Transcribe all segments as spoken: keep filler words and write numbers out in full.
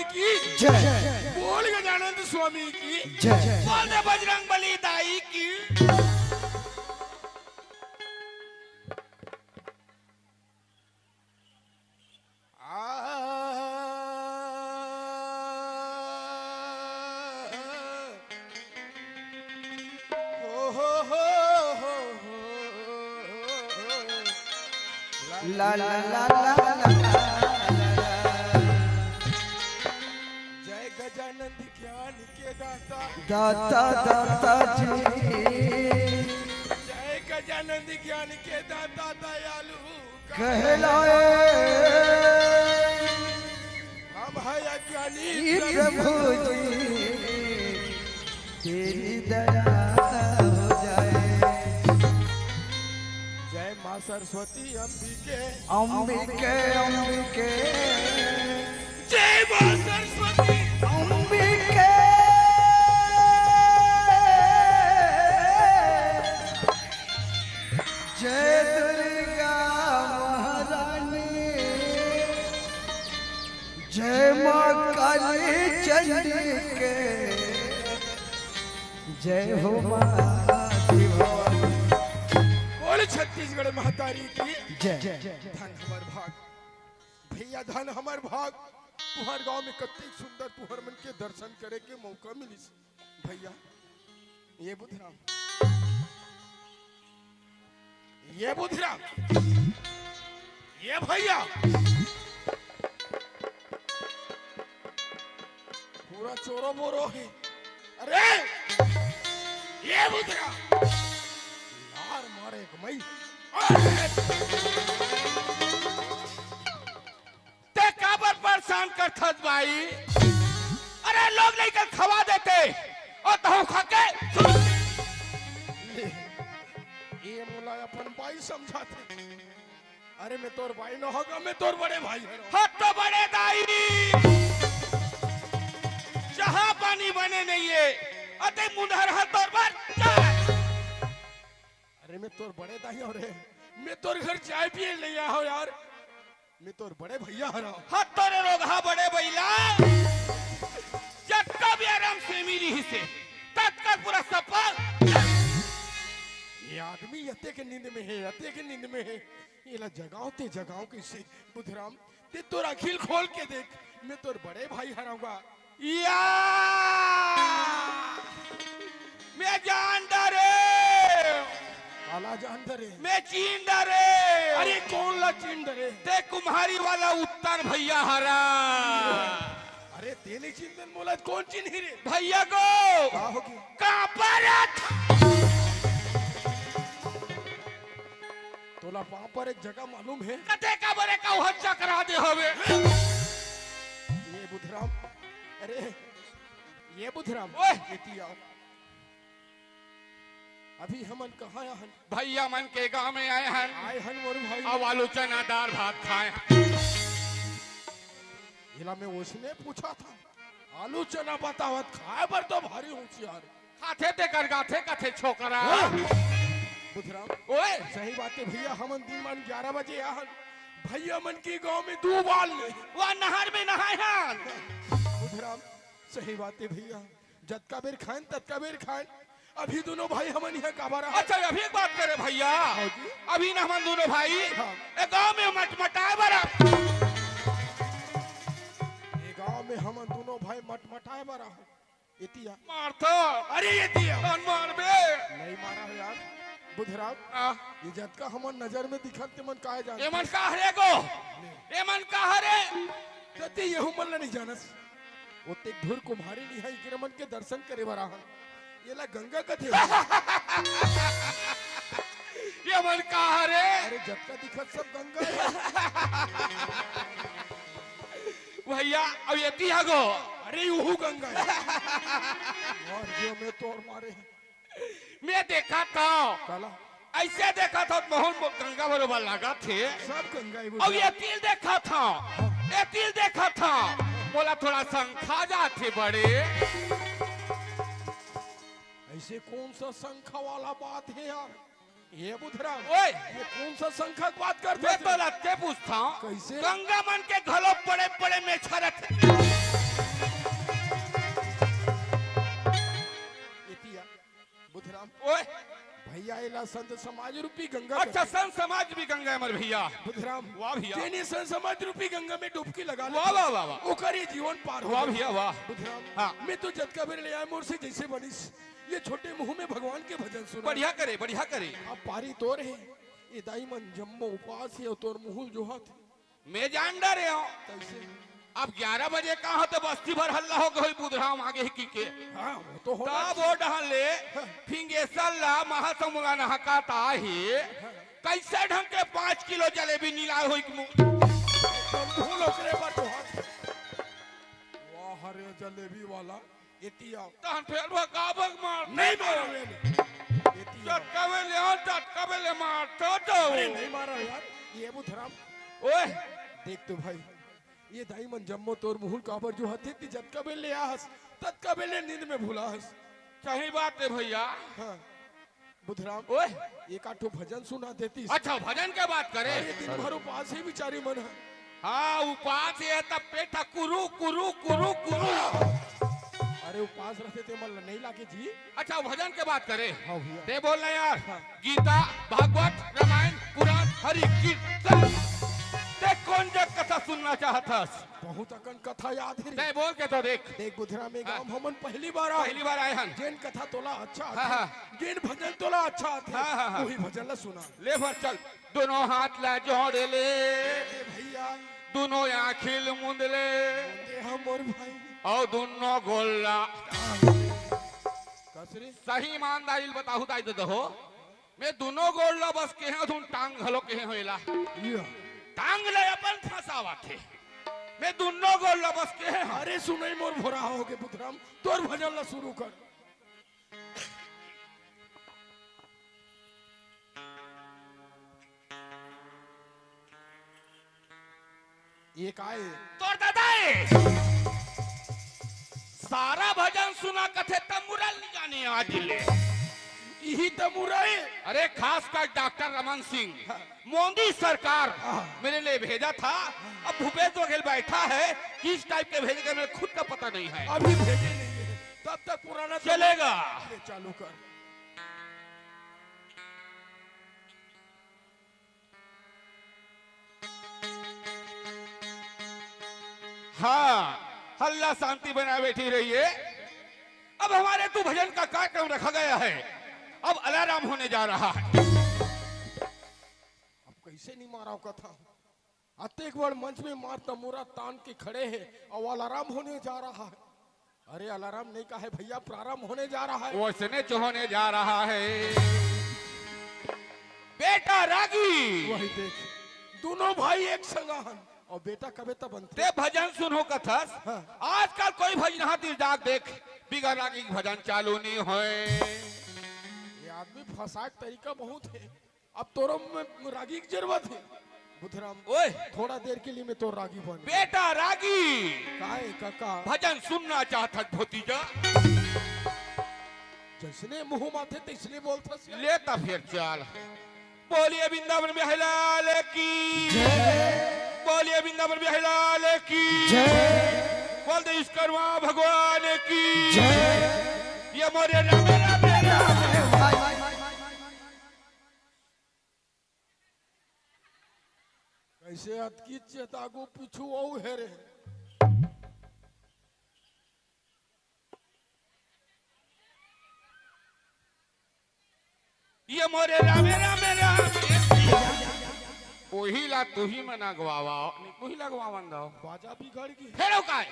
की जय। बोल गजानंद स्वामी की जय। बोल दे बजरंग बली दाई की। आ, हो, हो, हो। ला, ला, ला, ला, ला, ला। जय गजानंद ज्ञान के दाता। दाता, दाता जी। जय गजानंद ज्ञान के दाता दयालु कहलाए। हम है अज्ञानी ये प्रभु जी, तेरी दया हो जाए। जय माँ सरस्वती अम्बिके। अम्बिके, अम्बिके। जय माँ सरस्वती। अम्बिके। जय दुर्गा महारानी। जय माँ काली चंडी के। जय हो माँ शिवानी। बोल छत्तीसगढ़ महतारी की जय। धन हमर भाग। भैया धन हमर भाग, तुहर गांव में कतेक सुंदर तुहर मन के दर्शन करे के मौका मिलिस। भैया, ये बुधराम, ये बुधराम, ये भैया, पूरा चोरो बोरो है। अरे, ये बुधराम, लार मारे एक मई। अरे! ते काबर परेशान करथस बाई? अरे लोग लइका खवा देते अउ तहूं खा के ले, ये मोला अपन बाई समझाथे। अरे मैं तोर बाई न हों गा, मैं तोर बड़े भाई हरौं। हत तो बड़े दाई, चाहा पानी बने नइ हे, अते मुंडहर हत तोर बर चाय। अरे मैं तोर बड़े दाई हौं रे, मैं तोर घर चाय पिए नइ आए हौं यार, मैं तोर बड़े भैया हरौं। हत तोरे रोगहा बड़े बइला, जतका भी आराम से मिली ही से, ततका पूरा सफल। ये आदमी अतेक नींद में हे, अतेक नींद में हे, एला जगाओं ते जगाओं कइसे? बुधराम, ते तोर आँखी ल खोल के देख, मैं तोर बड़े भाई हरौं गा। या! मैं जान डरेंव। काला जान डरे? मैं चीन डरेंव। अरे कोन ला चीन डरे? ते कुम्हारी वाला उत्तन भैया हरस। अरे ते नइ चिन्हस त मोला कोन चिन्ही रे? भैया को का होगे? कांपत रहिथंव। तोला पांव पर एक जगह मालूम हे? कते का बरे का उहा चकरा दे हवे। ये बुधराम, अरे ये बुधराम, ओए! एती आओ। अभी हमन कहाँ आए हन? भैया मन के गांव में आए हन। आए हन मोर भाई। अउ आलू चना दार भात खाए हन। एला मैं ओसने पूछत हंव, आलू चना बतावत, खाए बर तो भारी होशियार। खाथे तेकर गाथे कथे छोकरा। हाँ। बुधराम, ओए! सही बात हे भैया, हमन दिन मान ग्यारह बजे आए हन। भैया मन के गांव में दू बार ले। वा नहर में नहाए हन। बुधराम, सही बात हे भैया, जतका बेर खाएन, ततका बेर खाएन। अभी दूनों भाई हमन इहाँ काबर आए हन? अच्छा, अभी एक बात करे भैया। हाँ जी। अभी ना हमन दूनों भाई हाँ। ए गांव में मटमटाए बर आ- ए गांव में हमन दूनों भाई मटमटाए बर आए हन। एती आ। मारथंव। अरे एती आ। कौन मारबे? नइ मारंव यार। बुधराम, आ। ये जतका हमन नजर में दिखत तेमन काय जानथे? एमन का हरे गो? एमन का हरे? त ते एहू मन ला नइ जानस। ओतेक ढुर कुम्हारी नइ हे, इकरे मन के दर्शन करे बर आए हन। एला गंगा कथे। एमन का हरे? अरे जतका दिखत सब गंगा हे। भैया, अब एती आ गो। अरे उहू गंगा हे। मर गयो मैं तोर मारे। मैं देखत हंव। काला? अइसे देखत हंव, मोहन मो-, गंगा बरोबर लागत हे। सब गंगा ही अब बुझा। एती ल देखत हंव, एती ल देखत हंव, मोला थोड़ा संखा जाथे बड़े। अइसे कौन सा संखा वाला बात हे यार? ये बुधराम, ओए! ये कौन सा संखा के बात करत हस? मैं तो लत्ते पूछत हंव। कइसे? गंगा मन के घलो बड़े-बड़े मेछा रथे। संत समाज रूपी गंगा अच्छा, करके। संत समाज रूपी गंगा है मोर भैया। बुधराम, वाह भैया। जेन ये संत समाज रूपी गंगा में डुबकी लगा वाह, लेथे, वाह, वाह, वाह। ओकर ये जीवन पार हो वाह जाए। भैया, वाह। बुधराम, हाँ। मैं तो जतका बेर ले आए मोर से जैसे बनिस, ये छोटे मुंह में भगवान के भजन सुना। बढ़िया करे, बढ़िया करे। अब पारी तोर हे, ये दाई मन जम्मो उपास हे अउ तोर मुंह ल जोहत हे। मैं जान डरे हूँ। कैसे? अब ग्यारह बजे का हो तो बस्ती भर हल्ला हो गई, बुधराम आगे ही की के। हाँ, वो तो होना तब चाहिए। वो डहन ले, हाँ। फिंगेसन ला महासमुंद ला नहकात आही। हाँ। कैसे ढंग के पाँच किलो जलेबी नीला होई के मुंह। मुंह लोकरे पर तो हाथ। वाह रे जलेबी वाला। एती आओ। तहन फेर भगाबक मार। नहीं मारो ये नहीं। एती आओ। चटकावे ले, हाँ, चटकावे ले मार, तो दो। अरे नहीं मारो यार, ये बुधराम। ओए। देख तो भाई, ये दाई मन जम्मो तोर मुहुल काबर जोहत हे, ती जतका बेर ले आहस, ततका बेर ले नींद में भुलाहस। सही बात है भैया। हाँ। बुधराम, ओए। एक आठो भजन सुना देती। अच्छा, भजन के बात करे? अरे, दिन भर उपास हे बिचारी मन ह। हाँ, उपास हे तब पेट ह कुरु, कुरु, कुरु, कुरु। अरे, उपास रहते ते मन ल नहीं लागे जी। अच्छा, भजन के बात करे? हाँ भैया। ते बोल ना यार। हाँ। गीता, भागवत, रामायण, पुराण, हरि कीर्तन। ते कौन जग कथा सुनना चाहत हस? बहुत अकन कथा याद हे रे। तै बोल के तो देख। देख बुधराम, ए हाँ। गांव हमन पहली बार आए। पहली बार आए हन। जेन कथा तोला अच्छा हाँ, आथे, हाँ। जेन भजन तोला अच्छा आथे, हाँ, हाँ, हाँ। वही भजन ला सुना। ले भर चल। दोनों हाथ ला जोड़ ले। ए भैया। दोनों आँखी ल मूंद ले। दे हमर भाई। अउ दोनों गोड़ ला। कस रे? सही ईमानदारी ल बताहू दाई दे दहो। मैं दोनों गोड़ ला बस केहे हूँ, टांग घलो केहे हूँ एला। या। टांग ले अपन फंसावत हे। मैं दोनों गोड़ ला बस केहे हूँ। अरे सुनई मोर भोरा होगे बुधराम, तोर भजन ला शुरू कर। ये का ए? तोर दादा ए। सारा भजन सुना कथे तमुरा ल नहीं जाने आज ले। इही तमुरा ए। अरे खास कर डॉक्टर रमन सिंह, हाँ। मोदी सरकार हाँ। मेरे लिए भेजा था। अब भूपेश बघेल बैठा है, किस टाइप के भेजेगा मेरे खुद का पता नहीं है। अभी भेजे नहीं है, तब तक पुराना चलेगा। ले चालू कर। हाँ, हल्ला शांति बनाए बैठी रहिए। अब हमारे तो भजन का कार्यक्रम रखा गया है, अब अलाराम होने जा रहा है। अब कैसे नहीं मारा कथा? अतेक बड़ मंच में मार तमूरा तान के खड़े हे अउ अलाराम होने जा रहा है। अरे अलाराम नहीं कहा है भैया, प्रारंभ होने जा रहा है। वैसने जो होने जा रहा है। बेटा रागी। वही देख, दोनों भाई एक संगा हन। अउ बेटा कबे तब बनथे? ते भजन सुनहू कथस। हाँ। आजकल कोई भजनहा तीर जाके देख, बिगर रागी के भजन चालू नहीं होय। ये आदमी फंसाए के तरीका बहुत है। अब तोरो में रागी के जरूरत है। बुधराम, ओए। थोड़ा देर के लिए मैं तोर रागी बन। बेटा रागी। काय काका? भजन सुनना चाहत हस भतीजा? जैसने मुंह माथे तैसने बोलथस। ले त फेर चल। बोलिए वृंदावन बिहारी लाल की। जय। बोलिए वृंदावन बिहारी लाल की। जय। बोल दे विश्वकर्मा भगवान की। जय। ये मोरे राम, राम, राम। कैसे अतकी चेतागो पीछू अउ हे रे। ये मोरे रामे, रामे, रामे। ओही ला तुही मन अगवावा, नहीं तुही लगवावन दो। बाजा बिगड़ गई। फेर अउ काय?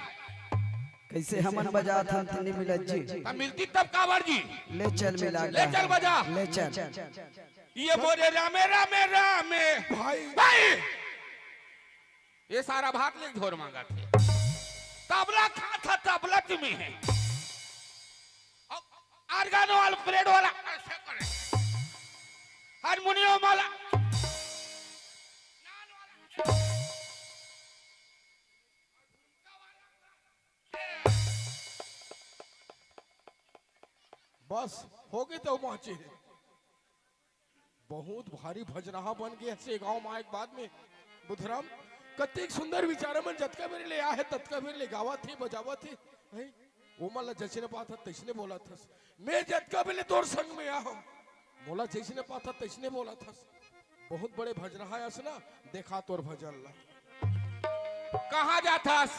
कैसे हमन बजात हन, तनी मिलत जी। तब मिलती तब काबर जी? ले चल मिला ले के। चल बजा। ले चल। ये मोरे रामे, रामे, रामे। भाई। भाई। ये सारा भात ले झोर मांगत हे। तबला खा था, तबला तुम्हें है। अब आर्गन वाला, प्लेट वाला ऐसे करे। हारमोनियम वाला। बस, हो गए तो पहुंचे। बहुत भारी भजनहा बन गए से गांव में आए के बाद में। बुधराम, कतेक सुंदर विचार मन जतका बेर ले आ है, ततका बेर ले गावत हे, बजावत हे, हैं? वो मन ला जैसने बात है, तैसने बोलत हस। मैं जतका बेर ले तोर संग में आ हूं, मोला जइसने पाथस तइसने बोलथस। बहुत बड़े भजनहा अस ना, देखा तोर भजन ला। कहाँ जाथस?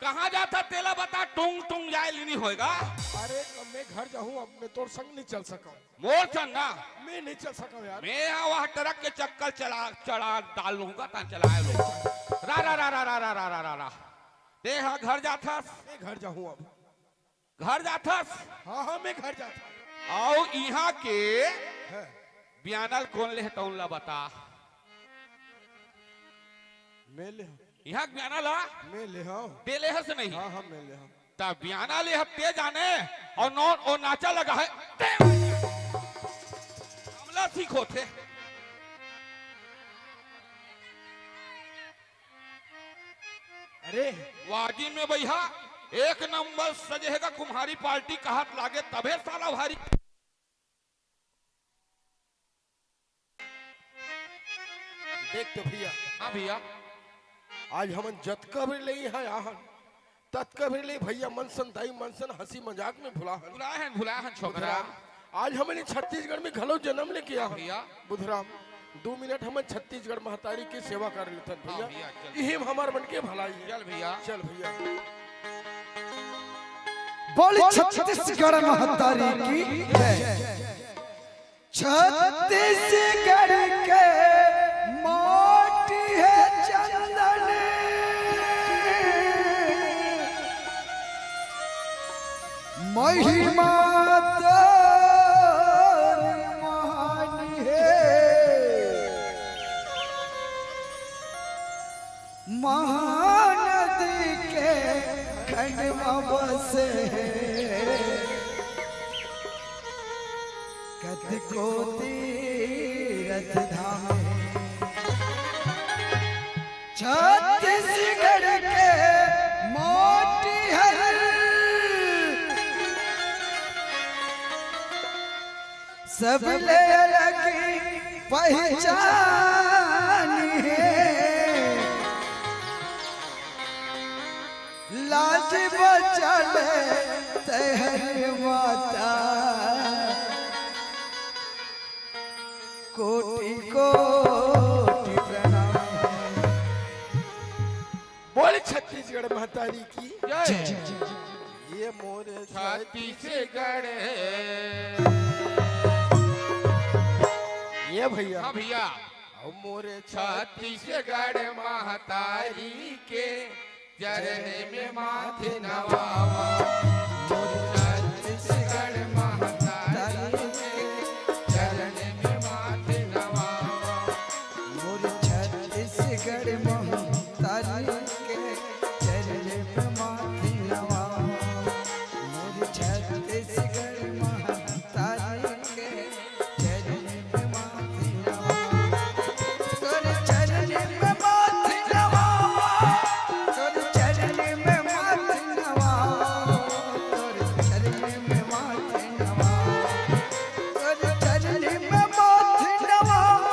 कहाँ जाथस? तेला बता, टुंग टुंग जाए ले नी होएगा। अरे, मैं घर जाहूँ, अब मैं तोर संग नहीं चल सकंव। मोर संग ना? मैं नहीं चल सकंव यार। मैं हा वहाँ ट्रक के चक्कर चला, चला डाल लूँगा, ता चलाए लूँगा। रा, रा, रा। ते हा घर जाथस? मैं घर जाहूँ अब। घर जाथस? हाँ, हाँ, मैं घर जाथंव। अउ इहाँ के हाँ। बियाना ल कोन ले हे तउन ला बता। मैं ले हंव। इहाँ के बियाना ला? मैं ले हंव। ते ले हस नहीं? हाँ, हाँ, मैं ले हंव। त बियाना ले हस ते जाने, अउ नौ, ओ नाचा लगा हे। ते हमला सीख होथे। अरे। वाजिब में भैया, एक नंबर सजे हे गा कुम्हारी पार्टी, कहत लागे तभे साला भारी। देख तो भैया। हाँ भैया। आज हमन जतका भी ले इहाँ आहन, ततका भी ले भैया मन सन, दाई मन सन, हंसी मजाक में भुलाहन। भुलाहन, भुलाहन छोकरा। बुधराम, आज हमन छत्तीसगढ़ में घलो जन्म लेके आहन। भैया। बुधराम, दू मिनट हमन छत्तीसगढ़ महतारी के सेवा कर लेथन हाँ भैया। भैया, चल। इही में हमर मन के भलाई हे। चल भैया। चल भैया। बोल छत्तीसगढ़ महतारी की जय। छत्तीसगढ़ के माटी हे चंदन, महिमा तोर महान हे। महानदी के खंड म बसे हे कतको तीरथ धाम हे। छत्तीसगढ़ के माटी हर सबले अलग पहचान हे। लाज बचा ले तैं हर माता, कोटि कोटि प्रणाम। बोल छत्तीसगढ़ महतारी की जय। ये मोर छत्तीसगढ़। ये भैया। हाँ भैया। अउ मोर छत्तीसगढ़ महतारी के चरण में माथ नवावा। मोर छत्तीसगढ़ महतारी के चरण में माथ नवावा। मोर छत्तीसगढ़ महतारी के चरण में माथ नवावा। मोर छत्तीसगढ़ महतारी के चरण में माथ नवावा। तोर चरण में माथ नवावा। तोर चरण में माथ नवावा। तोर चरण में माथ नवावा। तोर चरण में माथ नवावा।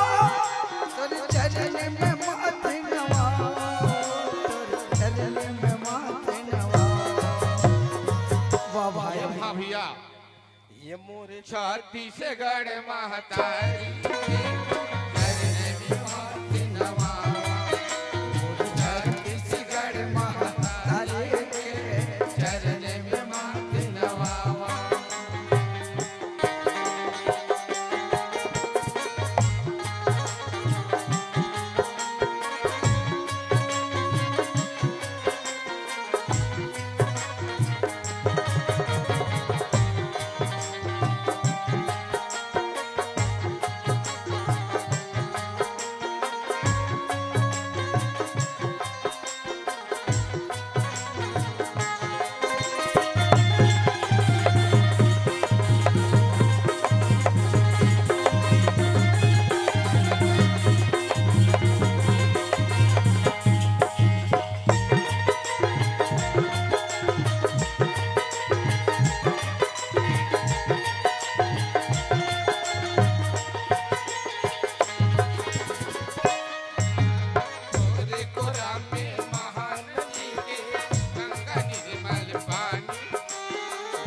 तोर चरण में माथ नवावा। तोर चरण में माथ नवावा। वाह भाई। हाँ भैया। ये मोर छत्तीसगढ़ महतारी के चरण में माथ नवावा। मोर छत्तीसगढ़ महतारी के चरण में माथ नवावा। तोरे कोरा में महानदी के गंगा निर्मल पानी।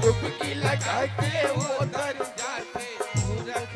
डुबकी लगा के वो तर जाथे, मूरख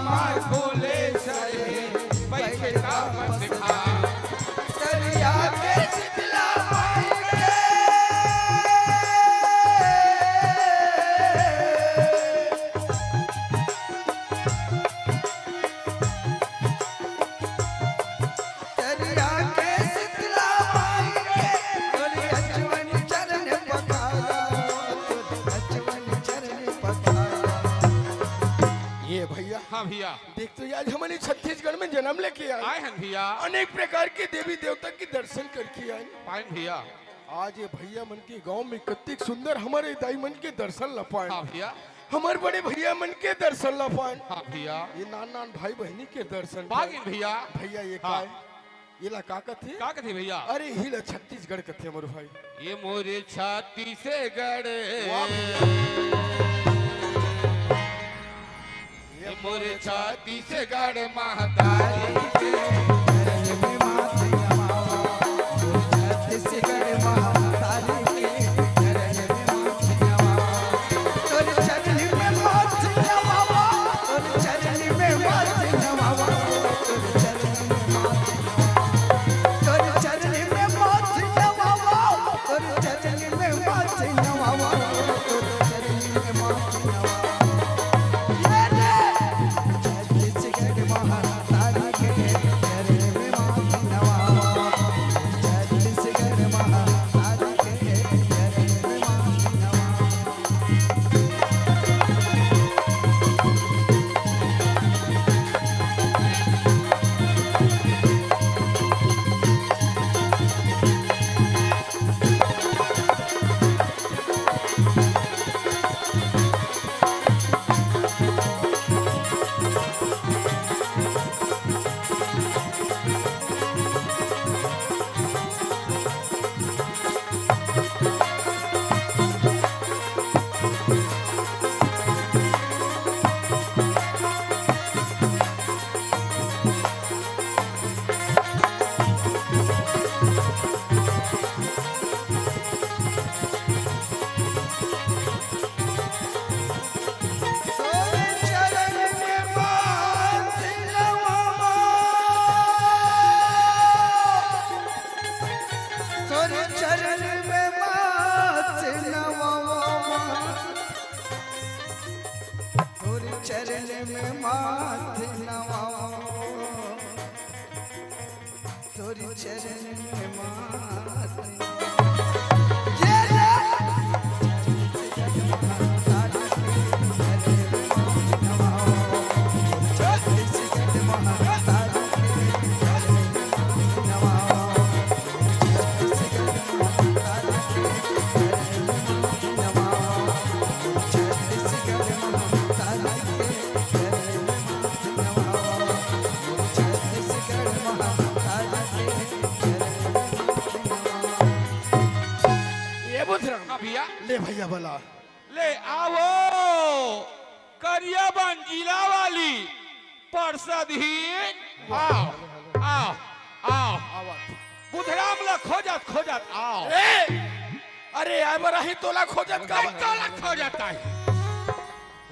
मार भोले सरे, बइठे तापस खाए। तरिया के शीतला माई के। तरिया के शीतला माई के, तोरे अचवन चरण पखारा, तोरे अचवन चरण पखारा। ये भैया, हाँ भैया। देख तो आज हमन छत्तीसगढ़ में जन्म लेके आए। आए हन भैया। अनेक प्रकार के देवी देवता के दर्शन करके आए। पाइन भैया। आज ये भैया मन के गांव में कतिक सुंदर हमर दाई मन के दर्शन ला पाए। हाँ भैया। हमर बड़े भैया मन के दर्शन ला पाए। हाँ भैया। ये नान नान भाई बहिनी के दर्शन पाए। पागिन भैया। भैया ये हाँ। का है? ये ला का कथे? का कथे भैया? अरे ही ला छत्तीसगढ़ कथे मोर भाई। ये मोरे छत्तीसगढ़। वाह भैया। ये मोरे छत्तीसगढ़ महतारी के। छत्तीसगढ़ महतारी के। तोर चरनी में माथ नवावा, तोर चरनी में माथ नवावा, तोर चरनी में माथ नवावा, तोर चरनी में माथ नवावा, तोर चरनी में माथ नवावा, तोर चरनी में माथ नवावा। ये रे, छत्तीसगढ़ महा तोरे चरण में माथ नवावा। तोरे चरण में माथ नवावा। तोरे चरण में माथ नवावा। तोरे चरण में माथ। ये रे। ये बुधराम। हाँ भैया। ले भैया बला। ले आवो, करियाबंद जिला वाली पार्षद ही। आओ, आओ, आओ। आवत। बुधराम ला खोजत, खोजत आओ। ए, अरे आए बर आही तोला खोजत का? तोला खोजत आही।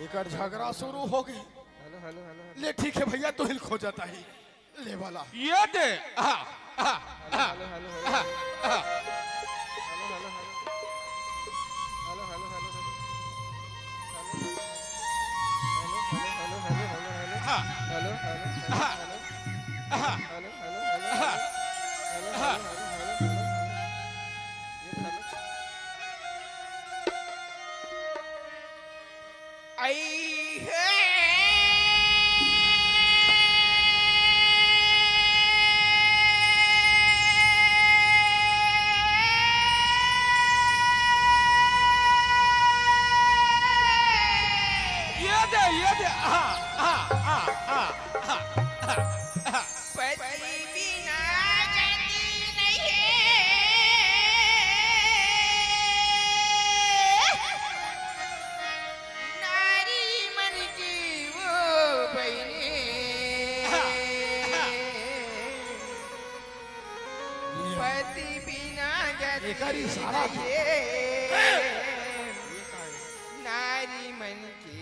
एकर झगड़ा शुरू हो गई। ले ठीक है भैया, तू ही खोजत आही। ले वाला। ये दे। आहा, आहा, आहा, आहा, आहा। आहा, आहा, आहा, आहा। आई हे। ये दे, ये दे। आहा, आहा, आहा, आहा, आहा, आहा। पति बिना गति नहीं है। नारी मन की वो बहिनी। पति बिना गति एकर इशारा था। नहीं है। नारी मन की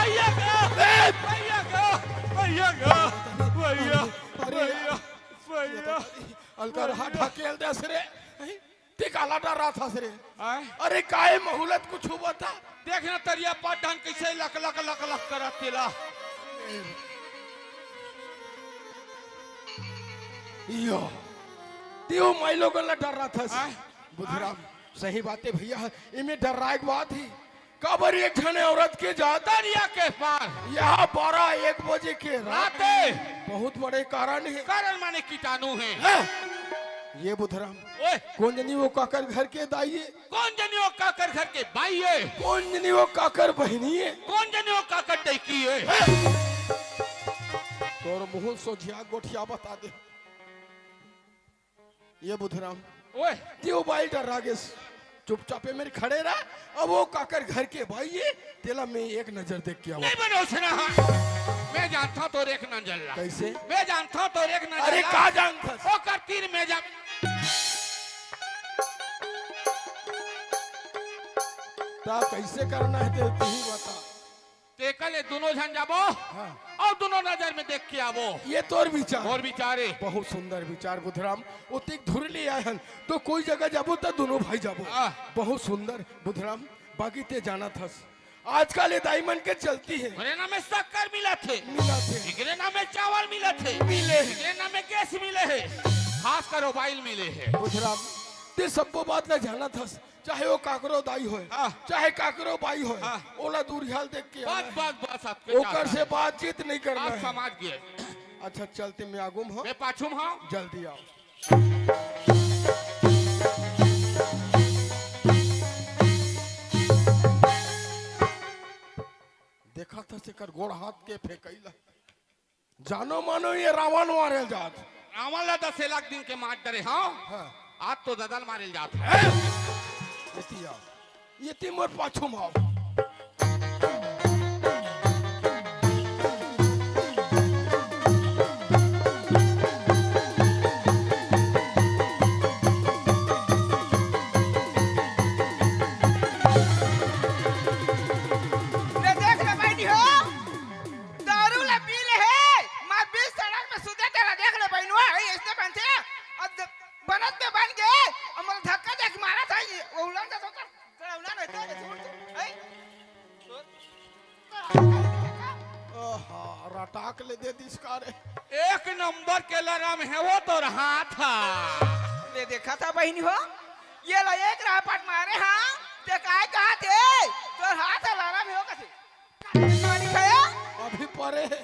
भैया का, भैया का, भैया का, भैया, अरे भैया, भैया। अलकर हा ढकेल दे रे। ते काला डराथस रे? आय? अरे काय मुहूर्त कुछ बता। देख ना तरिया पाट डाहन कइसे लक लक लक लक करत तेला। यो, तें ओ माईलोगन ला डराथस। आय? बुधराम, आय? सही बात हे भैया, एमे डराय के बात हे। काबर एक झने औरत के जात तरिया के पार। यहाँ बारह एक बजे के रात। रात हे। बहुत बड़े कारण हे। कारण माने कीटाणु हे। हैं? ये बुधराम। ओए। कोन जनी ओ काकर घर के दाई हे? कोन जनी ओ काकर घर के बाई हे? कोन जनी ओ काकर बहिनी हे? कोन जनी ओ काकर डैकी हे? हैं? तोर मुहूं सोझिया गोठिया बता दे। ये बुधराम, ओए। तें ओ बाई डरा गेस। चुपचाप ए मेर खड़े रह। अब ओ काकर घर के बाई हे, तेला मैं एक नजर देख के आवा। नहीं बनो सुना, हाँ। मैं जानथंव तोर एक नजर ला। कइसे? मैं जानथंव तोर एक नजर ला। अरे, का जानथस? ओकर तीर मैं जान। त कइसे करना हे, तें ही बता। तेकर ले दुनों झन जाबो हाँ। अउ दुनों नजर में देख के आबो। ये तोर विचार। मोर विचार हे। बहुत सुंदर विचार बुधराम। ओतिक धुर ले आए हन, त कोई जगह जाबो त दुनों भाई जाबो। हाँ। बहुत सुंदर बुधराम। बाकी तें जानत हस, आजकल ये दाई मन के चलती हे। एकरे नाम में शक्कर मिलत हे। मिलत हे। एकरे नाम में चावल मिलत हे। मिले हे। एकरे नाम में गैस मिले हे। खास कर mobile मिले हे। बुधराम, तें सब्बो बात ला जानत हस। चाहे ओ काकरो दाई होय, हाँ। चाहे काकरो बाई होय, हाँ। ओला दूरिहा ले देख के बस, आना हे। बस, बस, अब के ओकर चाहता से है? बातचीत नहीं करना अब हे। समझ गए। अच्छा, चल तें मैं आगू म हंव। मैं पाछू म हंव। जल्दी आव। देखत हस एकर गोड़ हाथ के फेंकई ला। जानो मानो ये रावण मारे जात। रावण ला दसे लाख दिन के मार डरे हंव। हाँ। आज तो ददा ल मारे जात हंव। हैं? एती आव। एती मोर पाछू म आव। ले देख ले बहिनी हो। दारू ला पी ले हे, मैं बीच सड़क में सुते तेला देख ले बहिनवा, हे, अइसने बनथे। अब द-, बनत में बन गे, अब मोला धक्का दे के मारत हे, ये, वो उलट जात होता, तेरा उलट रहता है, ये छोड़ दे, हे? ओहा, रटाक ले दे दिस का रे। एक नंबर के लरम हे वो तोर हाथ हा। ले देखा था बहिनी हो, ये ला एक रापट मारे हाँ, ते काय कहा थे, तोर हाथ हा लरम हे वो कथे। पानी खाया? अभी परे हे,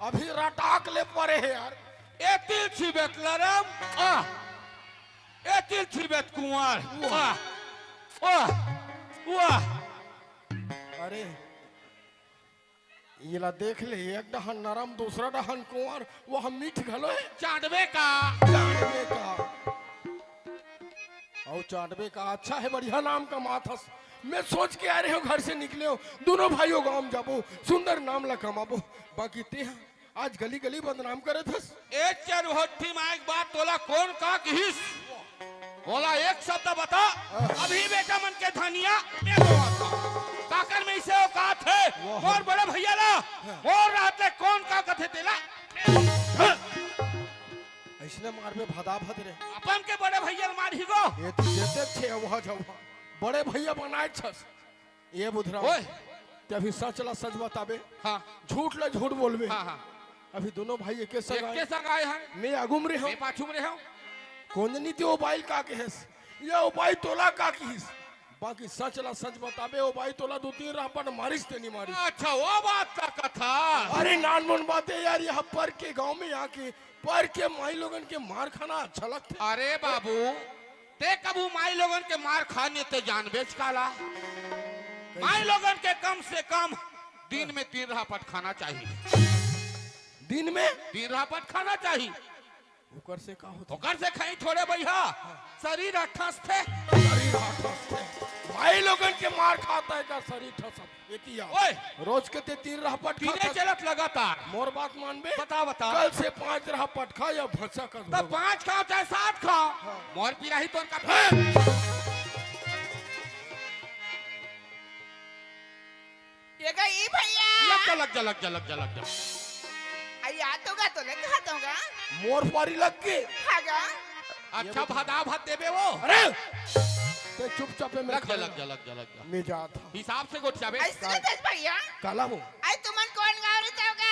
अभी रटाक ले परे हे यार। ए तिल छिबेत लरम, आ। ए तिल छिबेत कुंवर, वाह। आ। आ। वाह। अरे, येला देख ले, एक डहन नरम, दूसरा डहन कुंवर, वो हम मीठ घलो हे। चांटबे का। चांटबे का। अउ चांटबे का अच्छा हे, बढ़िया नाम कमात हस। मैं सोच के आए रहेंव, घर से निकलेंव, दुनों भाई ओ गांव म जाबो, सुंदर नाम ला कमाबो। बाकी तें आज गली गली बदनाम करत हस। ए चरहोठी माय के बात तोला कोन का किहिस? मोला एक शब्द बता, अभी बेटा मन के धनिया मैं बोआत हंव। काकर में इसे औकात हे, वाह। मोर बड़े भैया ला, हाँ। मोर रहत ले कोन का कथे तेला? अइसने मारबे भदा भद रे। अपन के बड़े भैया ल मारही गो। ये तो देते छे वह जब बड़े भैया बनाए छस। ये बुधराम, ओए। ते अभी सच ला सच बताबे, हाँ। झूठ ला झूठ बोलबे। हाँ, हाँ। अभी दुनों भाई एके संग आए। एके संग आए हन। मैं आगू म रहेंव। मैं पाछू म रहेंव। कोन जनी ते ओ बाई ल का कहेस? ये ओ बाई तोला का किहिस? बाकी सच ला सच बताबे, ओ बाई तोला दू तीन रापट मारिस ते नहीं मारिस? अच्छा, वो बात का कथा। अरे नानमुन बात हे यार, ये पर के गांव में आके पर के माईलोगन के मार खाना अच्छा लगथे? अरे बाबू, ते कभू माईलोगन के मार खाने ते जानबेच काला? कैसे? माईलोगन के कम से कम दिन में तीन रापट खाना चाही। दिन में? तीन रापट खाना चाही। ओकर से का होथे? ओकर से खाई थोड़े भैया, शरीर ह ठसथे। शरीर ह ठसथे। माईलोगन के मार खात हे का शरीर ठसत? एती आ। ओए! रोज के ते तीन रापट तीने खात हस। चलत लगातार। मोर बात मानबे? बता, बता। कल से पांच रापट खा या भंसा कर तब दो। पांच खाव चाहे सात खाव, हाँ। मोर पिराही तोर का। हैं? ये गई भैया। लग जा, लग जा, लग जा, लग जा, लग जा। अइया तो गा, तो ले कहा तो गा। मोर पारी लग के। हाँ गा। अच्छा, भदा भद देबे वो। अरे, ते चुपचाप में लग जा, खड़े लग जा, रह। लग जा, लग जा। मैं जात हूँ। हिसाब से गोठियाबे। ऐसे दस भैया। काला वो। आई तुमन कौन गाँव रहता होगा?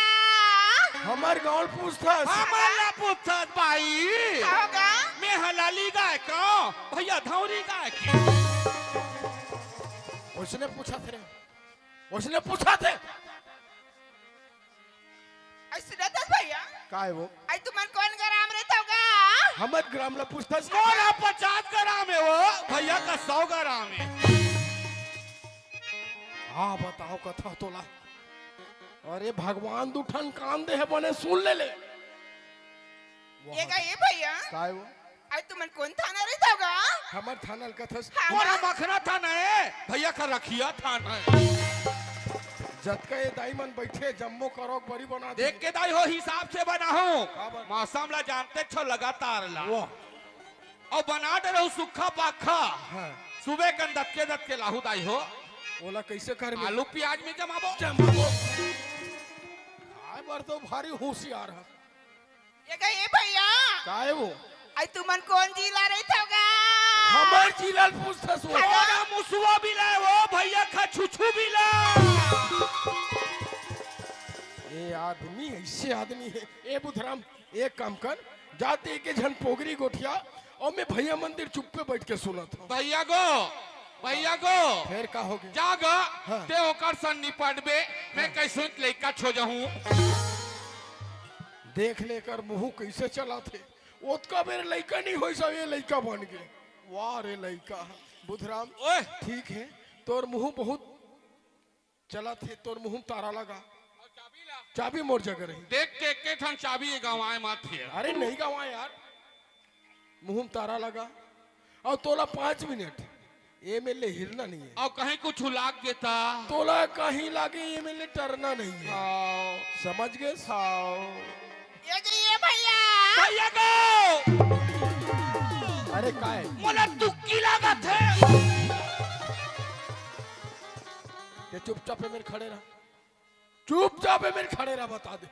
हमर गाँव पूछथस। हमन ला पूछथस भाई। का होगा? मैं हलाली गाय का, भैया धौरी गाय के। उसने पूछा थे रे। उसने पूछा थे। ऐसे दस भैया। का है वो? आई तुमन कौन ग्राम रहता होगा? हमर ग्राम ला पूछथस। मोला पचास ग्राम है वो, भैया का सौ ग्राम है। हाँ, बताओ कथा तोला। अरे भगवान दू ठन कान दे हे, बने सुन ले ले। ये का ये भैया? का है वो? आई तुमन कौन थाना रहता होगा? हमर थाना ल कथस। हाँ, मोला हाँ। मखना थाना है, भैया का रखिया थाना है। जतका ये दाई मन बैठे, जम्मो करो बरी बना देख दे। के दाई हो, हिसाब से बनाहूँ। का बन- मौसम ला जानते छो, लगातार ला। वाह। अउ बना दे रहू सुक्खा पाखा। हाँ। सुबह कन दतके दतके लाहू दाई हो। ओला कैसे कर में? आलू प्याज में जमाबो। जमाबो। खाए बर तो भारी होशियार है। ये गए भैया। का है वो? आई तुमन कौन जिला रहत होगा? हमर जिला ल पूछथस वो। हाँ। ओला मुसवा बिला है वो, भैया का छुछू बिला। ये आदमी ऐसे आदमी है। ए बुधराम, एक काम कर, जाते एक झन पोगरी गोठिया, अउ मैं भैया मंदिर चुप्पे बैठ के सुनत हूँ। भैया गो, भैया गो। फेर का होगे? जा गा, हाँ। ते ओकर सन निपटबे, मैं हाँ। कैसे लइका छो जाहूँ। देख ले एकर मुँह कैसे चलत हे। ओतका बेर लइका नहीं होइस, ये लइका बन गे। वाह रे लइका। बुधराम, ओए। ठीक है, तोर मुँह बहुत चलत हे, तोर मुँह म तारा लगा। चाबी मोर जगह रही। देख के एके ठन चाबी ये गंवाए मत हे। अरे नहीं गंवाए यार, मुँह म तारा लगा। अउ तोला पाँच मिनट एमे ले हिलना नहीं है। अउ कहीं कुछ लाग गे ता? तोला कहीं लागे, एमे ले टरना नहीं है। हाँ। समझ गे? हाँ। ये जाइए भैया। भैया गो। अरे काय? मोला दुक्की लागत हे। ते चुपचाप एमेर खड़े रह। चुपचाप एमेर खड़े रह, बता दे।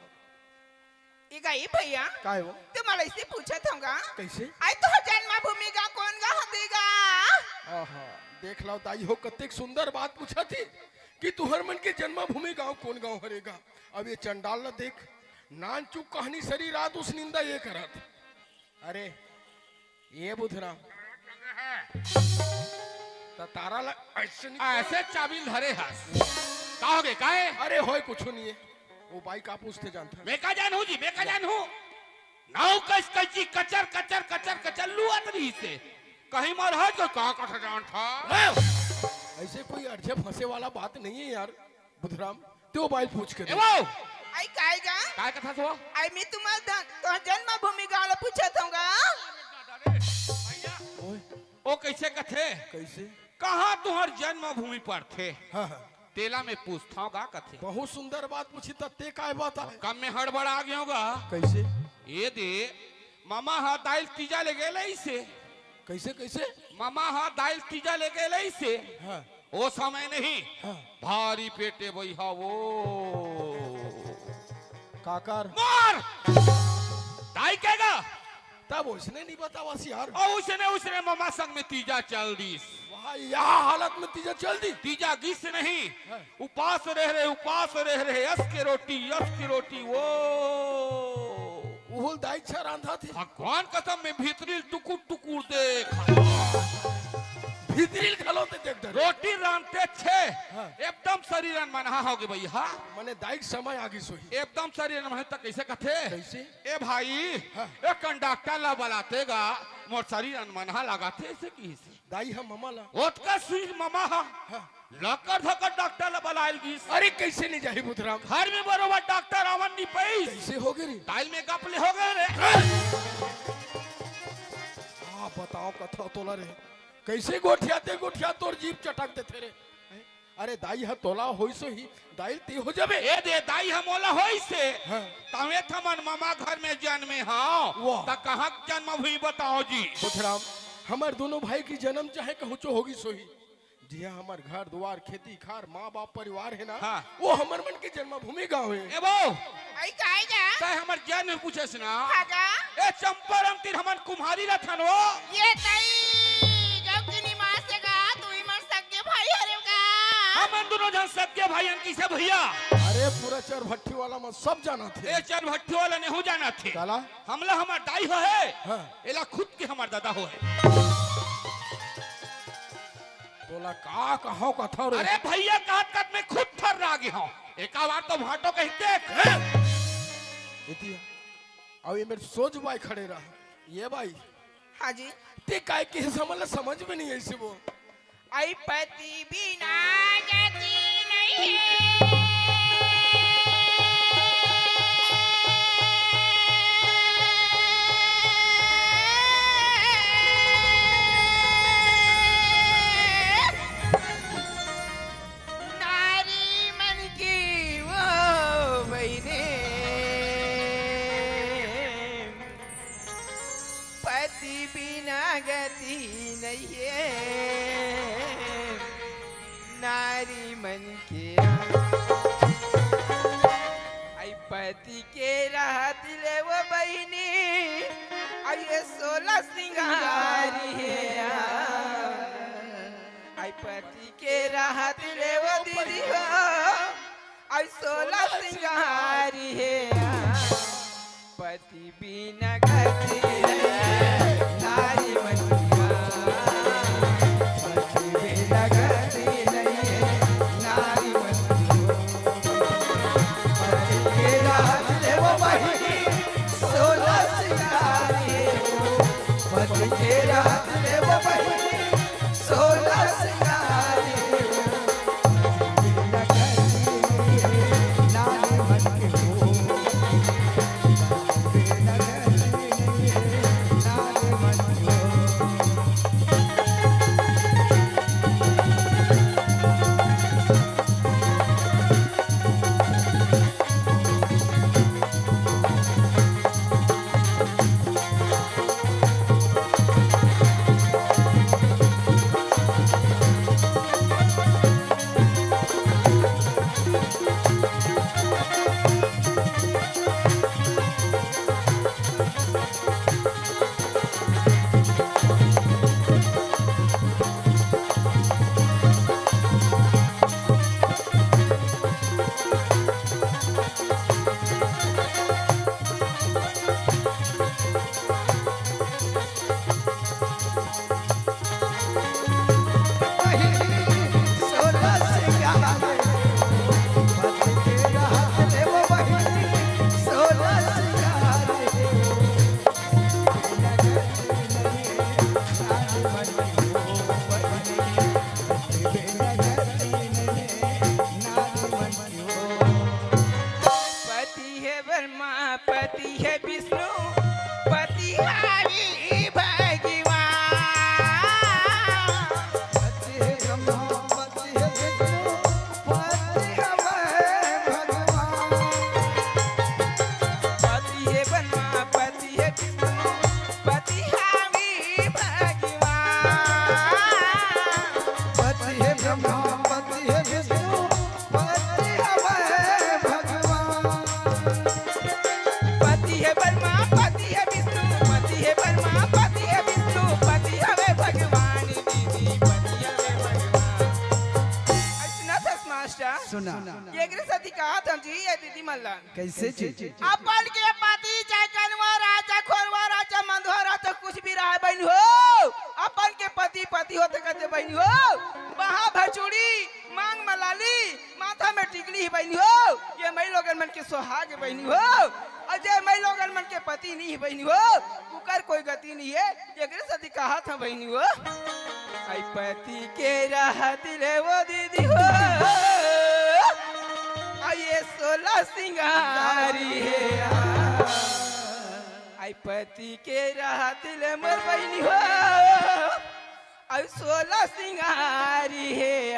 ए गा, ए भैया। काय वो? ते मोला ऐसे पूछत हंव गा। कैसे? आई तोर जन्मभूमि गाँव कोन गाँव होथे गा? आहा, देख लव दाई हो, कतेक सुंदर बात पूछत हे कि तुहर मन के जन्मभूमि गाँव कोन गाँव हरे गा। अब ये चंडाल ला देख, नानचुक कहानी सरी रात उस निंदा ये करत। अरे, ये बुधराम। त तारा ला ऐसे नहीं ऐसे चाबी धरे हस। का होगे, काय? अरे, होय कुछु नहीं है। वो बाई का पूछथे जानथस? मैं का जानहूँ जी, मैं का जानहूँ? नाव कस कैची कचर, कचर, कचर, कचर लुअत रहिसे। कहीं मर है तो का कथा जानथस? ऐसे कोई अड़झे फंसे वाला बात नहीं है यार। बुधराम, ते वो बाई पूछ के ए देख। वो! आई काय गा? काय कथस वो? आई मैं तुम्हार द-, तोहर जन्मभूमि गाँव ला पूछत हंव गा। ओए। ओ कैसे कथे? कैसे? कहाँ तुहर जन्मभूमि पड़थे? हाँ, हाँ। तेला मैं पूछत हंव गा कथे। बहुत सुंदर बात पूछिस त ते काय बात आय? कम में हड़बड़ा गेंव गा। कैसे? ये दे, ममा हा दाई ल तीजा ले गे रहिसे। कैसे, कैसे? ममा हा दाई ल तीजा ले गे रहिसे। हाँ। ओ समय नहीं, हाँ। भारी पेटे बइहा वो। काकर? मार! दाई के गा? तब उसने नहीं बतावस यार। अउ उसने, उसने ममा संग में तीजा चल दिस। वाह, यहाँ हालत में तीजा चल दिस? तीजा गिस नहीं। हाँ। उपास रह रहे, उपास रह रहे, अस के रोटी, अस के रोटी, वो। उहू ल दाई अच्छा रांधथे। भगवान कसम में भीतरी ल टुकुर टुकुर देख। भीतरी ल घलो ते देख डरे। रोटी रांधथे छे, हाँ। एकदम सरीर अनमनहा होगे भइया। मने दाई के समय आगिस होही। एकदम सरीर अनमनहा त कैसे कथे? कैसे? ए भाई, हाँ। ए कंडक्टर ला बलाते गा, मोर सरीर अनमनहा लागथे, ऐसे किहिस। दाई हा ममा ला। ओतका सुई ममा हा। हाँ। लकर धकर डॉक्टर ला बलाय ल गिस। अरे, कैसे नहीं जाही बुधराम? घर में बरोबर डॉक्टर आवन नहीं पाइस। कैसे होगे रे? दाई ल में गप ले होगे रे। हाँ, बताओ कथा तोला रे। कैसे गोठियाते गोठियात तोर जीभ चटक देथे रे। अरे, दाई हा तोला होइस होही, दाई ल ते हो जाबे। ए दे, दाई हा मोला होइसे। हाँ। तवे त हमन ममा घर में जनमे हंव। वाह। त कहाँ के जन्मभूमि बताओ जी? बुधराम, हमर दोनों भाई के जन्म चाहे कहूँचो होगिस होही। जिहाँ हमर घर दुवार, खेती खार, माँ बाप परिवार हे ना, हाँ। वो हमर मन के जन्मभूमि गाँव हे। ए बो, आई का, आई का? तैं हमर जन्म पूछेस ना? हाँ का? ए चंपारण तीर हमन कुम्हारी रथन वो। ये तई, जब की निमास हे का, तू ही मन सगे भाई हरे का? हमन दुनों झन सगे भाई हन किसे भैया? अरे पूरा चरभट्टी वाला मन सब जानथे। ए चरभट्टी वाला नेहू जानथे। काला? हमला हमर दाई हो हे, हाँ। एला खुद के हमर दादा हो हे। तोला का कहव कथव रे? अरे भैया, कहत कहत मैं खुद थर्रा गे हँव। एका बार तो भाटो कहिते। हैं? इतिया। अब ये मेर सोझ बाय खड़े रह। ये बाई। हाँ जी। तैं काय कहे हमला समझ में नइ आइस वो। आई पति बिना गति नइ हे। नारी मन के वो बहिनी। पति बिना गति नइ हे, नारी मन के। आई पति के रहत ले वो बहिनी, आई ये सोलह सिंगार हे। आई पति के रहत ले वो दीदी हो, आई सोलह सिंगार हे। पति बिना गति नइ हे, नारी मन के। पति बिना गति नइ हे, नारी मन के। पति के रहत ले वो बहिनी, सोलह सिंगार हे। पति के रहत ले वो बहिनी, सोलह सिंगार हे। पति हे ब्रह्मा, पति हे विष्णु, पति हवे भगवान। पति हे ब्रह्मा, पति हे विष्णु, पति हवे भगवान। पति हे ब्रह्मा, पति हे विष्णु, पति हवे भगवान। पति हे ब्रह्मा, पति हे विष्णु, पति हवे भगवान। पति हे ब्रह्मा, पति हे विष्णु, पति हे ब्रह्मा, पति हे विष्णु, पति हवे भगवान, दीदी, पति हवे भगवान। अइसना थस मास्टर। सुना। एकरे सेती कहाथन जी, ये दीदी मन ला। कइसे जी? अपन के पति चाहे कनवा रहा, चाहे खोरवा रहा, चाहे मंदवा रहा, चाहे कुछ भी रहा बहिनी हो, अपन के पति पति होथे कहिथे बहिनी हो। बाँह भर चूड़ी, मांग म लाली, माथा में टिकली ही बहिनी हो, ये माईलोगन मन के सुहाग बहिनी हो। अउ जे माईलोगन मन के पति नइ हे बहिनी हो, उकर कोई गति नइ हे। एकरे सेती कहाथंव बहिनी हो, आई पति के रहत ले वो दीदी हो, आई ये सोलह सिंगार हे। आई पति के रहत ले मोर बहिनी हो, आई सोलह सिंगार हे।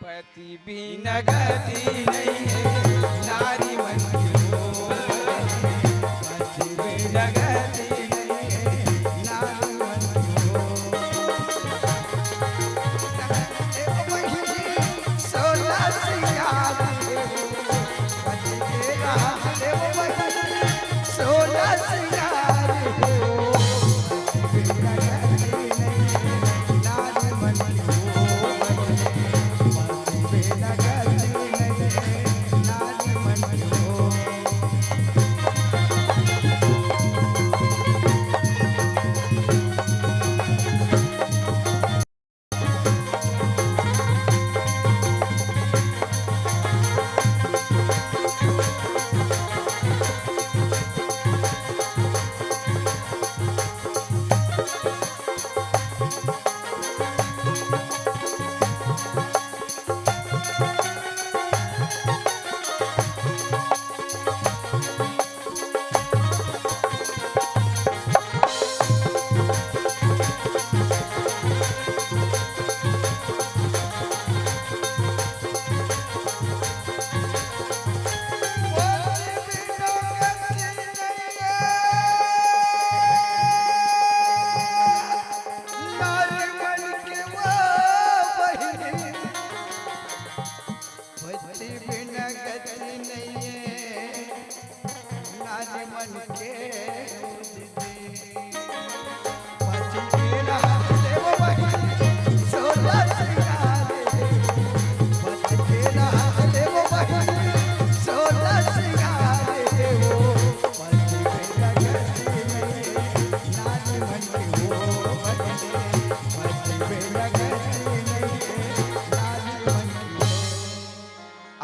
पति बिना गति नइ हे, नारी मन के हो। पति बिना गति नइ हे, नारी मन के हो।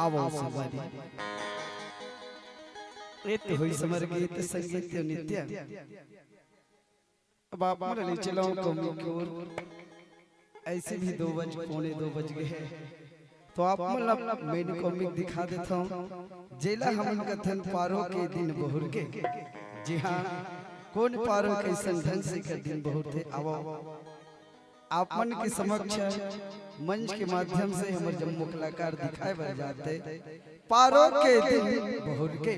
आवो संगवारी। ए तो होइस हमर गीत संगीत नृत्य। अब आप मन ले चलव कौमी के ओर। ऐसे भी दो बज, पौने दो बज गए हैं, तो आप मन ला main comic दिखा देथव, जेला हमन कथन पारो के दिन बहुर के। जी हाँ, कोन पारो के संग ढंग से कर दिन बहुर थे। आवो, आप मन के समक्ष मंच के माध्यम से हमर जम्मो कलाकार दिखाए बर जाथे पारो के दिन बहुर के।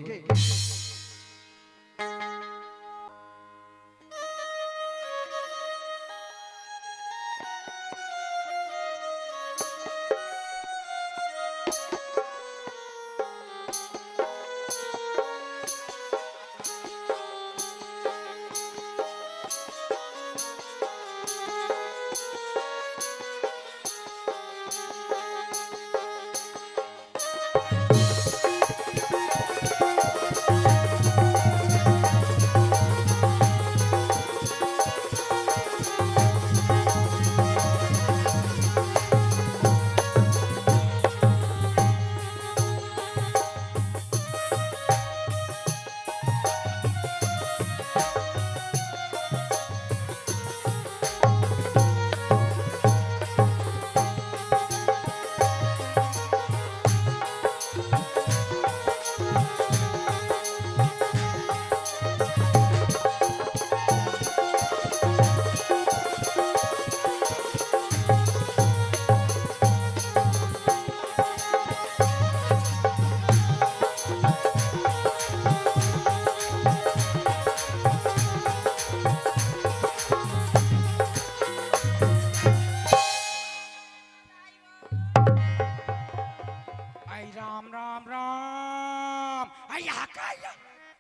आई राम, राम, राम। आई, यहाँ का आई?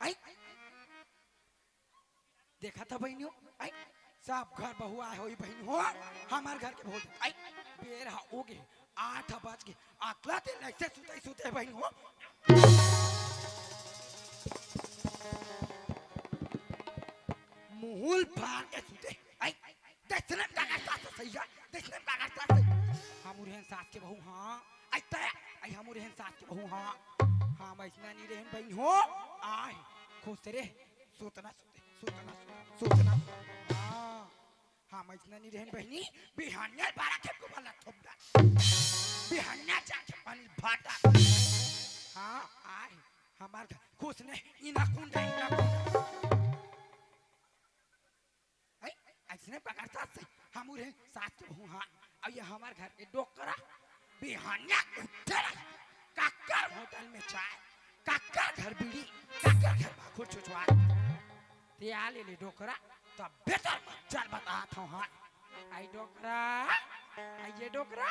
आई, देखा था बहिनी हो? आई, सब घर बहू आए होई बहिनी हो, हमार घर के बहुत। आई, बेर हा हो गे, आठ बज गे, अकला दिन ऐसे सुते सुते बहिनी हो। मुहुल फाड़ के सुते। आई, देसने में काकर सास सही है, देसने में काकर सास सही। हम उरहेन सास के बहू, हाँ। आई तय, आई हम उरहेन सास के बहू, हाँ। हम ऐसना नहीं रहेन बहिनी हो, आय, खुश रे, सोतना सोते, सोतना सोते, सोतना। हाँ, हम ऐसना नहीं रहेन बहिनी, बिहानिया बारा खेप को वाला थोपदा। बिहानिया जा के पानी भाटा। हाँ, आय, हमार घर, खुश ने, इना कुंडा, इना कुंडा। ऐ, ऐसने पकड़ता से, हम उरे सास के बहू, हाँ। अब ये हमार घर के डोकरा, बिहानिया उठे रही, काकर होटल में चाय, काकर घर बीड़ी, काकर घर भाखुर छुछुआर। ते आ ले ले डोकरा, तब बेटर मत चल बता था, हाँ। आई डोकरा, आई ये डोकरा।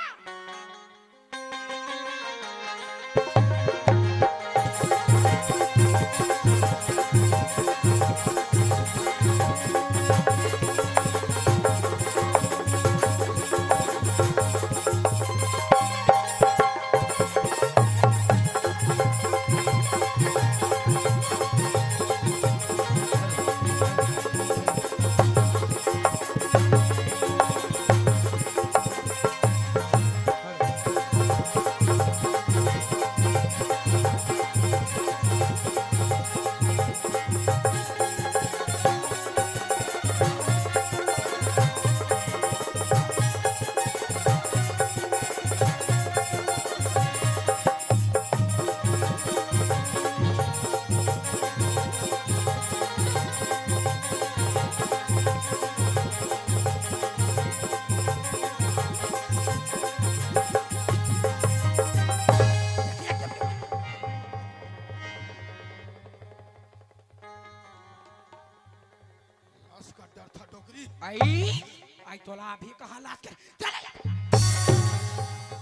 लाश का डर था डोकरी। आई, आई तोला अभी कहाँ लाश कर? चले जा।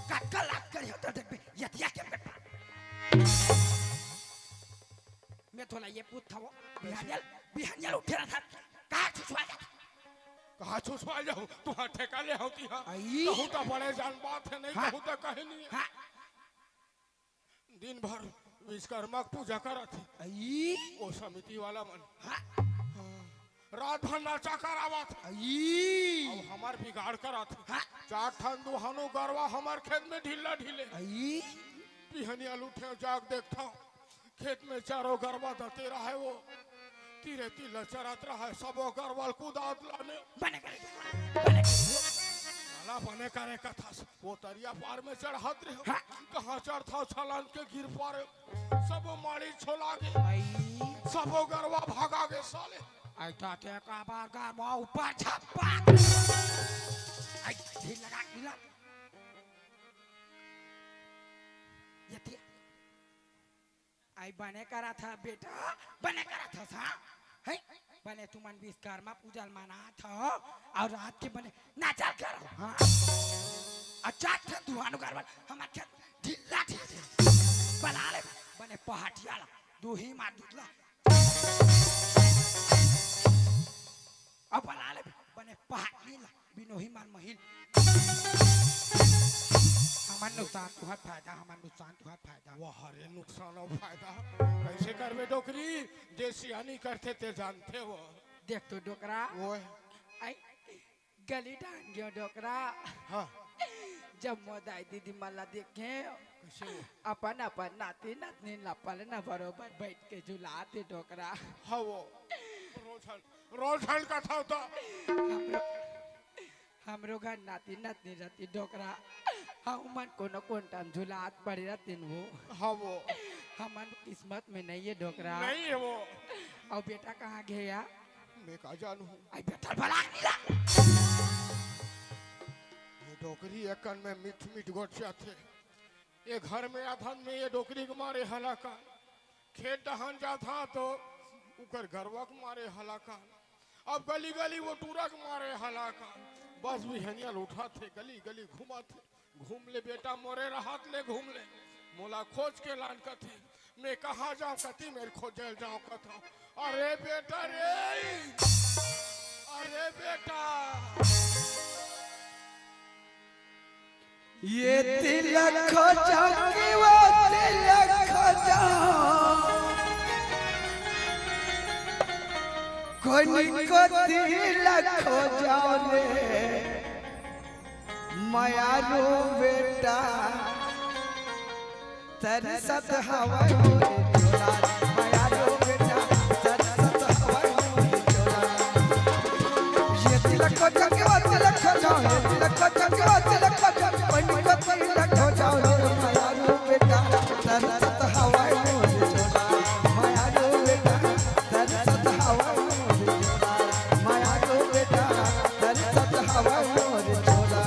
कतका लाश कर होता देख बे, यतिया के बेटा। मैं तोला ये पूछत हवं, बिहानियल, बिहानियल उठे रहा था, कहाँ छुछुआ जाता? कहाँ छुछुआ जाहूँ? तुम्हार ठेका ले होती हाँ। आई। कहूँ तो बड़े जान बात है, नहीं हाँ। कहूँ तो कहीं नहीं। हाँ। दिन भर विश्वकर्मा के पूजा करत हे। आई। ओ समिति वाला मन। हाँ। हाँ। रात भर नचा करावत हे। आई। अउ हमर बिगाड़ करत हे। हाँ। चार ठन दुहानो गरवा हमर खेत में ढिल्ला ढिले। आई। बिहनिया ल उठेंव, जाके देखथंव, खेत में चारों गरवा दते रहय वो। तीरे तीर ल चरत रहय, सबो गरवा ल कुदात लानेंव। बने करे, बने करे। साला बने करे कथस, वो तरिया पार में चढ़त रहेंव। हाँ। कहाँ चढ़थंव, छलांग के गिर परेंव। सबो माड़ी छोला गे। भाई। सबो गरवा भगा गे साले। आई तो ते का बार गरवा ऊपर छप्पा। आई ढील लगा, ढील लगा। ये दिया। आई बने करथस बेटा, बने करथस, हाँ? हैं? बने तुमन विश्वकर्मा पूजा ल मनाथव अउ रात के बने नाचल करव, हाँ? अउ चार ठन दुहानु गरवा ल हमर खेत ढीला ढील दे। बला ले बने पहाटिया ला, दूही मार दूध ला। अब बला ले बने पहाटिया ला। बिनोही मार महिल। हमर नुकसान तुहर फायदा, हमर नुकसान तुहर फायदा। वाह रे, नुकसान अउ फायदा। कइसे करबे डोकरी? जे सियानी करथे ते जानथे वो। देख तो डोकरा। ओए। आई, गली डाहन गेंव डोकरा। हाँ। जब मोर दाई दीदी मन ला देखेंव, कइसे वो? अपन अपन नाती नतनीन ला पलना बरोबर बइठ के झुलाथे डोकरा। हाँ वो। रोज हन, रोज हन कथव तो। हमरो हमरो घर नाती नतनी रहितिस डोकरा, हमन कोनो कोंटा म झुलात पड़े रहितेन वो। हाँ वो। हमन किस्मत में नइ हे डोकरा। नइ हे वो। अउ बेटा कहाँ गे या? मैं का जानहूँ। आई बेटा बला के ला। ये डोकरी एकन में मीठ मीठ गोठियाथे। ये घर में आथन में ये डोकरी के मारे हलाकान। खेत डहन जाथन तो उकर गरवा के मारे हलाकान। अब गली गली वो टूरा के मारे हलाकान। बस बिहनिया ल उठथे, गली गली घूमथे। घूम ले बेटा, मोरे रहत ले घूम ले, मोला खोज के लान कथे। मैं कहाँ जाँव कथे, मेर खोजे ल जाँव कथव। अरे बेटा रे, अरे बेटा। ये तिलक खोजो कि वो तिलक खोजो, कोनी को तिलक खोजो रे, मयारू बेटा। तरसत हवय मोर चोला, मयारू बेटा, तरसत हवय मोर चोला। ये तिलक को जंगवा तिलक जाओ, ये तिलक को जंगवा तिलक जाओ, पंडित तिलक हो जाओ रे, मयारू बेटा, तरसत हवय मोर चोला, मयारू बेटा, तरसत हवय मोर चोला, मयारू बेटा, तरसत हवय मोर चोला।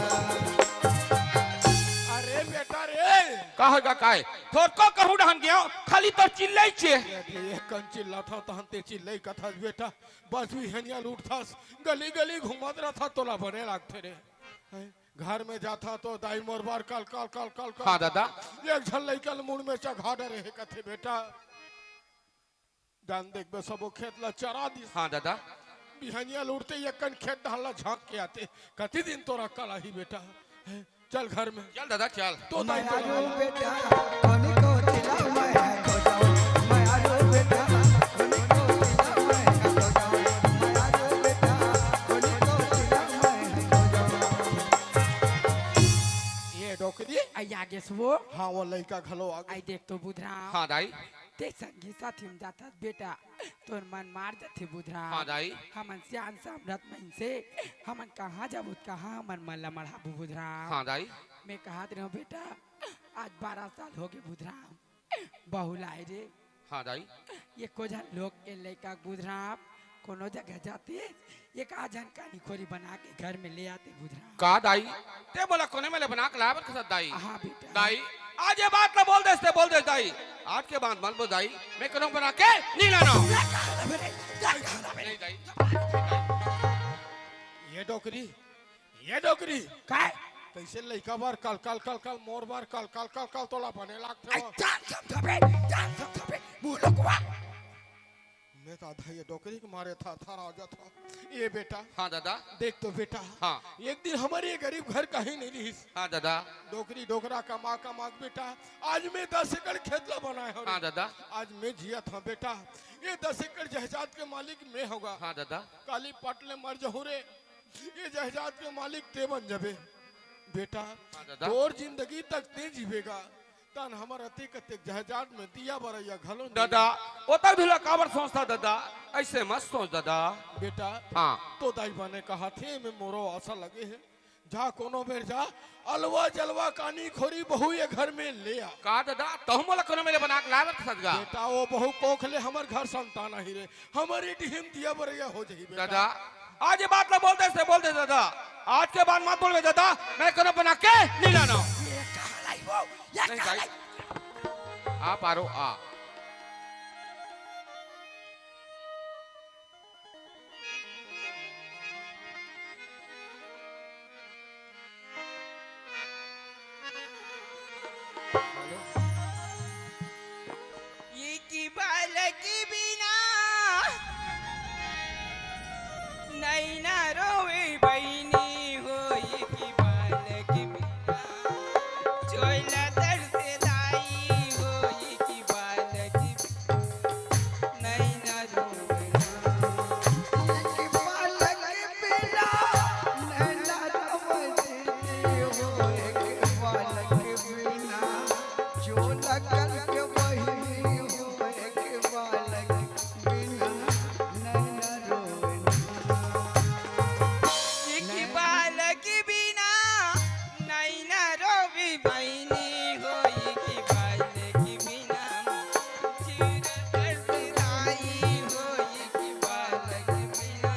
अरे बेटा रे। का हे गा, का हे? थोरको कहूँ डहन गेंव, खाली तोर चिल्लई चे। ये, ये कन चिल्लाथव, तहन ते चिल्लई कथस बेटा। बस बिहनिया ल उठथस, गली गली घूमत रहिथस, तोला बने लागथे रे। हैं? घर में जाथस तो दाई मोर बर कल, कल, कल, कल, कल। हाँ दादा। एक झन लइका ल मुड़ में चघा डरे हे कथे बेटा। डहन देखबे सबो खेत ला चरा दिस। हाँ दादा। बिहनिया ल उठते ही एकन खेत डहन ला झांक के आथे। कति दिन तोर अकल आही बेटा। हैं? चल घर में। चल दादा, चल। तो दाई तो मयारू बेटा, कोनी को तिला मैं खोजो। मयारू बेटा, कोनी को तिला मैं खोजो। मयारू बेटा, कोनी को तिला मैं खोजो। ये डोकरी। आई आगे सुबो। हाँ, वो लइका घलो आगे। आई देख तो बुधराम। हाँ दाई। ते संगी साथी में जाथस बेटा, तोर मन मार जथे बुधराम। हाँ दाई। हमन सियान सामरथ मइनसे, हमन कहाँ जाबो, कहाँ हमर मन ला मढ़ाबो बुधराम। हाँ दाई। मैं कहत रहेंव बेटा, आज बारह साल होगे बुधराम, बहू लाए रे। हाँ दाई। एको झन लोग के लइका बुधराम कोनो जगह जातिस, एक आध झन कानी खोरी बना के घर में ले आते बुधराम। का दाई? ते मोला कोने में ले बना के लाए बर कथस दाई? हाँ बेटा। दाई, आज ये बात ला बोल देस, ते बोल देस दाई। आज के बाद मत बोल दाई, मैं कोनो बना के नहीं लानों। नहीं दाई। ये डोकरी, ये डोकरी। काय? कइसे लइका बर कल, कल, कल, कल, मोर बर कल, कल, कल, कल, तोला बने लागथे आई वो। जान समझबे, जान समझबे, मुँह लुकवा। मैं तो आधा ये डोकरी के मारे थरथरा जाथों। ये बेटा। हाँ दादा। देख तो बेटा। हाँ। एक दिन हमर ये गरीब घर कहीं नहीं रहिस। हाँ दादा। डोकरी डोकरा कमा कमा के बेटा, आज मैं दस एकड़ खेत ला बनाए हँव रे। हाँ दादा। आज मैं जियत हँव बेटा। ये दस एकड़ जायदाद के मालिक मैं हँव गा। हाँ दादा। काली पट ले मर जहूँ रे, ये जायदाद के मालिक ते बन जाबे। बेटा, हाँ दादा। तोर जिंदगी तक ते जीबे गा। तन हमर अतेक अतेक जहजात में दिया बरैया घलो नहीं। दादा, ओतक भी ला काबर सोचता दादा? ऐसे मत सोच दादा। बेटा, हाँ। तो दाई बने कहा थे, मैं मोरो आशा लगे है। जा कोनो बेर जा, अलवा जलवा कानी खोरी बहू ये घर में ले आ। का दादा, तहु मोला कोनो मेरे बना के लाए बर सजगा? बेटा, वो बहू कोख ले हमर घर संतान आही रे। हमर इडिहिम दिया बरैया हो जाही बेटा। दादा, आज ये बात ला बोल दे से बोल दे दादा। आज के बाद मत बोलबे दादा, मैं कोनो बना के नहीं लाना। ये कहाँ लाई वो? ये नहीं कहाँ भाई। लाई? आ पारो, आ। ये की बालक बिना नैना रोवे बहिनी हो, ये की बालक बिना चोला दर्द दाई हो, ये की बालक नैना रोवे ना। एक बालक बिना नैना रोवे हो, एक बालक बिना चोला करके बहिनी हो, एक बालक बिना नैना रोवे ना। एक बालक बिना नैना रोवे बहिनी हो, एक बालक बिना चोला दर्द दाई हो, एक बालक बिना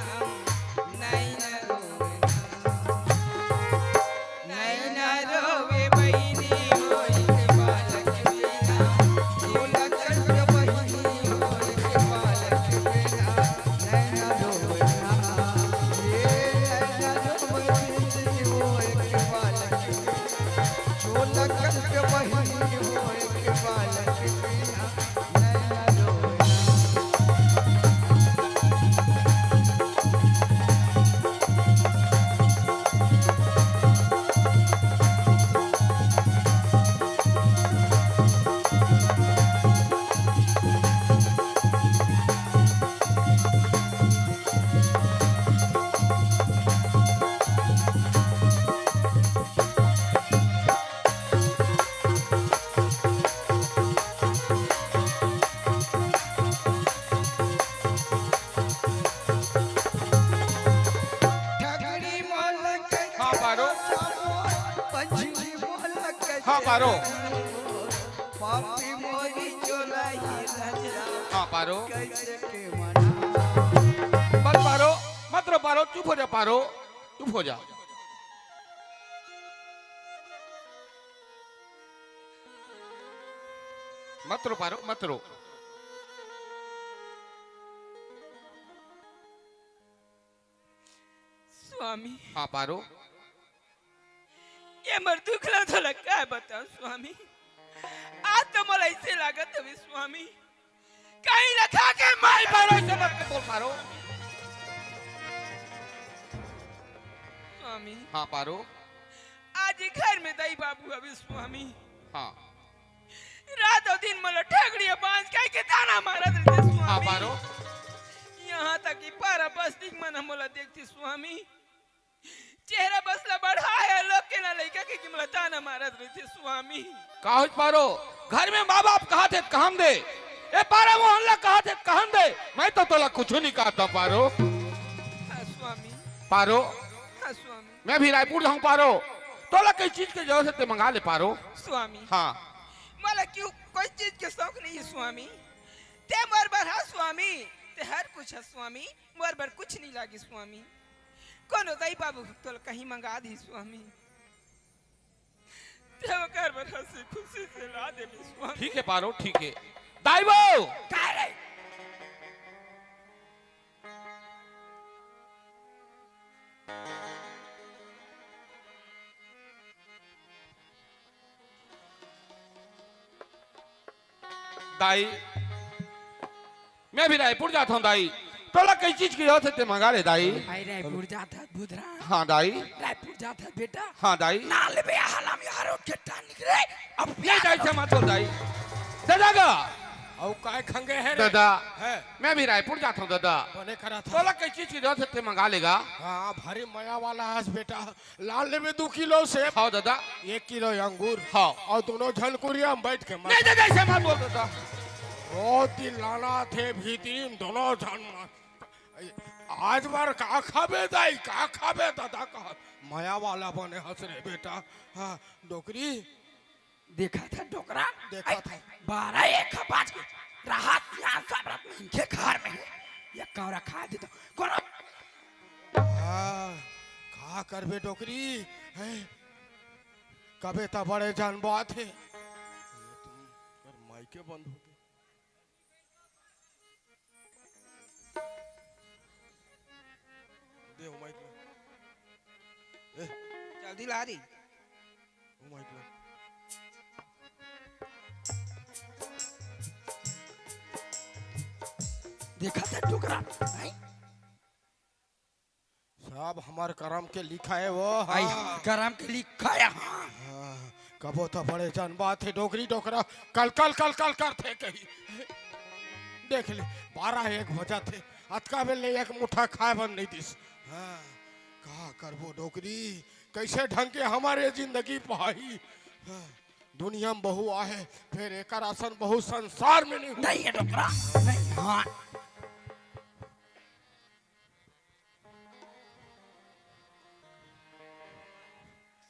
नैना रोवे ना। नैना रोवे बहिनी हो, एक बालक बिना। चोला करके बहिनी हो, एक बालक बिना। नैना रोवे ना। ये नैना रोवे बहिनी हो, एक बालक बिना। चोला करके बहिनी हो, एक बालक बिना। नैना रोवे ना। ठगड़ी मोल के हाँ, पारो। पंछी मोल के हाँ, पारो। पापी मोरी चोलाई रजरा हाँ, पारो। कैसे के मना। बस पारो, मत रो पारो, चुप हो जा पारो, चुप हो जा। मत रो पारो, मत रो। स्वामी। हाँ पारो। ये मोर दुख ला तोला काय बताओ स्वामी। आज तो मोला ऐसे लागत हवे स्वामी, कहीं लखा के माई पारो, ऐसे मत बोल पारो। स्वामी। हाँ पारो। आज ये घर में दाई बाबू हवे स्वामी। हाँ। रात अउ दिन मोला ठगड़िया बांझ कहि के ताना मारत रहिथे स्वामी। हाँ पारो। यहाँ तक कि पारा बस्ती के मन ह मोला देखथे स्वामी। चेहरा बस ला बढ़ा हे लोग के ना लइका के कि मोला ताना मारत रहिथे स्वामी। का होइस पारो? घर में माँ बाप कहाथे त कहन दे, ए पारा मोहन ला कहाथे त कहन दे, मैं तो तोला कुछु नहीं कहत हूँ पारो। हाँ स्वामी। पारो। हाँ स्वामी। मैं भी रायपुर जाहूँ पारो, तोला कई चीज के जरूरत हे ते मंगा ले पारो। स्वामी। हाँ। मोला क्यों कोई चीज के शौक नहीं हे स्वामी। ते मोर बर हा स्वामी, ते हर कुछ हा स्वामी, मोर बर कुछ नहीं लागे स्वामी। कोनो दाई बाबू तोला कहीं मंगा दी स्वामी। ते ओकर बर हंसी खुशी से ला देबे स्वामी। ठीक हे पारो, ठीक हे। दाई बो! का रे? दाई, मैं भी रायपुर जात हूँ दाई। तोला कई चीज के जरूरत हे ते मंगा ले दाई। भाई रायपुर जात हस बुधरा। हाँ दाई। रायपुर जात हस बेटा। हाँ दाई। ना लेबे हलम यारो के टानिक रे। अब ये दाई से मत बोल दाई। दे जागा। अउ काय खंगे हे रे? दादा, हे। मैं भी रायपुर जात हूँ दादा। बने करा था। तोला कई चीज की जरूरत हे ते मंगा लेगा। हाँ, भारी मया वाला हस बेटा। लान लेबे दू किलो सेब। हाँ दादा। एक किलो अंगूर। हाँ। अउ दोनों झन कुरिया में बैठ के मत। नहीं दादा, ऐसे मत बोल दादा। रोज दिन लाना थे भीतरी में दोनों झन मत। आज बार का खाबे दाई, का खाबे दादा कहा। मया वाला बने हस रे बेटा। हाँ, डोकरी। देखा था डोकरा? देखा था। बारह एक बाज के रहा सियान सब रत इनके घर में है। ये कौरा खा दे तो कोनो। हाँ, का करबे डोकरी? हैं? कबे त बड़े जान बात हे। ये तुम कर माई के बंद होते। दे ओ माइक ला। ए, जल्दी ला रे। ओ माइक ला। देखा था डोकरा, हैं? सब हमर करम के लिखा हे वो, आई, हाँ। हमर करम के लिखा हे, हाँ। हाँ, कबो तो बड़े जान बात हे, डोकरी डोकरा कल कल कल कल करथे कही। देख ले, बारह एक बजत हे, अतका बेर ले एक मुठा खाए बर नहीं दिस। हाँ, का करबो डोकरी, कैसे ढंग के हमर जिंदगी पाही। हाँ, दुनिया में बहू आहे, फेर एकर असन बहू संसार में नहीं। नहीं हे डोकरा, नहीं, हाँ।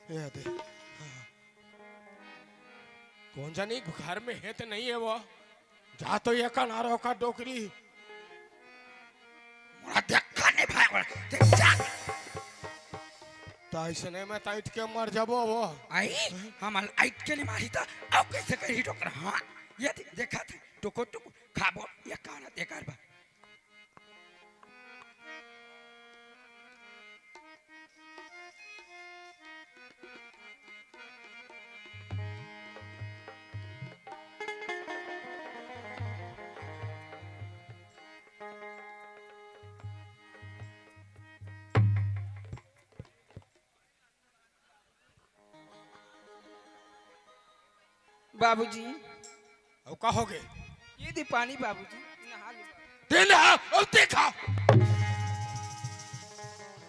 ये दे। कोन जनी घर में हे त नहीं हे वो? जा तो ये कनारो का डोकरी। मोला देखा नहीं भाई, मोला देख जा। त अइसने में त अइट के मर जाबो वो। आई, हम अइट के नहीं मारी त अउ कैसे करही डोकरा? हाँ, ये दे, देखा था, टुकुर टुकुर खाबो, ये काना देखा बा। बाबूजी। अउ का होगे? ये दे पानी बाबूजी, नहा ले। दे नहा, अउ देखा।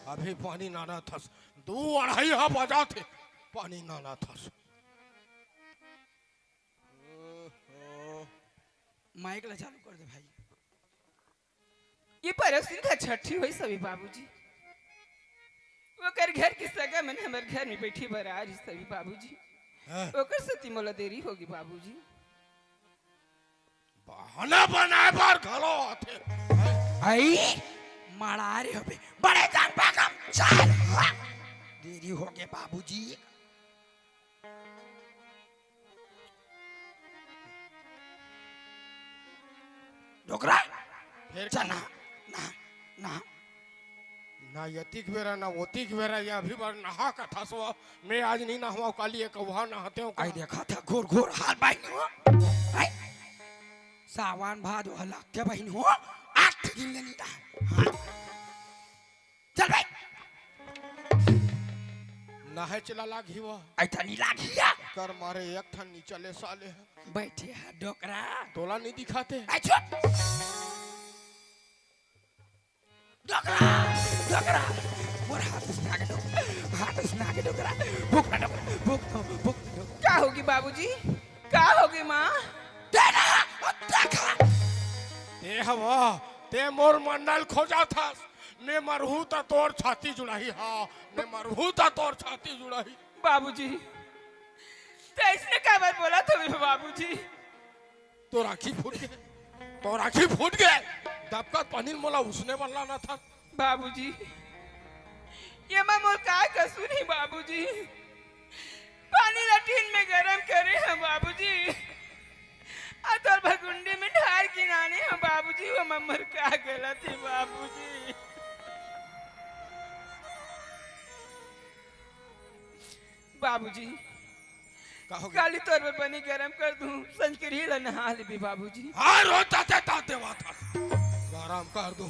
अभी पानी नाना थस, दू अढ़ाई हा बजात हे, पानी नाना थस। ओहो। माइक ला चालू कर दे भाई। ये परसदिन का छट्ठी होइस हवे बाबूजी। ओकर घर के सगा मन हमर घर में बैठे बर आ रहिस हवे बाबूजी। हाँ। ओकर सेती मोला देरी होगे बाबूजी। बहाना बनाए बर घलो आथे। आई, माड़ा रे होबे, बड़े जान पागम, चल। हाँ। देरी होगे बाबूजी। डोकरा, फेर चल ना, ना, ना। ना यतिक बेरा, ना ओतिक बेरा, ये अभी बार नहा कथस वो। मैं आज नहीं नहवाओं, काली एक वहाँ नहाते हो का? आई देखा था, घोर घोर हाल बाई नो। आई, सावन भादो हला के बहिन हो, आठ दिन ले नहीं नहा। हाँ। चल बे। नहाए चला लाग ही वो। ऐसा नहीं लाग ही या। कर मारे एक ठन नी चले साले। बैठे हे डोकरा। तोला नहीं दिखाते। ए, चुप। डोकरा, डोकरा। मोर हाथ उसने आगे डोकरा। हाथ उसने आगे डोकरा। भूख ना डोकरा। भूख ना, भूख ना डोकरा। का होगे बाबूजी? का होगे माँ? तेरा देखा। ते हवा, ते मोर मंडल खोजा थस। मैं मरहूँ त तोर छाती जुड़ाही, हाँ, मैं मरहूँ त तोर छाती जुड़ाही। बाबूजी, ते अइसने काबर बोलत हवे बाबूजी? तोर आँखी फूट गे, तोर आँखी फूट गे। दबकत पानी मोला उसने वाला ना था। बाबूजी, ये मैं मोर का कसूर हे बाबूजी? पानी ला टीन में गरम करे हँव बाबूजी, अउ तोर भगुंडी में ढार के लाने हँव बाबूजी, वो में मोर का गलत हे बाबूजी? बाबूजी, का हो गया? काली तोर बर पानी गरम कर दूँ, संजकरी ला नहा लेबे बाबूजी। हाँ, रोज ताते ताते वाता गरम कर दूँ।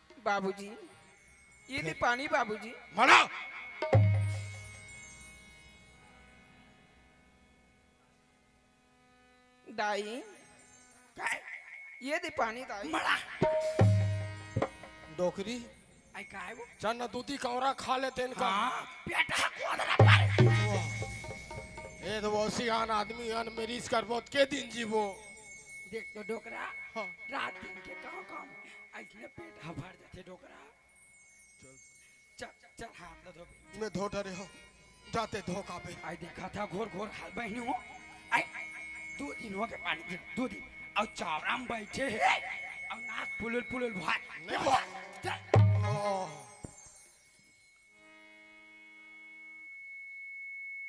बाबूजी, ये दे पानी बाबूजी। मड़ा। दाई। काय? ये दे पानी दाई। मड़ा। डोकरी। आई काय वो? चना दूधी कौरा खा लेते इनका। हाँ, पेट हा कोदरा पर। वाह। ये तो वो सियान आदमी अन मेरी इस कर बहुत के दिन जीवो। देख तो डोकरा। हाँ। रात दिन के काम काम। ऐसने पेट हा भर जाते डोकरा। चल। चल, चल, हाथ ला धो। मैं धो डरे हो, जाते धो काबे। आई देखा था घोर घोर हाल बहिनी हो। आई, दो दिन हो गए पानी दे, दो दिन। अउ चावरा में बैठे हे, अउ नाक पुलुल पुलुल भाई। नहीं। देखो, चल। ओ।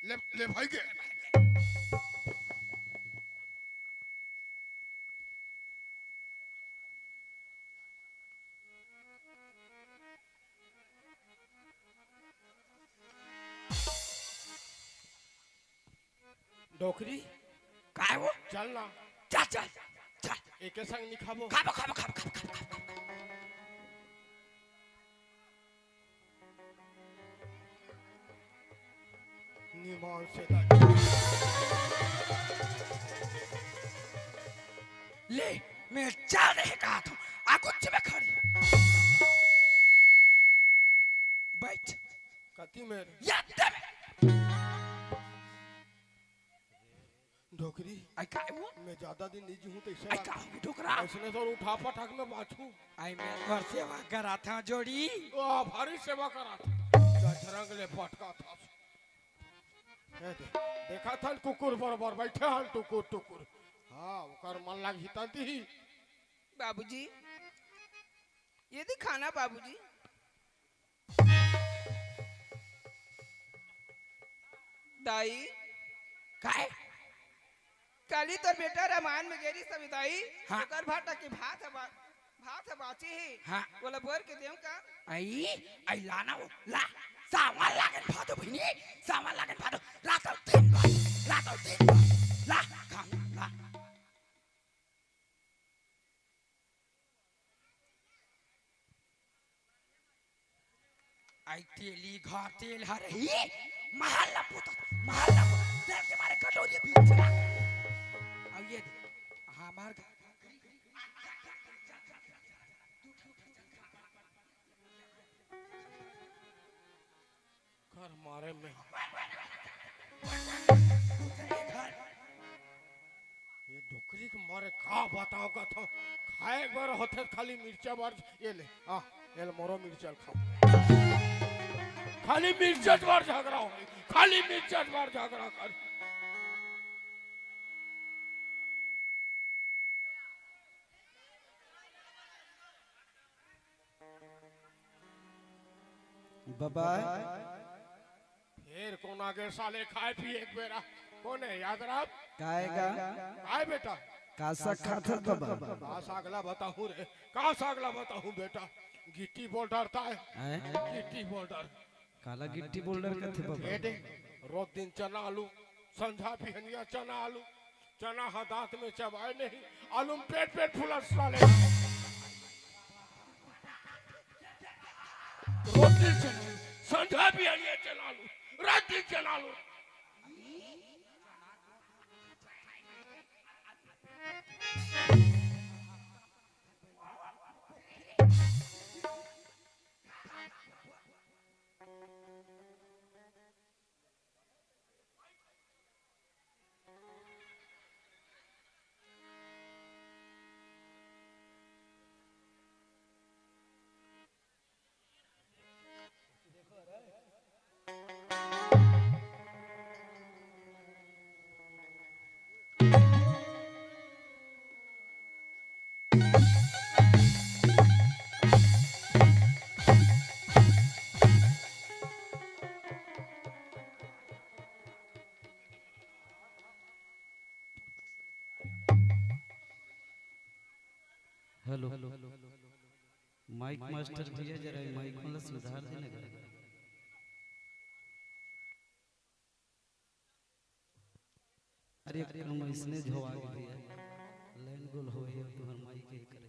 ले, ले भाई के। डोकरी। काय वो? चल ना। चल, चल, चल। एके संग नहीं खाबो। खाबो, खाबो, खाबो, खाबो, खाबो, खाबो, खाबो। निमान से दाई। ले, मैं चल रहे कहा था, आ कुछ में खड़ी। बैठ। कति मेर? या दे। डोकरी। आई का वो? मैं ज्यादा दिन नहीं जीहूं तो इसे आई का हो डोकरा? ऐसने तो उठा पटक में बाछू। आई मैं तोर सेवा करा था जोड़ी। ओ, भारी सेवा करा था। जजरंग ले पटका था। ए दे, देखा था कुकुर बरोबर बैठे हन टुकुर टुकुर। हाँ, ओकर मन लाग हिता दी। बाबूजी, ये दे खाना बाबूजी। दाई। काय? काली तोर बेटा रामायण में गेरी सभी दाई, हाँ। ओकर भाटा के भात ह बा-, भात ह बाची ही। हाँ। ओला बोर के देव का? आई, आई लाना वो, ला, सामान लागन भादो बहिनी, सामान लागन भादो, रात और दिन भर, रात और दिन भर, ला, खाऊं, ला। आई तेली घर तेल हर ही, महल ना पोता, महल ना पोता, तेल के मारे कटोरी बीच में। अब ये दे, हमार घर घर मारे में। ये डोकरी के मारे का बताओ का था, खाए बर होथे खाली मिर्चा बर, ये ले, आ, ये ले मोरो मिर्चा ल खाओ। खाली मिर्चा बर झगड़ा हो, खाली मिर्चा बर झगड़ा कर। बाबा। फेर कोन आगे साले खाए पिए एक बेरा? कोन है याद राम? काय का? काय बेटा? का साग खात हस बाबा? का साग ला बताहूँ रे? का साग ला बताहूँ बेटा? गिट्टी बोल डरता है। हैं? गिट्टी बोल डर। काला गिट्टी बोल डर कथे बाबा? ए दे, रोज दिन चना आलू, संझा बिहनिया चना आलू, चना ह दांत में चबाए नहीं, आलू में पेट पेट फुला साले। रोटी से संझा भी हरिया चला लो, रात दिन चला लो। हेलो, माइक मास्टर भैया, जरा माइक वाला सुधार देना। अरे, हम इसने झोवा के भैया, लाइन गोल हो गया, तुम्हार माइक के करे।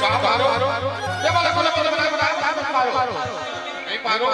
का मारो? ये वाला, वाला, वाला, वाला, वाला, वाला, मारो। नहीं मारो।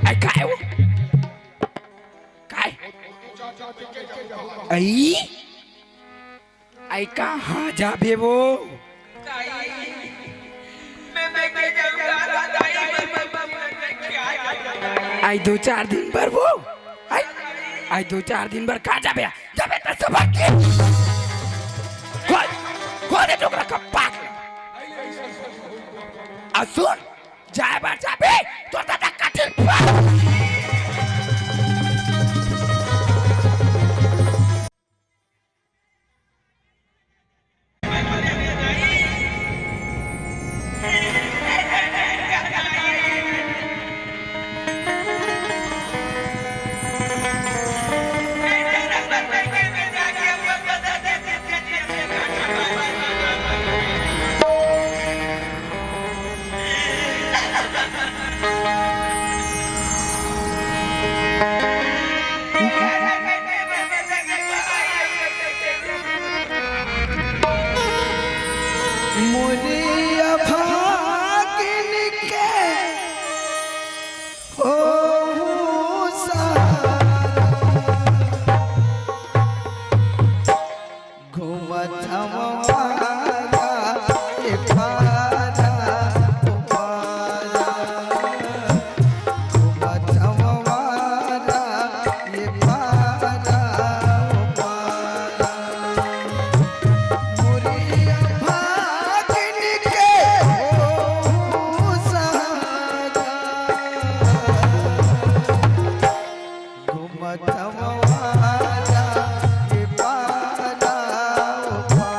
आई काय हो? काय? आई? आई कहाँ जाबे वो? आई दो चार दिन बर वो। आई, आई दो चार दिन बर कहाँ जाबे? जाबे त सुबह के। खोल, खोल दे डोकरा का पाक। आ सुन, जाए बर जाबे, तोर दादा कठिन। मोरी अभागिन के ओहू सहारा। घूमत हम आवारा, ए पारा, ओ पारा। घूमत हम आवारा, ए पारा, ओ पारा। मोरी अभागिन के ओहू सहारा। घूमत हम आवारा, ए पारा, ओ पारा।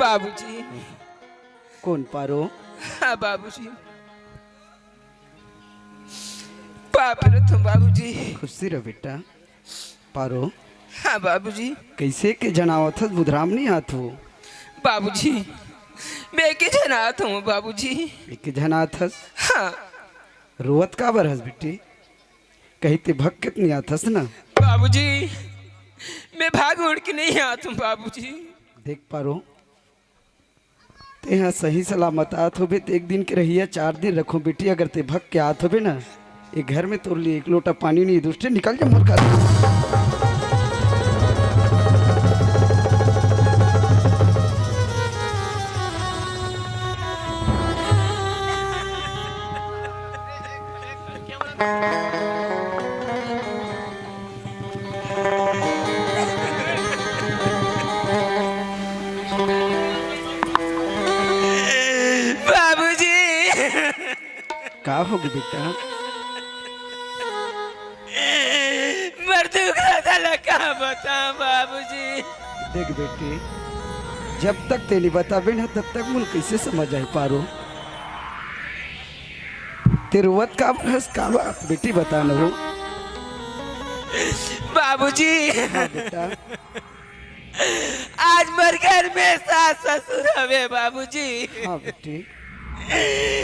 बाबूजी। कौन पारो? हाँ बाबूजी, पाँव परत हँव बाबूजी। खुशी रह बेटा। पारो। हाँ बाबूजी। कैसे के झन आवत हस, बुधराम नहीं आत हो? बाबूजी, मैं एके झन आत हँव बाबूजी। एके झन आत हस? हाँ। रोवत काबर हस बेटी? कहीं ते भग के तो नइ आथस ना? बाबूजी, मैं भाग उड़ के नइ आत हूँ बाबूजी। देख पारो, तेहा सही सलामत आत होबे, ते एक दिन के रहिया चार दिन रखहूँ बेटी। अगर ते भग के आत होबे ना, ए घर में तोर लिए एक लोटा पानी नइ हे, दुस्टे निकल जा मोर घर। बाबूजी। का होगे बेटा? मोर दुख दर्द ला का बतावं बाबूजी। देख बेटी, जब तक ते नइ बताबे ना, तब तक मोला कइसे समझ आही पारो? ते रोवत काबर हस, का बात बेटी, बता ना वो। बाबूजी। हाँ बेटा। आज मोर घर में सास ससुर हवे बाबूजी। हाँ बेटी।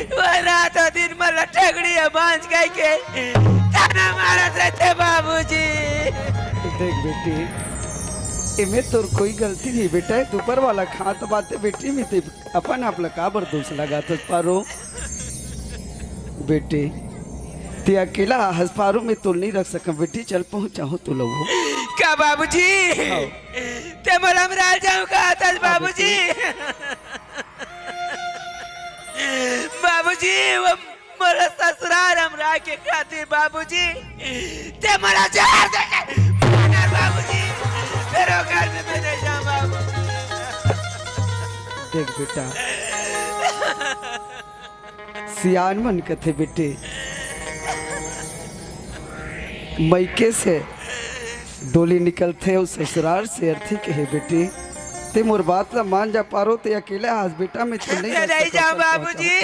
वो रात दिन मोला ठेगड़ी बांध के ताना मारत रहिथे बाबूजी। देख बेटी, एमे तोर कोई गलती नइ हे बेटा, ए ऊपर वाला के हाथ बात हे बेटी, एमे ते अपन आप ला काबर दोष लगाथस पारो? बेटी, ते अकेला हस पारो, मैं तोला नइ रख सकंव बेटी, चल पहुंचाहूं तोला वो। का बाबूजी? हाँ। ते मोला अमराल जाहूं का हस बाबूजी? बाबूजी, वो मोला ससुरार अमराय के खातिर बाबूजी, ते मोला जहर दे के मार डार बाबूजी, फेर वो घर में मैं नइ जावं बाबूजी। देख बेटा, सियान मन कथे बेटी, मइके से डोली निकलथे अउ ससुरार से अरथी कहे बेटी। ते मोर बात ला मान जा पारो, ते अकेले हस बेटा, मैं तो नइ रह सकंव बाबूजी।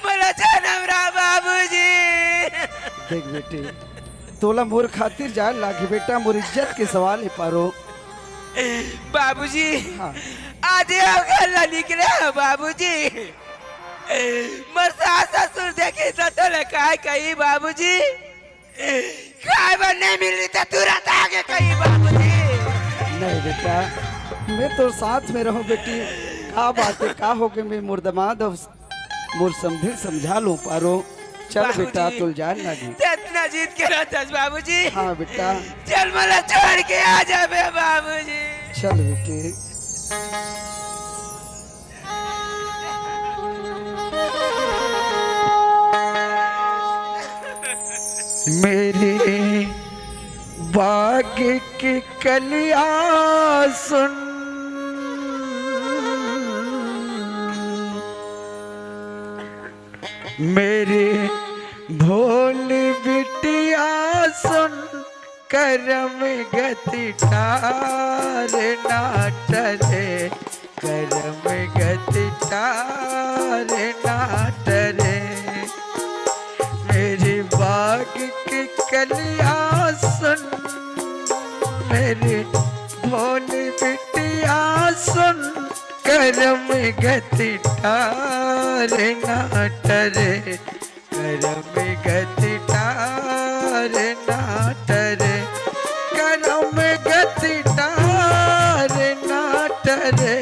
मोला जनम रहा बाबूजी। देख बेटी, तोला मोर खातिर जाए लागही बेटा, मोर इज्जत के सवाल हे पारो। बाबूजी, हाँ। आज ये घर ला निकले हो बाबूजी। मोर सास ससुर देखही त तोला काय कही बाबूजी? खाए बर नइ मिलही त तुरंत आगे कही बाबूजी। नहीं बेटा, मैं तोर साथ में रहूं बेटी। का बात हे, का होगे, मैं मोर दमाद अउ मोर समधिन समझा लूं पारो। चल बेटा, बाबूजी, तोला जाए लागही। ते अतना जिद करत हस बाबूजी। हाँ बेटा। चल मोला छोड़ के आ जाबे बाबूजी। चल बेटी। मेरे बाग की कलियां सुन, मेरी भोली बिटिया सुन, करम गति टार ना टरे, करम गति टार ना टरे। मेरी बाग की कलियां सुन, मेरी भोली बिटिया सुन, करम गति टार ना टरे, करम गति टार ना टरे, करम गति टार ना टरे,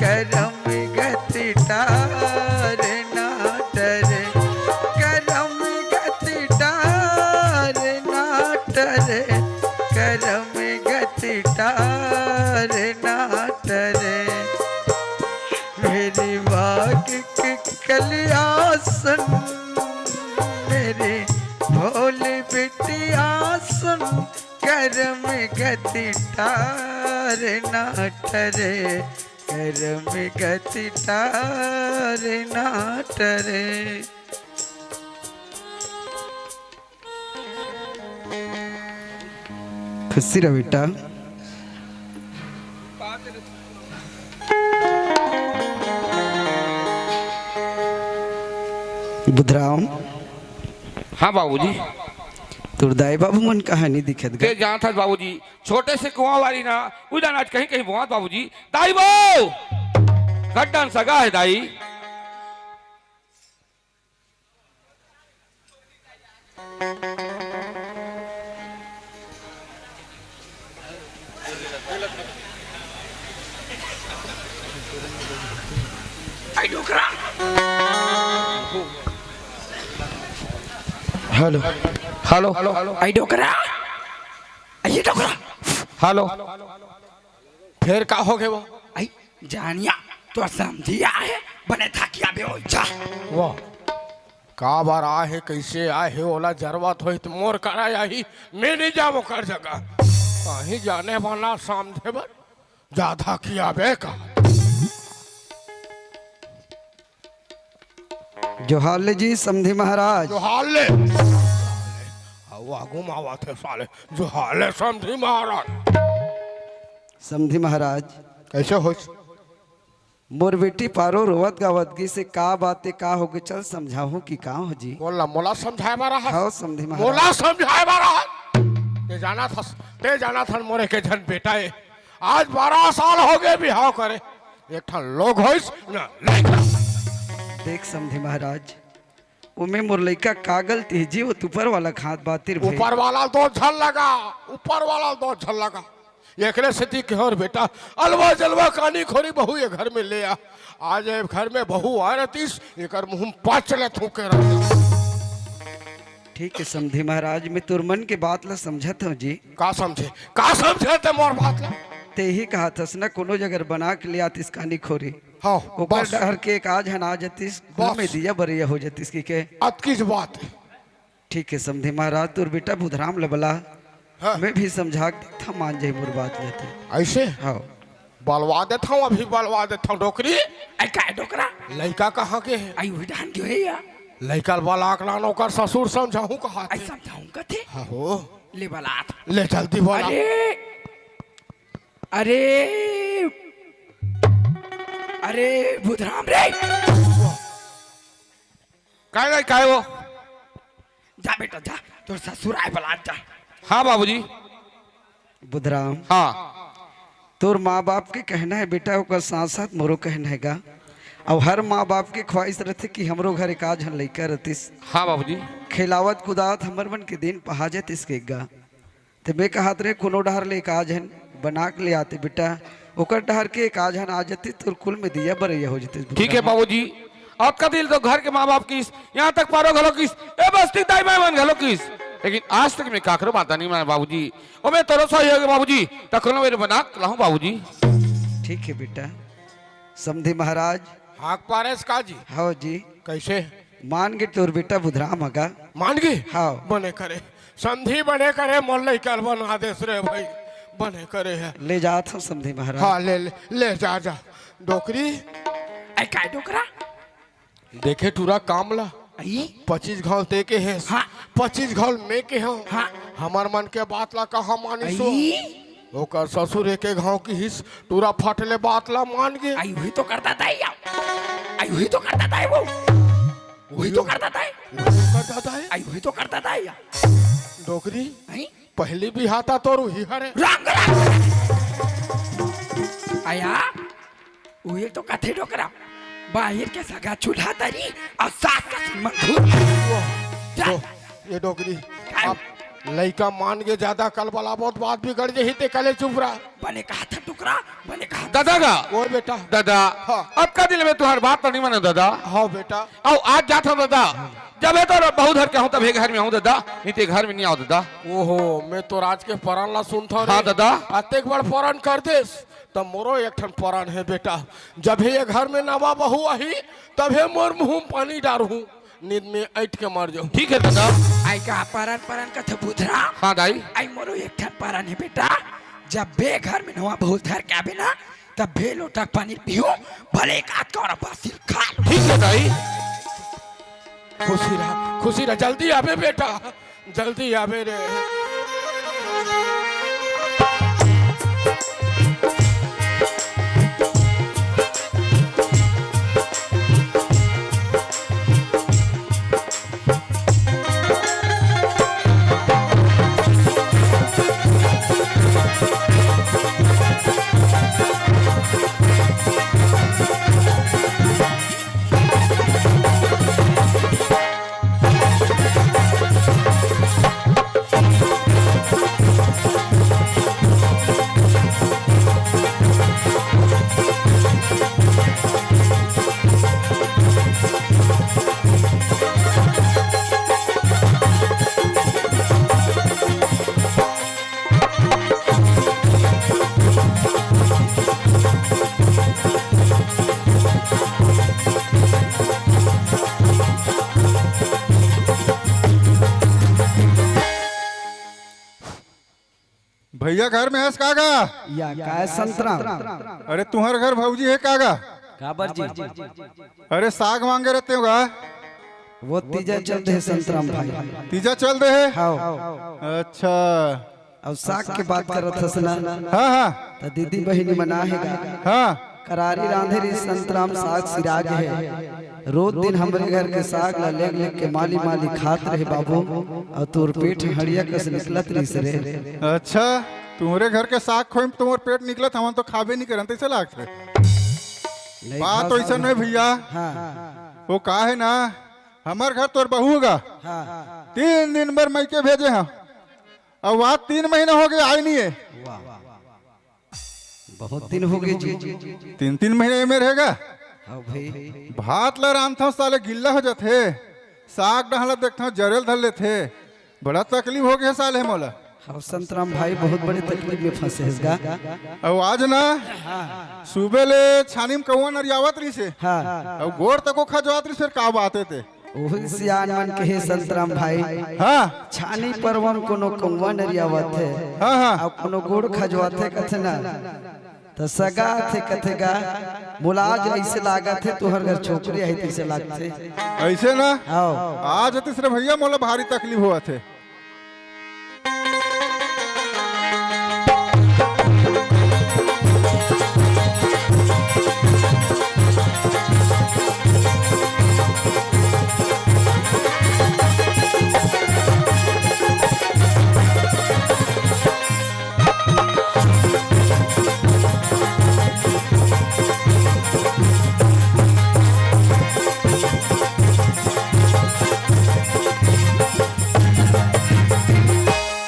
करम गति टार ना टरे, करम गति टार ना टरे, करम गति टार ना टरे। मेरी बाग की कलियां सुन, मेरी भोली बिटिया सुन, करम गति टार ना टरे, करम गति टार ना टरे। खुशी रह बेटा। बुधराम। हाँ बाबूजी। तोर दाई बाबू मन कहाँ नइ दिखत गा? ते जानत हस बाबूजी, छोटे से कुआं वाली ना, उदा नाच कहीं कहीं बोआत बाबूजी। दाई बो! गड्डन सगा हे दाई। आई डोकरा। हेलो। हेलो। आई डोकरा। आई डोकरा। हेलो। फेर का होगे वो? आई जानिया, तोर समधी आए हे, बने थाकिया बे ओ जा। वाह, काबर आए हे, कइसे आए हे, ओला जरूरत होही त मोर करा आही, मैं नइ जावंव ओकर जगह। काहीं जाने वाला समधे बर जादा किया बे का। जोहार ले जी समधी महाराज। जोहार ले। अउ आगू म आवत हे साले। जोहार ले समधी महाराज। समधी महाराज। कइसे होइस? मोर बेटी पारो रोवत गावत गिस हे, का बात हे, का होगे, चल समझाहूं कि का हो जी? बोल ना, मोला समझाए बर आहस? हव समधी महाराज। मोला समझाए बर आहस? तें जानत हस, तें जानत हस मोर एके झन बेटा हे। आज बारह साल होगे बिहाव करे, एक ठन लोग होइस ना लइका। देख समधी महाराज, ओमे मोर लइका का गलती हे जी, ओ तो ऊपर वाला के हाथ बात हे रे भई। ऊपर वाला ल दोस झन लगा, ऊपर वाला ल दोस झन लगा। एकरे सेती केहेंव रे बेटा, अलवा जलवा कानी खोरी बहू ए घर में ले आ। आज ए घर में बहू आए रहतिस, एकर मुंह म पांच ले थूके रहतेंव। ठीक हे समधी महाराज, मैं तोर मन के बात ला समझत हंव जी। का समझे? का समझे तें मोर बात ला? तें ही कहत हस ना, कोनो जगह बना के ले आतिस कानी खोरी। हव, ओकर बस। डहर के एक आध झन आ जतिस, कुल बस। में दिया बरइया हो जतिस कहिके। अतकीच बात हे। ठीक हे समधी महाराज, तोर बेटा बुधराम ल बला। हाँ। मैं भी समझा के देखथंव, मान जाही मोर बात ल तें। अइसे? हव। बलवा देथंव, अभी बलवा देथंव डोकरी। अई काय डोकरा? लइका कहां के हे? अई उही डहन के हे या? लइका ल बला के लान, ओकर ससुर समझाहूं कहाथे। अई समझाहूं कथे? हाँ हो। ले बलात। ले जल्दी बला। अरे, अरे, अरे बुधराम रे। काय रे, काय वो? जा बेटा जा, तोर ससुर आए बलात जा। हाँ बाबूजी। बुधराम। हाँ। तोर माँ बाप के कहना हे बेटा, ओकर साथ साथ मोरो कहना हे गा। अउ हर माँ बाप के ख्वाहिश रहिथे कि हमरो घर एक आध झन लइका रहतिस। हाँ बाबूजी। खेलावत कुदावत हमर मन के दिन पहा जतिस कहिके गा। त मैं कहत रहेंव कोनो डहर ले एक आध झन बना के ले आते बेटा, ओकर डहर के एक आध झन आ जतिस, तोर कुल में दिया बरइया हो जतिस। ठीक हे बाबूजी। अतका दिन तो घर के माँ बाप किस, यहाँ तक पारो घलो किस, ए बस्ती दाई माई मन घलो किस, लेकिन आज तक मैं काकरो बात नइ माने बाबूजी। ओमे तोरो सही होगे बाबूजी, त कोनो मेर बना के लाहूं बाबूजी। ठीक हे बेटा। समधी महाराज। हाँक पारेस का जी? हव जी। कइसे? मान गे तोर बेटा बुधराम ह गा। मान गे? हव। बने करे। समधी बने करे, मोर लइका ल बना देस रे भई। बने करे हे। ले जात हंव समधी महाराज। हाँ, ले, ले, ले जा, जा। डोकरी। अई काय डोकरा? देखे टूरा काम ला। अई? पच्चीस घांव तें केहेस। हाँ। पच्चीस घांव मैं केहेंव। हाँ। हमर मन के बात ला कहां मानिस ओ? अई? ओकर ससुर एके घांव किहिस, टूरा फट ले बात ला मान गे। अई उही तो करत हे या। अई उही तो करत हे वो। उही तो करत हे। उही तो करत हे। अई उही तो करत हे या। डोकरी। अई? पहिली बिहाव तोर उही हरे। रंग रंग। अया, उही तो कथे डोकरा, बाहिर के सगा चूल्हा तरी अउ सास ससुर मन घूर। वाह, जा। दो, ये डोकरी, काय? अब लइका मान गे, जादा कलबलाबो त बात बिगड़ जही, तें कले चुप रह। बने कहत हंव डोकरा, बने कहत हंव। दादा गा। ओए बेटा। दादा। हाँ। अतका दिन में तुंहर बात तो नइ मानंव दादा। हाँ बेटा। अउ आज जात हंव दादा, जब ए तो बहुत हर के हूँ, तभे घर में हूँ दादा, नइ ते घर में नइ आंव दादा। ओहो, मैं तो राज के परान ला सुनथंव रे। हाँ दादा। अतेक बड़ परान कर देस, त मोरो एक ठन परान हे बेटा। जब ए घर में नवा बहू आही, तभे मोर मुंह म पानी डारहूं, नइ त मैं अइंठ के मर जाहूं। ठीक हे दादा। अई का परान परान कथे बुधराम? हाँ दाई। अई मोरो एक ठन परान हे बेटा, जब ए घर में नवा बहू धर के आबे ना, तभे लोटा पानी पीहूं, भले एक आध कौड़ा बासी ल खा लूं। ठीक हे दाई। खुशी रह, खुशी रह, जल्दी आबे बेटा, जल्दी आबे रे। भैया घर में हस का गा? या काय संतराम? अरे तुंहर घर भौजी हे का गा? काबर जी? अरे साग मांगे रहते हो गा? वो तीजा चल दे हे संतराम भाई। तीजा चल दे हे? हाँ। अच्छा। अब साग के बात करत हस ना। हाँ हाँ। त दीदी बहिनी मन आहे गा। हाँ। करारी रांधे रही संतराम साग सिराग हे। रोज दिन हमरे घर के साग ला लेग लेग के माली माली खात रहे बाबू। अउ तोर पेट हड़िया कस निकलत रहिस रे। अच्छा। तुंहरे घर के साग खोई म तुंहर पेट निकलत, हमन तो खाबे नहीं करन, तइसे लागथे। नहीं बात खा वइसन सकत। नहीं भैया। हाँ। वो का हे ना, हमर घर तोर बहू गा। हाँ। तीन दिन बर मइके भेजे हंव। अब आज तीन महीना हो गे, आय नहीं हे। वाह। बहुत दिन हो गे जी। तीन तीन महीना एमे रहेगा। हाँ भाई। भात ला रांधथंव साले गिल्ला हो जाथे, साग डहला देखथंव जरेल धर लेथे, बड़ा तकलीफ हो गे साले मोला। हाँ संतराम भाई, बहुत बड़े तकलीफ में फंसे हस गा। अउ आज ना, सुबह ले छानी में कौआ नरियावत रहिसे। हाँ। अउ गोड़ तको खजवात रहिसे, फेर का बात हे ते? ओही सियान मन कहे संतराम भाई। हाँ। छानी परवन कोनो कौआ नरियावत हे। हाँ, हाँ। अउ कोनो गोड़ खजवाथे कथे ना। त सगा थे कथे गा, मोला आज अइसे लागत हे, तुंहर घर छोकरी आही तइसे लागथे। अइसे ना? हाँ। आज तीसरे भैया मोला भारी तकलीफ होवत हे।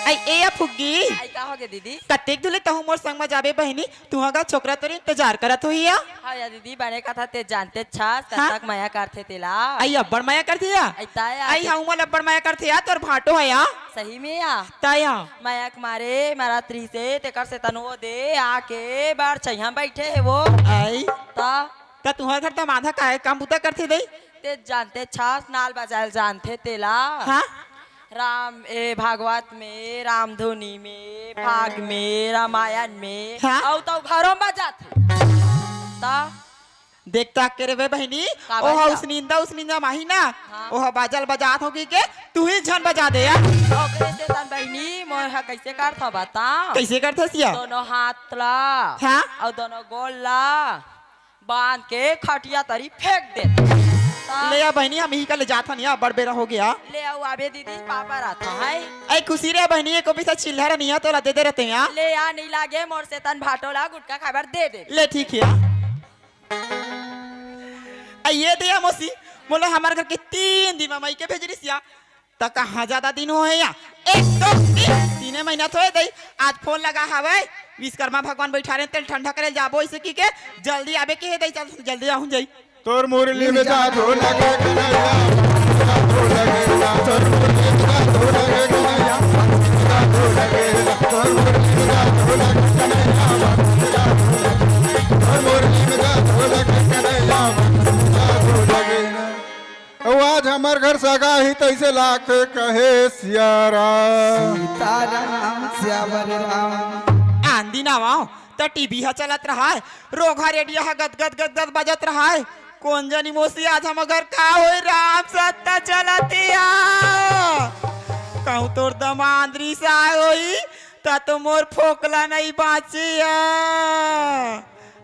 आई ए या फुग्गी। आई का हो गे दीदी? कतेक दिन ले तहूँ मोर संग म जाबे बहिनी, तुंहर घर छोकरा तोर इंतजार करत होही या। हाँ या दीदी, बने कथा ते जानते छास, हाँ? कतक मया करथे तेला। आई अब्बड़ मया करथे या। आई ताया आई ते- हूँ मोला अब्बड़ मया करथे या, तोर भांटो हे या। सही में या। ताया। मया के मारे मरत रहिसे, तेकर से तनो दे आके बड़ छैया बइठे हे वो। आई। ता। त तुंहर घर दमाद ह काय काम बुता करथे दई? ते जानते छास, नाल बजायल जानथे तेला। हाँ? राम, ए, भागवत में, रामधुनी में, फाग में, रामायण में, हाँ? अउ तउ घरों में बजाथे। ता? देख ताक के रे बे बहिनी, काबर ओहा का? उसनिंदा, उसनिंदा माही ना, हाँ। ओहा बाजल बजात होगी के, तुही झन बजा दे या। ओकरे से तन बहिनी, मोर ह कइसे करथव बता? कइसे करथस या? दोनों हाथ ला, हाँ? अउ दोनों गोल ला, बांध के खटिया तरी फेंक दे। ता- ले आ बहिनी, हम इही का ले जाथन या, बड़ बेरा हो गे। ले आऊ आबे दीदी, पापा रहता है। ऐ खुशी रे बहिनी, एको पइसा चिल्हर निया तोला दे दे रहते या। ले आ, नहीं लागे मोर से तन भांटो ला गुटखा खाए बर दे दे। ले ठीक हे या। ऐ ये दे या मौसी, मोला हमर घर के तीन दिन म मइके भेज रिस या। त कहाँ जादा दिन होहे या? एक, दो, तीन, तीने महीना तो हे दई। आज फोन लगा हवय, विश्वकर्मा भगवान बइठा रहे, तेल ठंडा करे जाबो, अइसे कहिके जल्दी आबे के हे दई, चल जल्दी आहूँ जाई। तोर मुरली में जादू लगे कन्हैया, जादू लगे ना, तोर मुरली में जादू लगे कन्हैया, जादू लगे ना, तोर मुरली में जादू लगे कन्हैया, जादू लगे, तोर मुरली में जादू लगे कन्हैया, जादू लगे ना। अउ आज हमर घर सगा ही तइसे लागथे कहे सियाराम। सीताराम, सियावर राम। आंधी ना आवव, त टीवी ह चलत रहय, रोगहा रेडियो ह गदगद गदगद बजत रहय। कोन जनी मौसी आज हमर घर का होई, राम सत्ता चलत या। कहूँ तोर दमांद रिसाय होई, त तो मोर फोकला नइ बाँची या।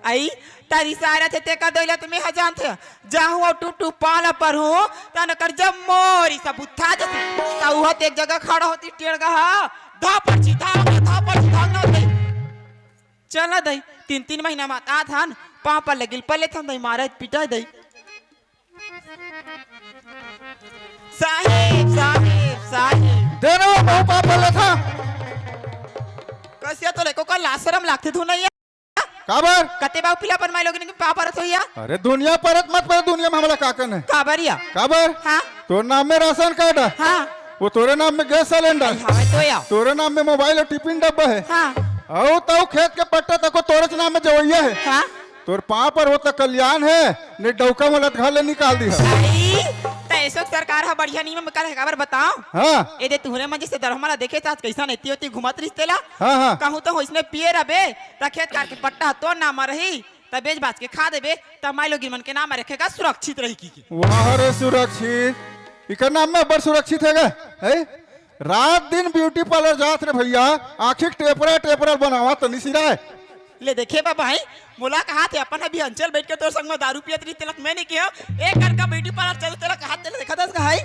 अई, तरी सारा थे तेकर दोइला त मेंह जानथे। जाहूँ अउ टूटू पाला परहूँ, तन कर जम्मो रिसा बुत्था जथे। त उहत एक जगह खड़ा होती टेड़गा ह, धापड़ छी धांगना, धापड़ छी धांगना होथे। चल ना दई, तीन तीन महीना म आथन, पाँव पर लगिल पले थन दई, मारे पिटाई दई। साहेब, साहेब, साहेब। देना वो पाँव पर लेथा। कसिया तो लेको का लाज सरम लागथे धुन नइ या। काबर? कते बाऊ पिला पर माई लोगन के पाँव परत होइया। अरे दुनिया परत मत पर, दुनिया में हमला का करना है? काबर या? काबर? हाँ? तोर नाम में राशन कार्ड है। हाँ। वो तोरे नाम में गैस सिलेंडर। आई, हवे तो या। तोरे नाम में मोबाइल अउ टिफिन डब्बा है। हाँ। अउ तउ खेत के पट्टा तको तोरेच नाम में जवइया है। हाँ। तोर पाँव पर होता कल्याण है, नहीं डौका मोला घर ले निकाल दिहा। आई, तै अशोक सरकार ह बढ़िया नियम कर हे, काबर बताओ? हाँ। ए दे तुहरे मन जइसे दरहमा ला देखे, त आज कइसन एती ओती घूमत रहिस तेला। हाँ, हाँ। कहूँ तो होइसने पिए रबे, त खेत खार के पट्टा ह तोर नाम म रही, त बेच बाच के खा देबे, त माई लोगिन मन के नाम म रखेगा, सुरक्षित रही की के। वाह रे सुरक्षित, इकर नाम में बड़ सुरक्षित हे गा, है? रात दिन ब्यूटी पार्लर जात रे भइया, आँखी के टेपरा टेपरा बनावा त नि सिराय। ले देखे बा भाई, मोला कहाथे अपन अभी अंचल बइठ के तोर संग में दारू पियत रही, तेला त मैं नइ केहेंव, एक घर का ब्यूटी पार्लर चल तेला कहाथे, तेला देखत हस का है?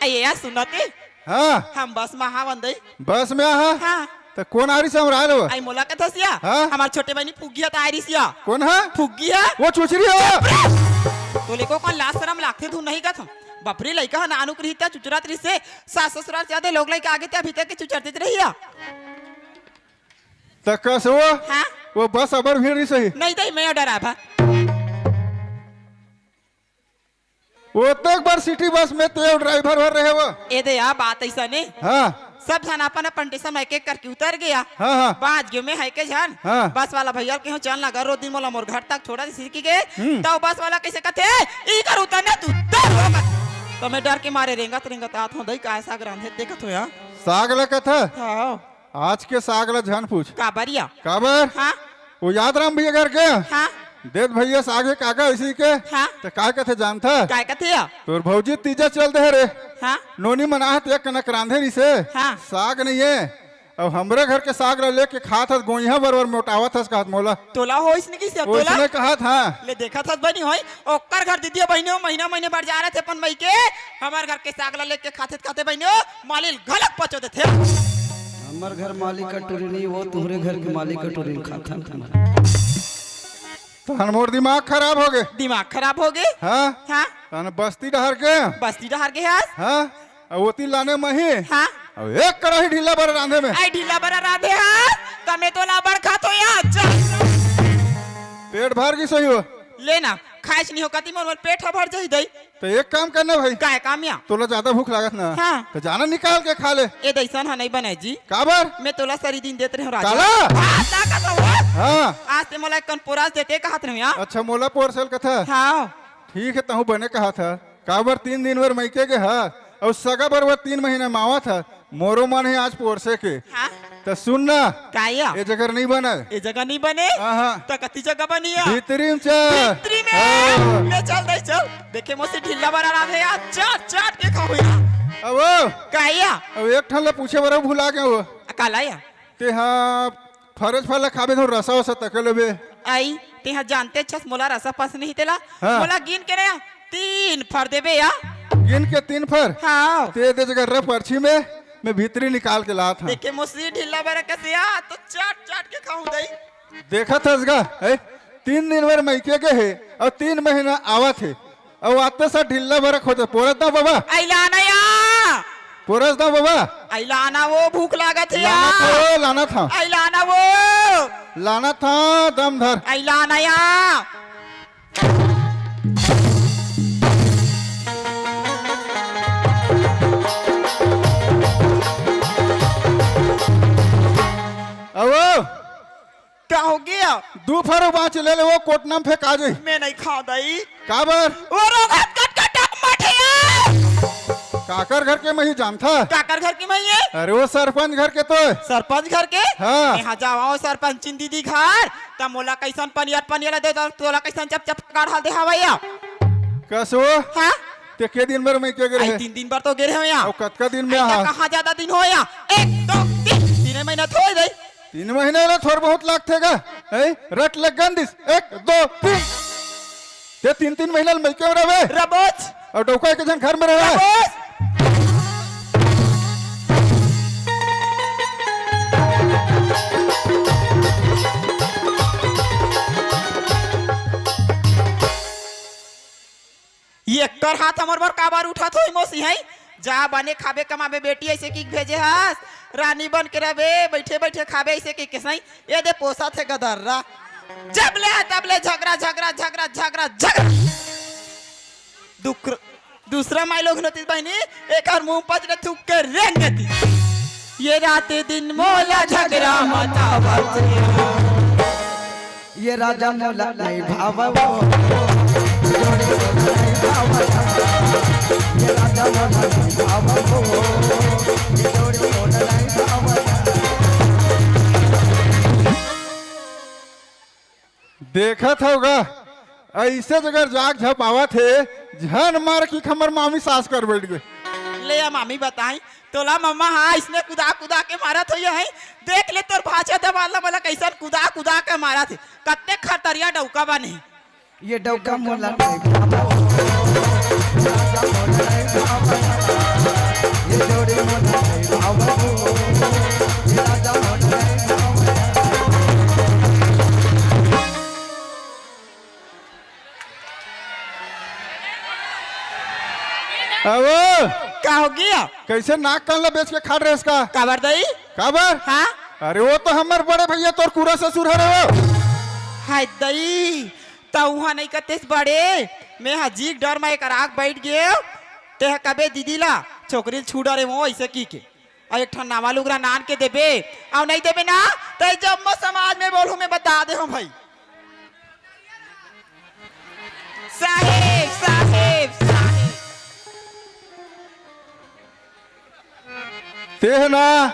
अये यार सुन ना ते, हाँ। हम बस में हावन दई। बस में आहा? हाँ। त कोन आरिस हमर आय ल? अई मोला कथस या? हाँ? हमर छोटे बहिनी फुग्गी ह त आरिस या। कोन ह? फुग्गी ह। वो चुचरी ह। तोले को कोन लाज सरम लागथे धुन नहीं कथों। बपरी लइका ह नानुक रही त चुचरात रहिसे, सास ससुरार से आदे लोग लइका आगे ते अभी तक के चुचरते रही या। त कस वो? हाँ? वो बस अबर भीड़ रहिस होही। नहीं दई, मैं डराय भर। ओतेक बार सिटी बस में तें ड्राइवर भर रहे वो। ए दे या बात अइसने। हाँ। सब झन अपन अपन टेसन में एक एक करके उतर गया। हाँ, हाँ। बाँच गेंव मैं हइके झन। हाँ। बस वाला भइया ल केहेंव चल ना गा, रोज दिन मोला मोर घर तक छोड़ा दे सिरकी के। हम्म। त बस वाला कइसे कथे, "इही कर उतर ना तू, उतर हो।" त मैं डर के मारे रेंगत रेंगत आत हों दई, काय साग रांधे देखत हों या। साग ल कथा? हाँ। आज के साग ल झन पूछ। काबर या? काबर? हाँ। वो याद राम भइया घर के? हाँ। देत भइया साग हे काका इसी के? हाँ। त काय कथे जानथा? काय कथे या? तोर भौजी तीजा चल दे रे। हाँ। नोनी मन आहत एक कनक रांधे रहिसे। हाँ। साग नइ हे। अब हमरे घर के साग ल लेके खात हस, गोइहा बरोबर मोटावत हस कहत मोला। तोला होइस नि किसे अब तोला? ओइसने कहत, हाँ। ले देखत हस बनी होई, ओकर घर दीदी बहिनी हो, महीना महीने बर जा रहे थे अपन मई के, हमर घर के साग ल लेके खाते खाते बहिनी हो, मालिल घलक पचो देथे। हमर घर मालिक का टुरी नहीं, वो तुहरे घर के मालिक का टुरी खाथन। तहन मोर दिमाग खराब होगे। दिमाग खराब होगे? हाँ। हाँ। तहन बस्ती डहर के। बस्ती डहर के हस? हाँ। अउ ओती लाने मही। हाँ। अउ एक कड़ाही ढीला बरा रांधे में। अई ढीला बरा रांधे हस, त मैं तोला बड़ खात हों या, चल। पेट भर गिस होही वो। ले ना, खाइस नहीं हो कती मोर, मोर पेट ह भर जाही दई। त एक काम करना भाई। काय काम या? तोला ज्यादा भूख लागत ना। हाँ। त जाना निकाल के खा ले। ए दइसन ह नहीं बने जी। काबर? मैं तोला सरी दिन देत रहेंव राजा। काला? हाँ, ताकत हो। हाँ। आज ते मोला एक कन पोरस देते कहत रहेंव या। अच्छा, मोला पोरसे ल कथा। हाँ। ठीक हे, तहूँ बने कहत हस। काबर तीन दिन बर मइके गे हस, अउ सगा बरोबर तीन महीना म आवत हस, मोरो मन हे आज पोरसे के। हाँ। त सुन ना, का या? ए जगह नहीं बने। ए जगह नहीं बने? हाँ, हाँ। त कती जगह बनी या? भीतरी में चल। भीतरी में? हाँ। ले चल दई चल। देखे मोसी ढीला बरा रांधे या, चाट चाट के खाहूँ या। अब ओ। का या? अब एक ठन ल पूछे बर भुला गेंव वो। काला या? ते हा फरेज फल ला खाबे त रसा वसा तके लेबे। अई, तेहा जानते छस मोला रसा पसंद नहीं तेला। हाँ। मोला गिन के ना तीन फर देबे या। गिन के तीन फर? हाँ। ते दे जगह रे परछी में, मैं भीतरी निकाल के लात हँव। देखे मोसी ढीला बरा कसे या, त चाट चाट के खाहूँ दई। देखत हस गा, ए, तीन दिन बर मइके गे हे अउ तीन महीना आवत हे। अउ आते सा ढीला बरा खोजे, पोरस दँव बबा। अई लाना या। पोरस दँव बबा। अई लाना वो, भूख लागत हे या। लाना था वो, लाना था। अई लाना वो। लाना था, दम धर। अई लाना या। अउ वो। का होगे? दू फर बाँच ले ले, वो कोटना म फेंका जाही। मैं नहीं खाँव दई। काबर? वो रोगत कटकटा मठिया। काकर घर के मही जानथा? काकर घर के मही हे? अरे वो सरपंच घर के तो। सरपंच घर के? हाँ। यहाँ जावा वो सरपंचिन दीदी घर, त मोला कइसन पनियर पनियर दे, त तोला कइसन चप चप काढ़ा दे हवय या। कसो? हाँ? ते के दिन बर मइके गे रहे? तीन दिन बर तो गे रहे हो या। अउ कतका दिन में आहा? कहाँ ज्यादा दिन हो या? एक, दो, तीन, तीन महीना थोड़ी दई। तीन महीना ले थोर बहुत लागथे गा, हैं? रट ले गंदिस, एक, दो, तीन। ते तीन, तीन महीना ले मइके में रहबे? रबोच। अउ डौका एक झन घर में रहबे? रबोच। ये कर हाथ हमर बर काबर उठत होही मोसी हई? जा बने खाबे कमाबे बेटी, अइसे कहिके भेजे हस। रानी बन के रहबे, बइठे बइठे खाबे, अइसे कहिके सही। ए दे पोसत हे गदर्रा। जब ले तब ले झगरा, झगरा, झगरा, झगरा, झगरा। दुख-, दूसरा माई लोग नती बहिनी, एकर मुँह पच ले थूक के रेंग देती। ये रात दिन मोला झगरा मचावत। ये राजा मोला नहीं भावो। देखत हव गा, अइसे जगह जाग झपावत हे, झन मार कि हमर मामी सास कर बइठ गे। ले आ मामी बताई, तोला मम्मा हा अइसने कुदा कुदा के मारत होई है। देख ले तोर भांचा दमाला मोला कइसन कुदा कुदा के मारत हे। कत्ते खतरिया डउका बने। ये डउका मोला नहीं भावो। ये जोड़ी मोला नहीं भावो। अबो, का हो गया? कइसे नाक कान ला बेच के खा रहे इसका? काबर दई? काबर? हाँ? अरे वो तो हमर बड़े भइया तोर कूरा ससुर हरे वो। हाय दई, त उहाँ नहीं कतेस बड़े, मैं हा जी के डर म एकर आग बइठ गेव। तेह कबे दीदी ला, छोकरी ल छू डरे वो अइसे की के। अउ एक ठन नवा लुगरा नान के देबे, अउ नहीं देबे ना, त जम्मो समाज में बोलहूँ मैं बता दे हूँ भाई। साहेब, साहेब, साहेब। तेह ना,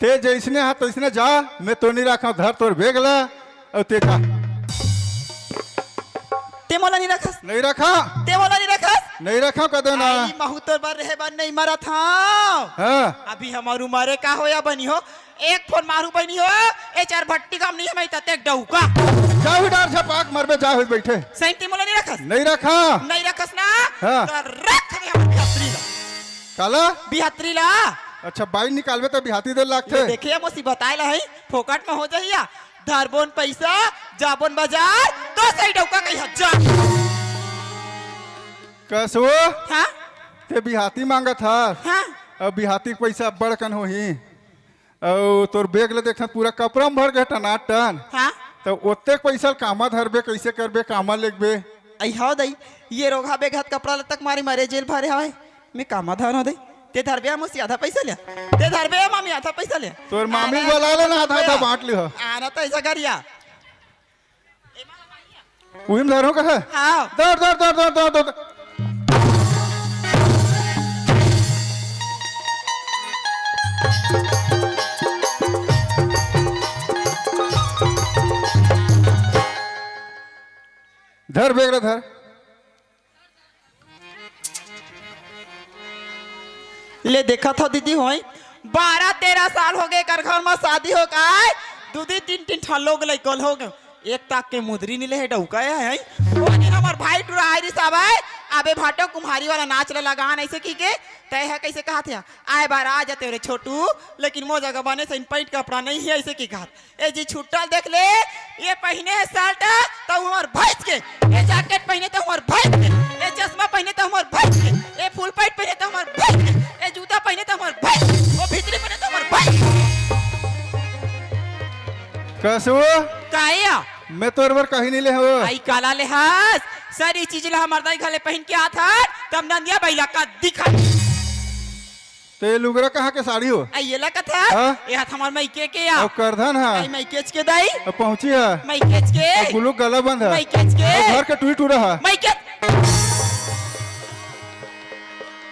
ते जइसने हा तइसने जा, मैं तो नहीं रखा, धर तोर बेग ला, अउ ते जा। ते मोला नहीं रखस? नहीं रखा। ते मोला नहीं रखस? नहीं रखा कदे ना। आई महू तोर बर रहे बर नहीं मरत हँव। हाँ। अभी हमर उमरे का होया बनी हो, एक फोन मारू बनी हो, ए चार भट्टी काम नहीं हमें तते डउका। जा हुई डार झपाक मरबे, जा हुई बइठे। सही ते मोला नहीं रखस? नहीं रखा। नहीं रखस ना? हाँ। त रख दे हमर बिहतरी ला। काला? बिहतरी ला। अच्छा, बाई निकालबे त बिहाती दे लागथे। ये देखे, मोसी बताए ला है, फोकट में हो जाइया। धरबोन पैसा, जाबोन बाजार, तो सही डउका कही हजार। कसो? हाँ? ते बिहाती मांगत हस? हाँ। अब बिहाती के पैसा अब्बड़ कन होही। अउ तोर बेग ले देखथन पूरा कपड़ा म भर गे टनाटन। हाँ। त ओतेक पैसा ल कामा धरबे, कइसे करबे, कामा लेगबे? अई हव दई, ये रोगहा बेग हाथ कपड़ा लत्ता के मारे मरे जेल भरे हवय। मैं कामा धरव दई? ते धरबे मोसी आधा पैसा ले। ते धरबे मामी आधा पैसा ले। तोर मामी आना बोला ले ना, आधा आधा आना बांट लिहा। आना त ऐसा करिया। उही में धरो कहे? हाँ। दौड़, दौड़, दौड़। धर बेग ला धर। ले देखत हव दीदी होई, बारह तेरह साल हो गे एकर घर म शादी हो के आय, दू दू तीन तीन ठन लोग लइका ल हो गे, एक ताक के मुदरी नी ले हे डउका हे। ओ दिन हमर भाई टुरा आय रिस आबे, अबे भाटो कुम्हारी वाला नाच ल लगान ऐसे की के, तय है कैसे कहत हे, आय बार आ जाते रे छोटू, लेकिन मो जगह बने सही पैंट कपड़ा नहीं है ऐसे की कहत। ए जी छुट्टा देख ले, ये पहिने हे शर्ट त हमर भैंस के, ये जैकेट पहिने त हमर भैंस के, ये चश्मा पहिने त हमर भैंस के, ये फुल पैंट पहिने त हमर भैंस के, ये जूता पहिने त हमर भैंस के, वो भीतरी पहिने त हमर भैंस के। कसो? काया? मैं तोर बर कहीं नहीं ले हव। आई काला ले हस? सर, ई चीज ला हमर दाई घले पहिन के आथन, तब नंदिया बइला का दिखा। तो ये लुगरा कहाँ के साड़ी हो? आ, ये ला कथा? हाँ? ये हाथ हमार मइके के या। अउ करधन हा? आई मइकेच के दाई। अब पहुँची हा? मइकेच के। अब गुलुक गला बंद हा? मइकेच के। अब घर के टूरी टूरा हा? मइकेच।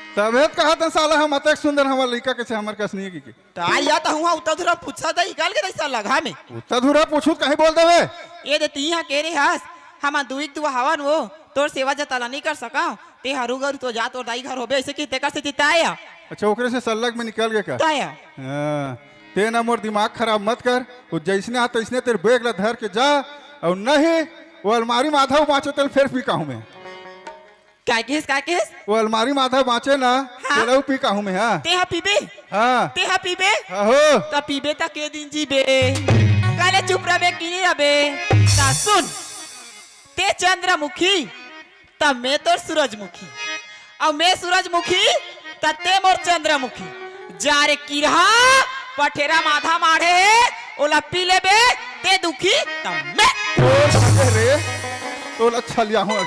तभे तो कहा था साला हम अतेक सुंदर हमार लइका कैसे हमार कस नहीं की। तो आ या तो हुआ उतना दूर पूछा था, इकाल के ऐसा लगा में। उतना दूर पूछू कहीं बोल देवे। ये दे ती यहाँ के रे हस, हम दुई दुआ हवन वो, तोर सेवा जताला नहीं कर सका। ते हरू गरू तो जा तोर दाई घर होबे, ऐसे की तेकर से चिताया। अच्छा, ओकरे से सल्लग में निकल गए का? ताया। हाँ, ते ना मोर दिमाग खराब मत कर। वो जैसने आ तैसने तेरे बैग ला धर के जा, और नहीं वो अलमारी में आधा बाँचे तेल फिर पी कहूँ मैं। काय किस, काय किस? वो अलमारी में आधा बाँचे ना, हाँ। तेला पी कहूँ मैं, हाँ। ते हा पीबे? हाँ। ते हा पीबे? हाँ हो। तो पीबे तो के दिन जीबे? काले चुप रहबे कि नहीं रहबे? ता सुन, ते चंद्रमुखी, त मैं तोर सूरजमुखी, अउ मैं सूरजमुखी, त ते मोर चंद्रमुखी। जा रे किरहा, पठेरा माधा माढ़े हे, ओला पी लेबे, ते दुखी, त मैं। तोर संगे रे, तोला छलिया हूँ।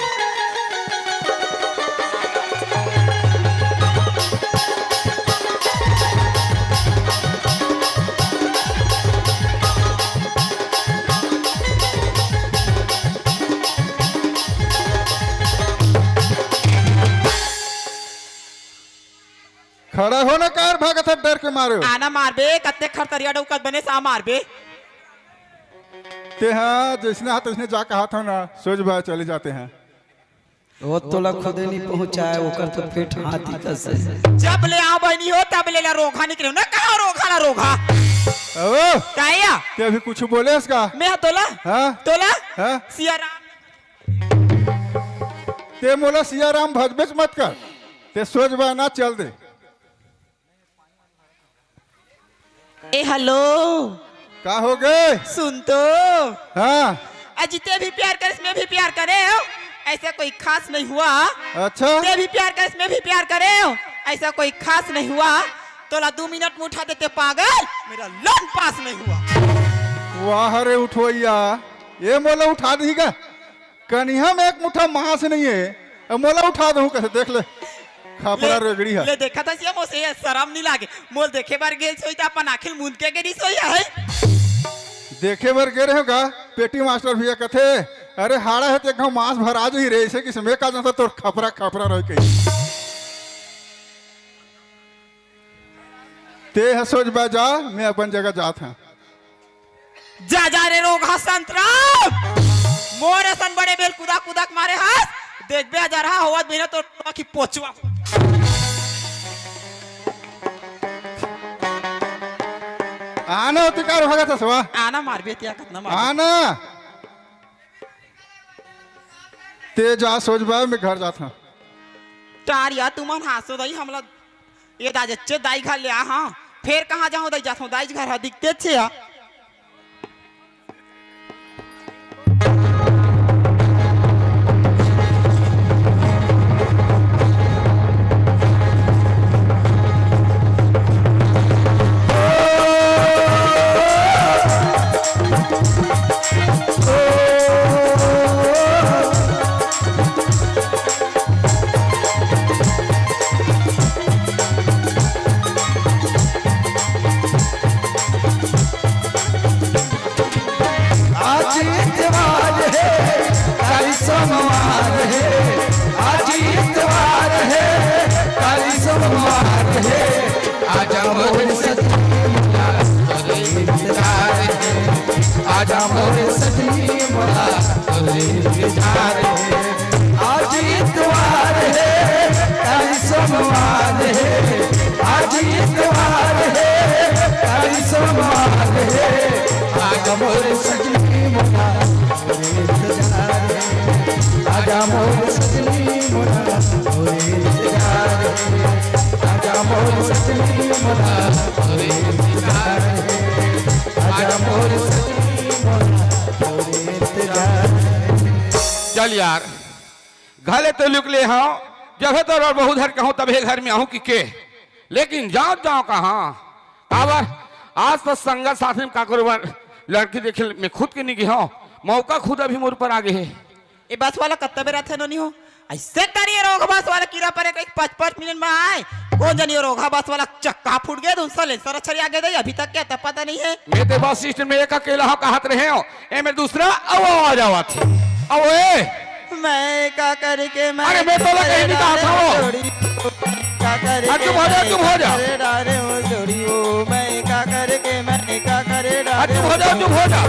भागत हस डर के मारे। आना मारबे, कत्ते खरतरिया डउकत बने सा मारबे। ते हा जइसने हा तइसने जा कहत हंव ना, सोच बा चले जाते हैं। वो तोला खुदे नहीं पहुंचाए, ओकर तो पेट हाथी कस हे। जब ले आंव बहिनी हो, तब ले ला रोगहा निकले हो ना, कहाँ रोगहा ना रोगहा। ओ, काया? ते अभी कुछ बोले हस का? मैं हा तोला? हाँ? तोला? हाँ? सिया राम। ते मोला सिया राम भजबेच मत कर, ते सोच बा ना चल दे। ए, हेलो। का हो गे? सुन तो। हाँ। अजी, ते भी प्यार करेस, मैं भी प्यार करे हो। ऐसा कोई खास नहीं हुआ। अच्छा। ते भी प्यार करेस, मैं भी प्यार करे हो। ऐसा कोई खास नहीं हुआ। तोला दू मिनट में उठा देते पागल, मेरा लोन पास नहीं हुआ। वाह रे उठवइया, ये मोला उठा देही का? कनिहा में एक मुठा मांस नहीं है, अब मोला उठा दहूं कैसे? देख ले, खपरा ले, रेगड़ी है। ले देखा था सिया मोसे, ये शरम नहीं लागे। मोल देखे बर गेल सोई त अपन आँखी ल मूंद के गेली सोई है। देखे बर गे रहे हो का? पेटी मास्टर भैया कथे, "अरे हाड़ा है ते घाव मांस भरा जही रे, ऐसे किसमें का जानता तोर खपरा खपरा रह गई।" ते ह सोच बा जा, मैं अपन जगह जात हंव। जा, जा रे रोगहा संतराम, मोर असन बड़े बेल कुदा कुदा के मारे हस, देखबे अजरहा होवत बिना तोर टोकी पोचवा। आना होती कार भागत हस वा? आना मारबे तिया कतना मार। आना। ते जा सोच बा, मैं घर जात हंव। टार या तुमन हांसो दई हमला ये दाई अच्छे दाई घर ले आ, हाँ। फेर कहाँ जाहूँ दाई, जाथों दाई घर ह, दिखते अच्छे ह। आज इतवार है, काल सोमवार है। आज इतवार है, काल सोमवार है। आजा मोर सजनी मोला तोरे इंतजार है। आजा मोर सजनी मोला तोरे इंतजार है। आज इतवार है, काल सोमवार है। आज इतवार है, काल सोमवार है। आजा मोर सजनी मोला तोरे इंतजार है। आजा मोर सजनी मोला तोरे इंतजार है। आजा मोर सजनी मोला तोरे इंतजार है। आजा मोर सजनी मोला तोरे इंतजार है। चल यार, घले तो लुक ले हंव, जभे तो रोज बहुत हर कहूं तभे घर में आहूं कि के, लेकिन जांव जांव कहां? काबर आज तो संगत साथी में काकरो बर लड़की देखे में खुद के नहीं गे हंव, मौका खुद अभी मोर पर आ गे हे। ए बस वाला कत्ता बेर आथे नोनी हो? ऐसे करिए रोगहा बस वाला कीरा परे कहीं पाँच पाँच मिनट में आए। कौन जानी रोगहा बस वाला चक्का फूट गया, दूसरा लेंसर अच्छा आ गया, अभी तक क्या था पता नहीं है। मैं तो बस स्टैंड में एक अकेला हूँ, कहत रहे हो, ए में दूसरा अब आवाज आवत है। अब ए मैं का करके मैं अरे मैं तो लगा नहीं कहा था वो। का करे अरे चुप हो जा, चुप हो जा। करे डारे हो जोड़ी हो, मैं का करके मैं का करे अरे डारे चुप हो जा, चुप हो जा।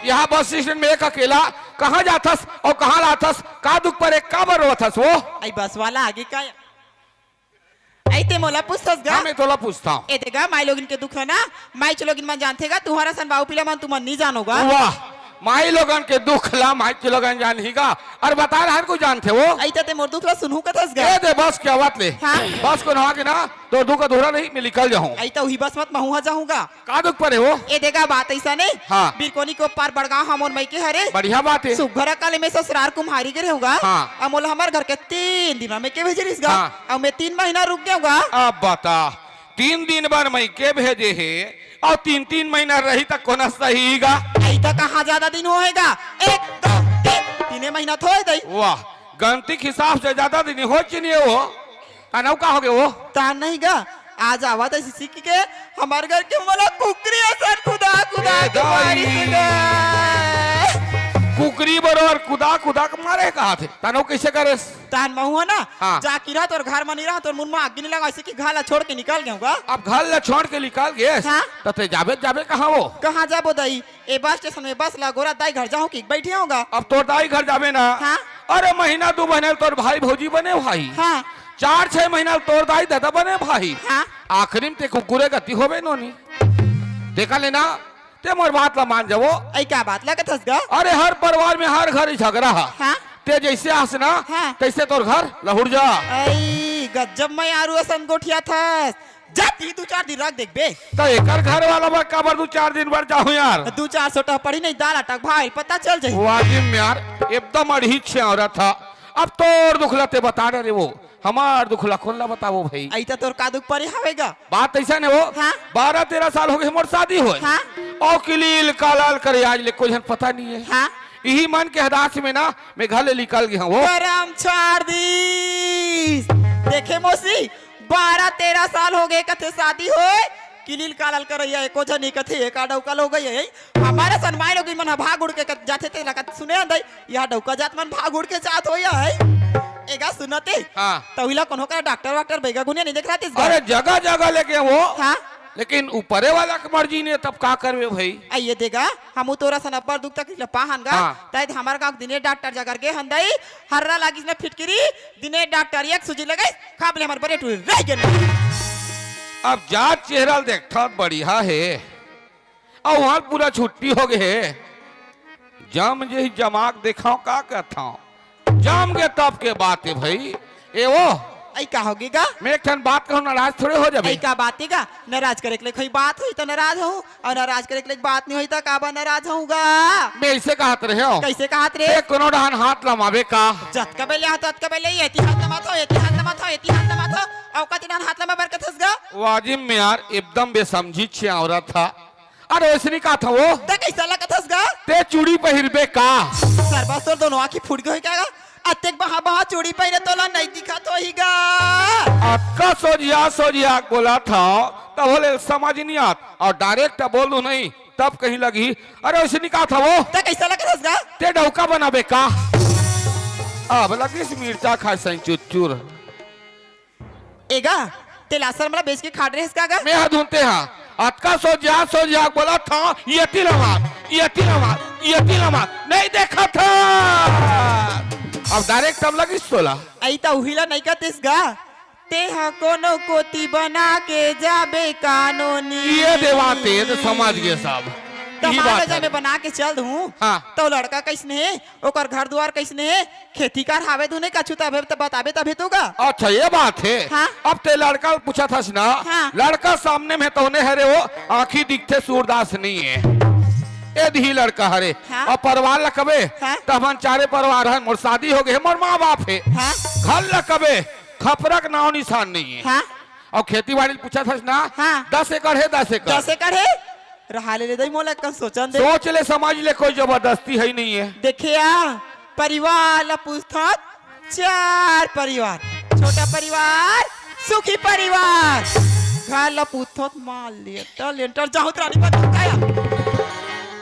यहाँ बस स्टैंड में एक अकेला कहाँ जाथस और कहाँ लाथस? का दुख परे, काबर रोथस वो? आई बस वाला आगे का? आई ते मोला पूछथस गा? हाँ, मैं तोला पूछता हूँ। ए देगा, माई लोगिन के दुख है ना, माई च लोगिन मन जानथे गा, तुम्हारा सन बाऊ पीला मन तुमन नहीं जानोगा। वाह, माई लोगन के दुख ला माई च लोगन जानही गा। अरे बता रहा है, कोई जानथे वो? आई ते मोर दुख ला सुनहू कथस गा? ए दे बस क्या बात ले। हाँ। बस को नहा के ना, तो दुख अधूरा नहीं, मैं निकल जाऊँ। आई तो वही बस मत महू हा जाऊँगा। का दुख परे हो? ए देगा बात ऐसा नहीं। हाँ। बिरकोनी के पार बड़गांव हमर मइके हरे। बढ़िया बात है। सुघर अकल में ससुरार कुम्हारी गे रहूंगा। हाँ। अब मोला हमर घर के तीन दिन में के भेजे रिस गा। हाँ। अब मैं तीन महीना रुक गया हूँ गा। अब बता, तीन दिन बर मइके भेजे हे और तीन तीन महीना रही त कोना सही गा? आई त कहाँ ज्यादा दिन होएगा? एक, दो, तीन, तीने महीना थोए दई। वाह, गणती के हिसाब से ज्यादा दिन हो कि नहीं हो? अनऊ का हो गए वो? तान नहीं गा, आज आवत है सीख के हमारे घर के मोला कुकरी असन कुदा कुदा ए के दाई। मारी गा। कुक कुकरी बरोबर कुदा कुदा के मारे कहाथे। तनो कइसे करेस? तहन महू ह ना, हाँ। जाके रहा तोर घर म नइ रहा, तोर मुन म आगी नइ लगा, अइसे कि घर ला छोड़ के निकल गेंव गा। अब घर ला छोड़ के निकल गेस, हाँ। त तें जाबे, जाबे कहाँ वो? कहाँ जाबो दाई? ए बस स्टेशन में बस ला गोरा दाई घर जाहूँ कि बइठे हँव गा। अब तोर दाई घर जाबे ना, हाँ। अरे महीना दू महीना तोर भाई भौजी बने भाई, हाँ। चार छह महीना तोर दाई ददा बने भाई, हाँ। आखिरी में तें कुकुरे गति होबे नोनी। देखा लेना, तें मोर बात ला मान जाबो। अई का बात ला कथस गा? अरे हर परिवार में हर घर झगरा ह। हाँ। तें जइसे आस ना, हाँ। तइसे तोर घर लहुट जा। अई गजब मयारू असन गोठियाथस। जा तिही दू चार दिन रख देखबे। त एकर घर वाला बर काबर दू चार दिन बर जाहूँ यार? दू चार सोटा पड़ी नहीं, दाल आटा के भाव ल पता चल जाही। वाजिब में यार, एकदम अड़ही छे औरत ह। अब तोर दुख ला तें बता डरे वो। हमर दुख ला कोन ला बताबो भई? अई त तोर का दुख परे हवे गा? बात अइसन हे वो, हाँ। बारह तेरह साल होगे मोर शादी होय। हाँ। अउ किलील कालाल करे आज ले कोई झन पता नइ हे। हाँ। इही मन के हदास में ना मैं घर ले निकल गे हँव वो। करम छाड़ दिस। देखे मौसी, बारह तेरह साल होगे कथे शादी होय, किलील कालाल करइया एको झन नइ कथे, एका डौका लोगई हे। हमर असन माई लोगिन मन ह भाग उड़ के कत-, जाथे तेला कत सुने हन दई, या डौका जात मन भाग उड़ के जात होई हे। एगा सुनते, हाँ। त उही ला कोनो करा डॉक्टर वाक्टर बइगा गुनिया नइ देख रहतिस गा? अरे जगह जगह ले गेंव वो, हाँ। लेकिन ऊपरे वाला के मर्जी नइ हे, तब का करबे भई? अई ये दे गा, हमू तोर असन अब्बड़ दुख तकलीफ ला पाहन गा, हाँ। तइद हमर गाँव के दिनेश डॉक्टर जगर गे हन दई, हर्रा लागिस न फिटकिरी, दिनेश डॉक्टर एक सूजी लगाइस, खप ले हमर बरे टूरी रहि गेन। अब जात चेहरा ल देखथँव त बढ़िया हे, अउ उहाँ पूरा छुट्टी होगे हे। जम जे ही जमा के देखँव का कथँव। जम के तब के बात हे भई। ए वो। अई का होगे गा? मैं एक ठन बात कहूँ, नाराज थोड़े हो जाबे। अई का बात हे गा? नाराज करे के ले कोई बात होही त नाराज होहूँ, अउ नाराज करे के ले बात नइ होही त काबर नाराज होहूँ गा? मैं अइसे कहत रहेंव। कइसे कहत रहे? ए, कोनो डहन हाथ लमाबे का? जतका बेले हाथ, ततका बेले एती हाथ लमाथँव, एती हाथ लमाथँव, एती हाथ लमाथँव, अउ कति डहन हाथ लमा बर कथस गा? वाजिब में यार, एकदम बेसमझी छे औरत ह। अरे ओइसनी का थवो? त कइसा लगत हस गा? ते चूड़ी पहिरबे का? सरबस तोर दोनों आँखी फूट गे होही का गा? अतेक बहा बहा चूड़ी पहिरे तोला नइ दिखत होही गा? अतका सोझिया सोझिया बोलत हँव, तभो ले समझ नइ आत। अउ direct बोल दूँ नहीं, तब कहीं लगही। अरे ओइसनी का थवो? त कइसा लगत हस गा? ते डौका बनाबे का? अब लगिस मिर्चा खाए सही चुरचुर। एगा, तेला आश्रम ला बेच के खाट रेहेस का गा? मैं ह धुनते हा। अतका सोझिया, सोझिया बोलत हँव, एती ला मार, एती ला मार, एती ला मार। नइ देखत हस। अब direct तब लगिस तोला। अई त उही ला नइ कतिस गा। तेहा कोनो कोती बना के जाबे कानूनी। ये देवा, ते त समझ गे सब। त इही मान लो बात जब हे। मैं बना के चल दूँ, हाँ। त लड़का कइसने हे? ओकर घर दुवार कइसने हे, खेती कार हावे धुन हे कछु, तभे त बताबे तभे तो गा। अच्छा, ये बात हे। हाँ। अब ते लड़का ल पूछत हस ना, हाँ। लड़का सामने में तउने हरे वो, आँखी दिखथे सूरदास नइ हे। ए दिही लड़का हरे। हाँ। अउ परिवार ल कबे, हाँ। त हमन चारे परिवार हन, मोर शादी होगे हे, मोर माँ बाप हे। हाँ। घर ल कबे, खपरा के नाव निसान नइ हे। हाँ। अउ खेती बाड़ी ल पूछत हस ना, हाँ। दस एकड़ हे, दस एकड़। दस एकड़ हे? रहा ले ले दई, मोला कन सोचन दे। सोच ले, समझ ले, कोई जबरदस्ती हे नइ हे। देखे आ, परिवार ला पूछथस, चार परिवार, छोटा परिवार, सुखी परिवार। घर ला पूछथस, मार लेंटर लेंटर जाहूँ त रानी बन चुका हे।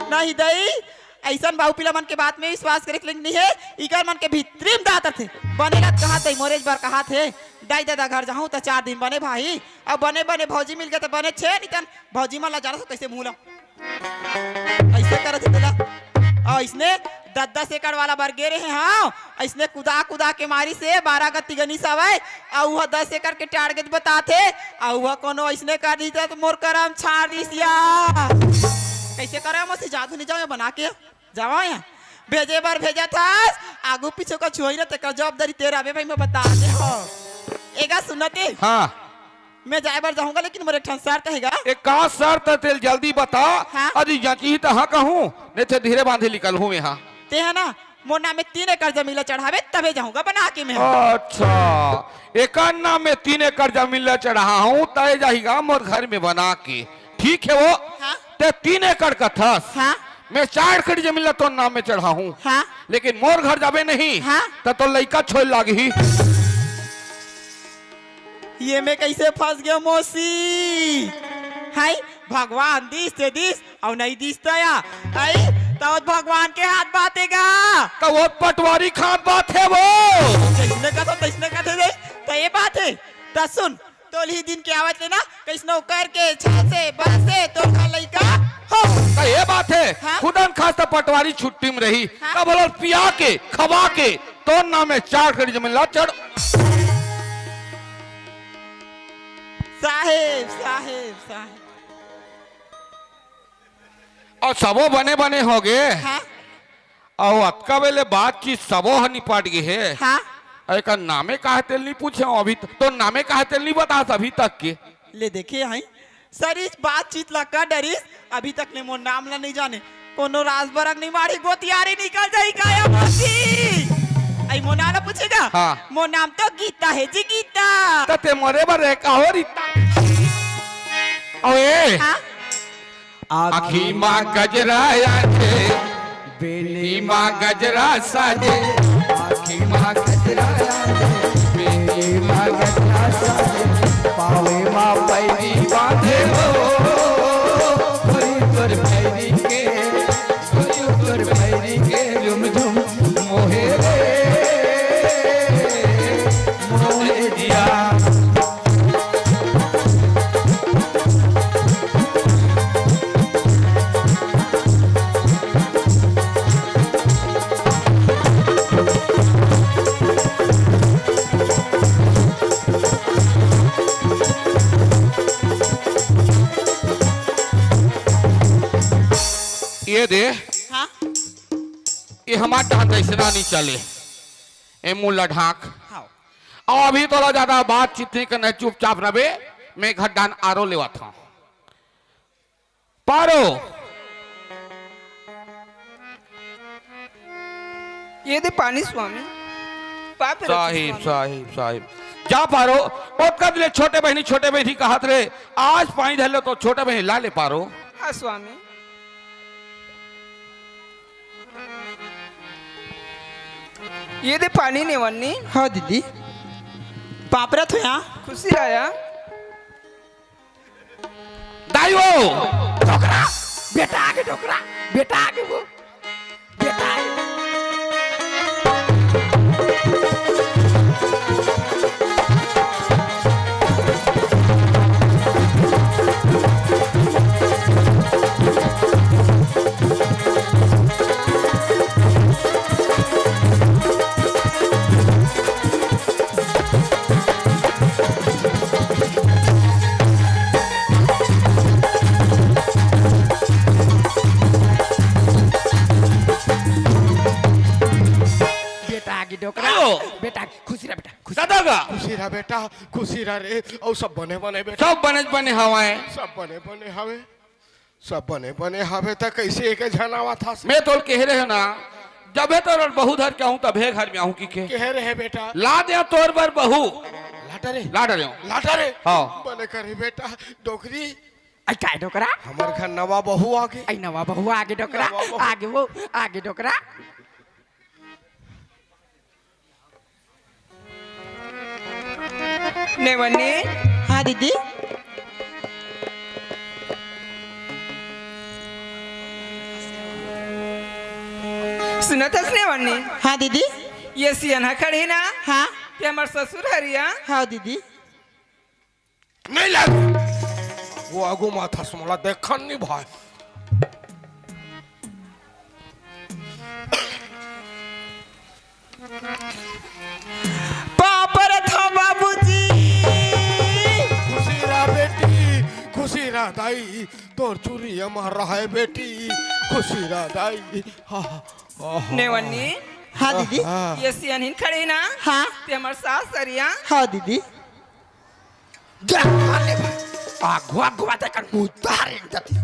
नहीं दई, अइसन बाऊ पिला मन के बात में विश्वास करे के नइ हे, इकर मन के भीतरी में दांत रथे। बने ला कहाथे, मोरेज बर कहाथे, दाई ददा घर जाहूँ त चार दिन बने भाई, अब बने बने भौजी मिल गे त बने छे, नइ त भौजी मन ला जानत हस कइसे मुँह ला अइसे करत हे तेला। अउ अइसने दस दस एकड़ वाला बर गे रेहे हँव, अइसने कुदा कुदा के मारिस हे, बारह गो तिगनिस हवय, अउ उहाँ दस एकड़ के target बताथे, अउ उहाँ कोनो अइसने कर दिस त मोर करम छाड़ दिस या। कइसे करँव मौसी, जादू नइ जावँव बना के? जावँव या। भेजे बर भेजत हस, आगू पीछू कछु होही ना, तेकर जवाबदारी तेरा बे भाई, मैं बता दे हँव। एगा सुनते। हाँ। मैं जाए बर जाहूँ गा, लेकिन मोर एक ठन शर्त हे गा। ए का शर्त हे तेला जल्दी बता। हाँ। अजी जँचही त हाँ कहूँ, नइ ते धीरे बाँधे निकलहूँ मैं हा। ते हा ना, मोर नाम में तीन एकड़ जमीन ला चढ़ाबे, तभे जाहूँ गा बना के मैं हा। अच्छा, एकर नाम में तीन एकड़ जमीन ला चढ़ाहूँ, तय जाही गा मोर घर में बना के। ठीक हे वो, हाँ। ते तीन एकड़ कथस। हाँ। मैं चार एकड़ जमीन ला तोर नाम में चढ़ाहूँ। हाँ। लेकिन मोर घर जाबे नहीं, हाँ। त तोर लइका छोड़ लागही। ये मैं कइसे फँस गेंव मौसी? हाय, भगवान दिस ते दिस, अउ नइ दिस त या। हाय, त ओ भगवान के हाथ बात हे गा। त ओ पटवारी के हाथ बात हे वो। जइसने कथो तइसने कथे रे। त ए बात हे। त सुन, तोलही दिन के आवत ले ना, कइसनो करके, छासे, बरसे, तोर घर लइका हो। त ए बात हे, हाँ? खुदन खास त पटवारी छुट्टी में रही। हाँ? त भला पिया के, खवा के, तोर नाम में चार कड़ी जमीन ला चढ़। साहेब, साहेब, साहेब। अउ सबो बने बने होगे। हाँ। अउ अतका बेले बातचीत सबो ह निपट गे हे। हाँ। अउ एकर नामे काहे तेला नइ पूछे हंव अभी त-, तोर नामे काहे तेला नइ बतास अभी तक के? ले देखे हई, सरीज बातचीत ला कर डरिस, अभी तक ले मोर नाम ला नइ जाने। कोनो राजबरग नइ माढ़ही, गोतियारी निकल जाही काया मसी। अई मोर नाम ला पूछेगा? हाँ। मोर नाम तो गीता हे जी, गीता। त ते मोरे बर रे का हो रीता? अउ ए, हाँ? आँखी मा गजरा आथे, बेनी मा गजरा साजे। आँखी मा गजरा आथे, बेनी मा गजरा साजे। पावे मा पैरी बांधे हो, गोरी तोर पैरी के, गोरी तोर पैरी के झुम झुम मोहे रे, मोहे जिया। ये दे। हाँ? ये हमार डांस ऐसे ना नहीं चले। ए मुंह ला ढांक। हाँ। अउ अभी तोला ज्यादा बातचीत नहीं करना, चुपचाप रबे। मैं घर डान आरो लेवत हंव। पारो। ये दे पानी स्वामी। पाप रखो साहिब, स्वामी। साहिब, साहिब। जा पारो, ओतका दिन ले छोटे बहिनी, छोटे बहिनी कहत रहे, आज पानी धर ले त छोटे बहिनी ला ले पारो। हाँ स्वामी। ये दे पानी नेवन्नी। हाँ दीदी। पाप रखो या। खुशी रहा या। दाई वो। डोकरा, बेटा आगे डोकरा, बेटा आगे वो, बेटा आगे। बेटा आगे डोकरा। आयो। बेटा आगे, खुशी रह बेटा, खुशी। दादा गा। खुशी रह बेटा, खुशी रह रे। अउ सब बने बने बेटा। सब बने बने हवय। सब बने बने हवे। सब बने बने हवे त कइसे एक झन आवत हस? मैं तोल कहे रहे ना, जबे तोर बहू धर के आहूं तभे घर में आहूं कि के। कहे रहे बेटा। ला दे तोर बर बहू। लाटा रे। लाटा रे। लाटा रे। हाँ। बने करे बेटा, डोकरी। आई काय डोकरा? हमर घर नवा बहू आगे। आई नवा बहू आगे डोकरा। नवा बहू। आगे वो, आगे डोकरा। नेवन्नी। हाँ दीदी। सुनत हस नेवन्नी? हाँ दीदी। ये सियन ह खड़ी ना? हाँ। ये हमर ससुर हरिया। हाँ दीदी। नहीं लागे। वो आगू माथा से मोला देखन नहीं भाई। पाप रथो बाबूजी। खुशी रह बेटी, खुशी रह दाई, तोर चूरी अमर रहे बेटी, खुशी रह दाई। हाँ, हाँ, हाँ। नेवन्नी। हाँ दीदी। हाँ। ये सियनहिन खड़ी ना? हाँ। ते हमर सास सरिया। हाँ दीदी। जा, मार ले भाई। आगू, आगू बात कर, मुद्दा रे जती।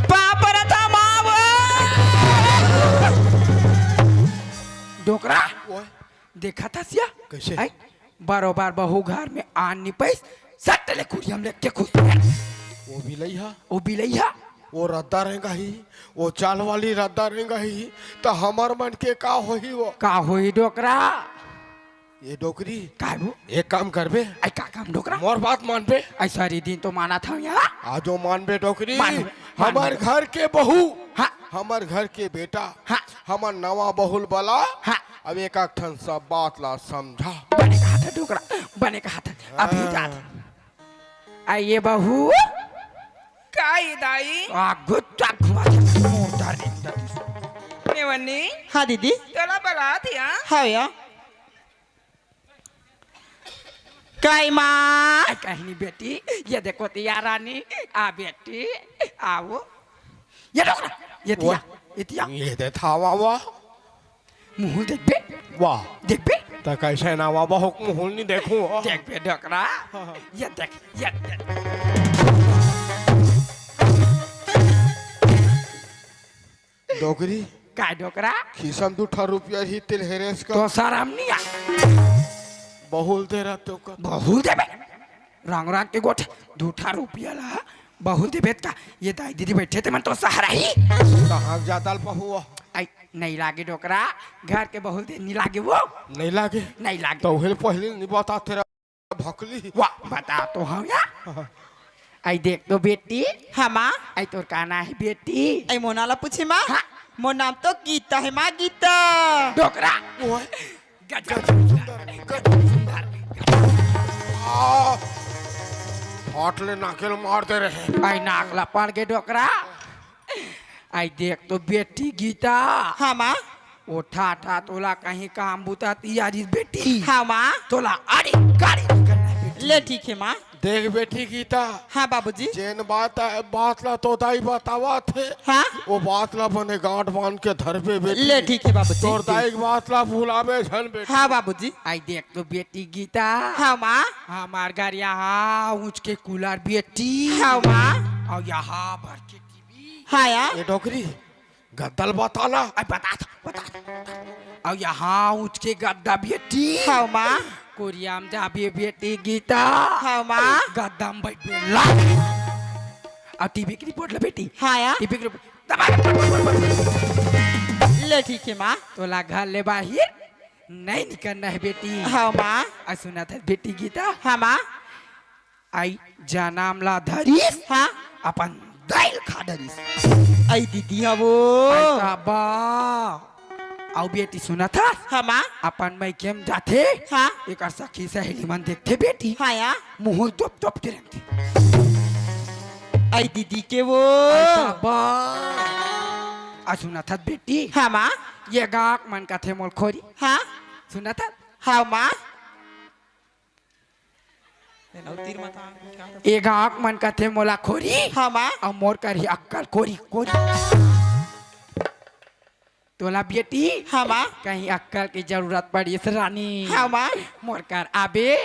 पाप रथा माव। डोकरा। ओए। देखत हस या? कइसे? हैं? बरोबर बहू घर में आन नि पाइस, सट ले कुरिया म लेके खुश। वो बिलई हा? वो बिलई हा? वो रद्दा रेंगाही, वो चाल वाली रद्दा रेंगाही, त हमर मन के का होही वो? का होही डोकरा? ये डोकरी, काय वो? एक काम करबे। आई का काम डोकरा? मोर बात मानबे। आई सारी दिन तो मानत हंव यार। आजो मानबे डोकरी। मान, मान। हमर घर के बहू, हाँ। हमर घर के बेटा, हाँ। हमर नवा बहुल बला, हाँ। अब एक आध ठन सब बात ला समझा। बने कहा था डोकरा, बने कहा था। अभी हाँ। जात। आ ये बहू। का ये दाई? आ गुत्ता घुमा दे, मोटा रे। नेवन्नी। हाँ दीदी। तोला बलात या? हाँ या। काई माँ? आ, कहीं नहीं बेटी, ये देखो तिया रानी, आ बेटी, आओ। ये डोकरा, ये तिया, वाह। ये तिया। ये दे था, वाह, वाह। मुहुल देखबे? वाह। देखबे? त कैसे ना वाह, बहुत मुहुल नहीं देखूं। देखबे डोकरा? हाँ, हाँ। ये देख, ये, ये। डोकरी? काय डोकरा? खीसम दू ठा रुपया ही तेल हेरेस का। तो शरम नहीं आ? बहुल दे रहा तो का। बहुल देबे। रंग रंग के गोठ दू ठा रुपया ला बहुल देबे का। ये दाई दीदी बैठे ते मन तो सहारा ही। कहाँ ज्यादा बहुआ? आई नहीं लागे डोकरा, घर के बहुल दे नहीं लागे वो। नहीं लागे? नहीं लागे। तो उहेल पहले नहीं बता तेरा भकली। वाह, बता तो हम या। आई देख तो बेटी। हाँ माँ। आई तोर का नाम है बेटी? आई मोना ला पूछे माँ। हाँ। मोर नाम तो गीता है माँ, गीता। डोकरा। ओए। गजब सुंदर, गजब सुंदर। आ, फाट ले नाकेल मार दे रहे। आई नाक ला पड़ गे डोकरा। आई देख तो बेटी गीता। हाँ माँ। ओ ठा ठा तोला कहीं काम बुता तियारी बेटी। हाँ माँ। तोला आड़ी गाड़ी नहीं करना है बेटी। ले ठीक है माँ। देख बेटी गीता। हाँ बाबूजी। जेन बात, बात ला तो दाई बतावा थे। हाँ। वो बात ला बने गांठ बांध के धरबे बेटी। ले ठीक है बाबूजी। तोर दाई के बात ला भुलाबे झन बेटी। हाँ बाबूजी। आई देख तो बेटी गीता। हाँ माँ। हमार घर यहाँ ऊंच के कूलर बेटी। हाँ माँ। और यहाँ भर के टीवी। हाँ यार। ये डोकरी। गद्दा ल बता ना। अरे बता, बता। अउ यहाँ उठ के गद्दा बेटी। हव माँ। कोरिया म जाबे बेटी गीता। हव माँ। गद्दा म बइठ बेला। अउ टीवी के रिमोट ल बेटी। हाँ या। टीवी के रिमोट दबा। ले ठीक हे माँ। तोला घर ले बाहिर नइ निकलना हे बेटी। हव माँ। अउ सुनत हस बेटी गीता। हाँ माँ। अई जनम ला धरिस, हाँ। अपन दाई ल खा डरिस। अई दीदी हवो। अई बाबा। अउ बेटी सुनत हस? हाँ माँ। अपन मइके म जाथे। हाँ। एकर सखी सहेली मन देखथे बेटी। हाँ या। मुँह तोप तोप के रेंगथे। अई दीदी के वो। अई बाबा। अउ सुनत हस बेटी? हाँ माँ। ये गाँव के मन कथे मोला खोरी। हाँ। सुनत हस? हाँ माँ। ए गाँव के मन कथे मोला खोरी। हाँ माँ। अउ मोर करही अक्कल कोरी, कोरी। तोला बेटी। हाँ माँ। कहीं अक्कल के जरूरत पड़िस रानी। हाँ माँ। मोर कर आबे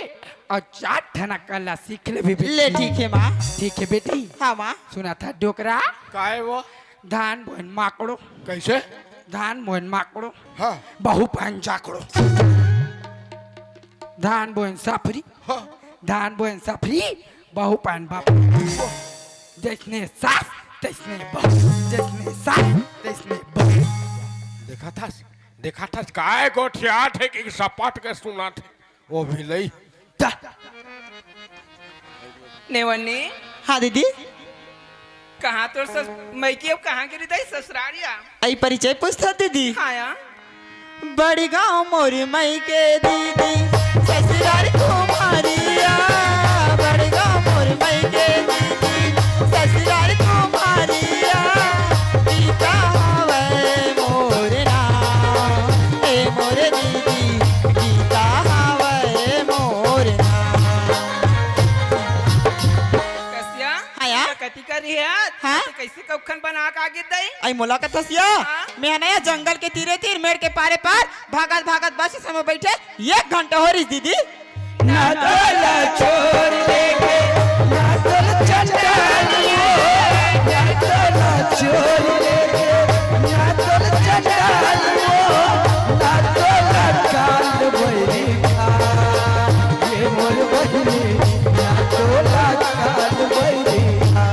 अउ चार ठन अक्कल ला सीख लेबे बेटी। ले ठीक हे माँ। ठीक हे बेटी। हाँ माँ। सुनत हस डोकरा। काय वो? धान बोइन माकड़ो। कइसे? धान बोइन माकड़ो। हाँ। बहू पाइन जाकड़ो। धान बोइन सफरी। हाँ। धान बोइन सफरी, बहू पाइन बाप। जइसने सास, तइसने बहू। जइसने सास, तइसने बहू। देखत हस, देखत हस, काय गोठियात हे कि सपाट के सुनत हे। वो भी लई। जा। नेवन्नी। हाँ दीदी। कहाँ तोर सस-, मइके अउ कहाँ गिरी दाई ससुरारिया? अई परिचय पूछत हस दीदी। हाँ या। बड़गांव मोर मइके दीदी, ससुरार कुमारिया। बड़गांव मोर मइके दीदी, ससुरार कुमारिया। गीता हवय मोर नाम, ए मोर दीदी, गीता हवय मोर नाम। कसिया, हाँ या। कति करी हे आज? हाँ। कइसे कउखन बना के आगे दई? अई मोला कथस या? हाँ। मैं ह ना या जंगल के तीरे तीर, मेड़ के पारे पार, भागत भागत बस समय बइठे एक घंटा हो रहिस दीदी। ना तोला छोड़ देके, ना तोला चंडाल वो, ना तोला छोड़ देके, ना तोला चंडाल वो, ना तोला काल बैरी खा, ये मोर बहिनी, ना तोला काल बैरी खा।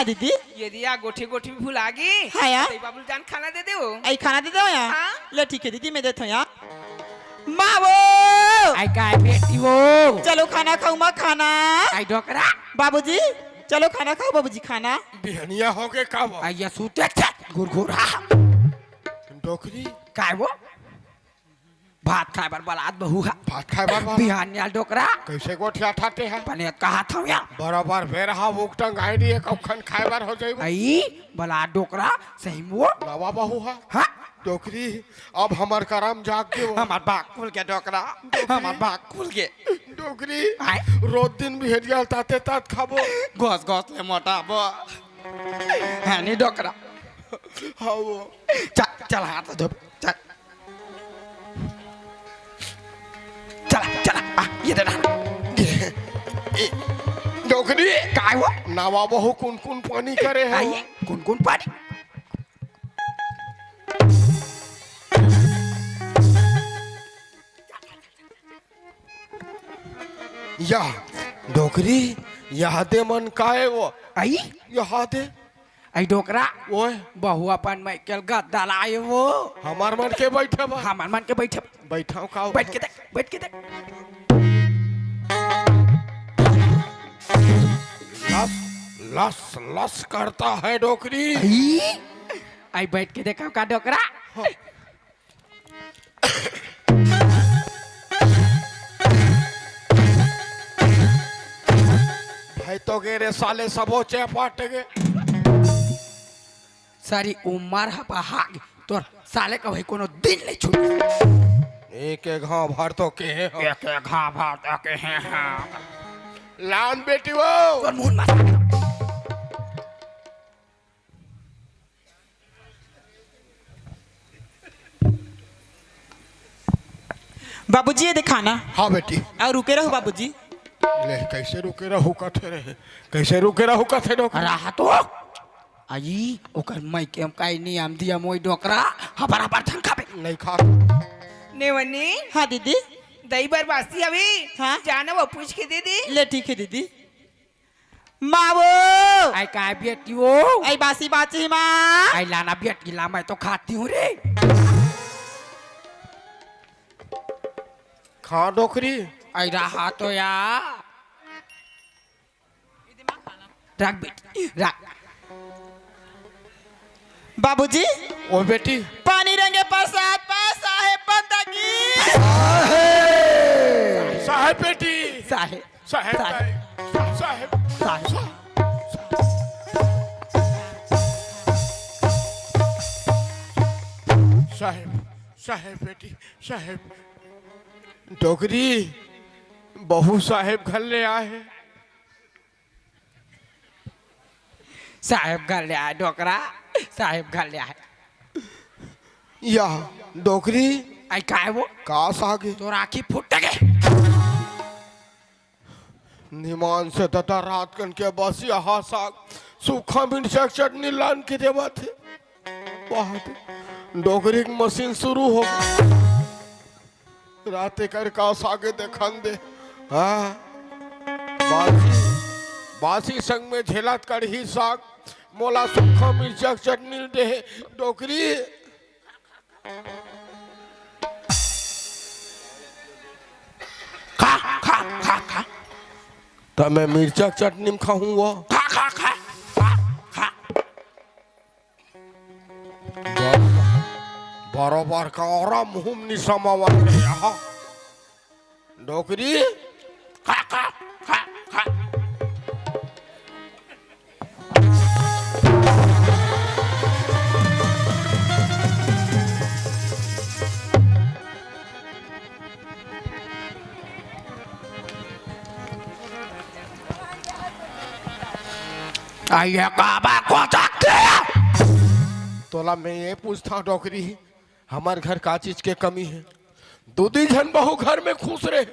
दीदी। ये दिया गोठी गोठी भी भुला गई। हाँ यार। दई बाबू जान खाना दे दे वो। आई खाना दे दे यार। हाँ। ले ठीक है दीदी, मैं देता हूँ यार। माँ वो। आई काय बेटी वो। चलो खाना खाओ माँ, खाना। आई डोकरा। बाबूजी, चलो खाना खाओ बाबूजी, खाना। बिहनिया हो गए का वो? आई ये सूते छे, गुरगुरा। डोकरी। काय वो? भात खाए बर बलात बहू हा। भात खाए बर बलात? बिहान यार डोकरा। कैसे गोठिया ठाते हैं? बने कहा था यार। बराबर बेर हा, भूख टंगाई दिए, कखन खाए बर हो जाइबो। आई, बलात डोकरा, सही मो। नवा बहू हा। हाँ? डोकरी, अब हमर करम जाग के वो। हमर बाग खुल के डोकरा, हमर बाग खुल के। डोकरी, आय। रोज दिन बिहनिया ताते तात खाबो। गोस गोस ले मोटा बो। हाँ, नहीं डोकरा। हाँ वो। चल, चल, हाथ धो, चल। चला, चला, आ, ये दे डाल। ए, डोकरी। काय वो? नवा बहू कुन कुन पानी करे है? आई, कुन कुन पानी? या, डोकरी, यहाँ दे मन काय वो? आई? यहाँ दे। आई डोकरा, ओए। बहू अपन माइकल गद्दा लाए वो। हमार मन के बैठे बा। हमार मन के बैठे। बैठाओ का? बैठ के देख, बैठ के देख। लस, लस, लस करता है डोकरी। आई, आई बैठ के देखा का डोकरा? हाँ। भाई तो गे रे साले, सबो चेपाट गे। सारी उम्र ह बहाग, तोर साले का भाई कोनो दिन ले छूट। एक एक घाव भर तो के हे हो। एक एक घाव भर तो के हे, हाँ। लान बेटी वो। तोर मुंह मत। बाबूजी, ये दे खाना। हाँ बेटी। अउ रुके रहो बाबूजी। ले, कैसे रुके रहो कथे रे? कैसे रुके रहो कथे डोकरा? रहा तो। आई, ओकर माई के हम काई नियम दिया मोई डोकरा, हबर हबर झन खाबे। नहीं खा। नेवनी। हाँ दीदी। दई बर बासी हवे। हाँ। जाना वो पूछ के दे दे। ले ठीक है दीदी। मावो। आई काय बेटी वो? आई बासी बाची माँ। आई लाना बेटी ला, मैं तो खाती हूँ रे। खा डोकरी। आई रहा तो या। रख बेटी, रख। बाबूजी। ओ बेटी। पानी रेंगे प्रसाद पा साहेब बंदा की। साहेब बेटी। साहेब। साहेब। साहेब। साहेब। साहेब। साहेब। साहेब बेटी, साहेब। डोकरी, बहू साहेब घर ले आए हे। साहेब घर ले आए डोकरा, साहेब घर ले आए। या डोकरी। आई काय वो? का साग हे? तोर आँखी फुट गे। निमान से ददा रात कन के बस यहाँ साग, सूखा मिर्चा के चटनी लान के देवत हे। वाह, डोकरी के मशीन शुरू हो। रात कर का सागे देखन दे। हाँ। बासी, बासी संग में झेलत कढ़ी साग, मोला सूखा मिर्चा के चटनी दे, डोकरी। खा, खा, खा, खा। त मैं मिर्चा के चटनी में खाहूँ वो। खा, खा, खा, खा, खा। बरोबर का औरा मुंह में निसमावत हे, हाँ। डोकरी, खा, खा, खा, खा। आइए काबा को सकते हैं। तोला मैं ये पूछता हूँ डोकरी, हमार घर का चीज के कमी है? दो दी झन बहू घर में खुश रहे,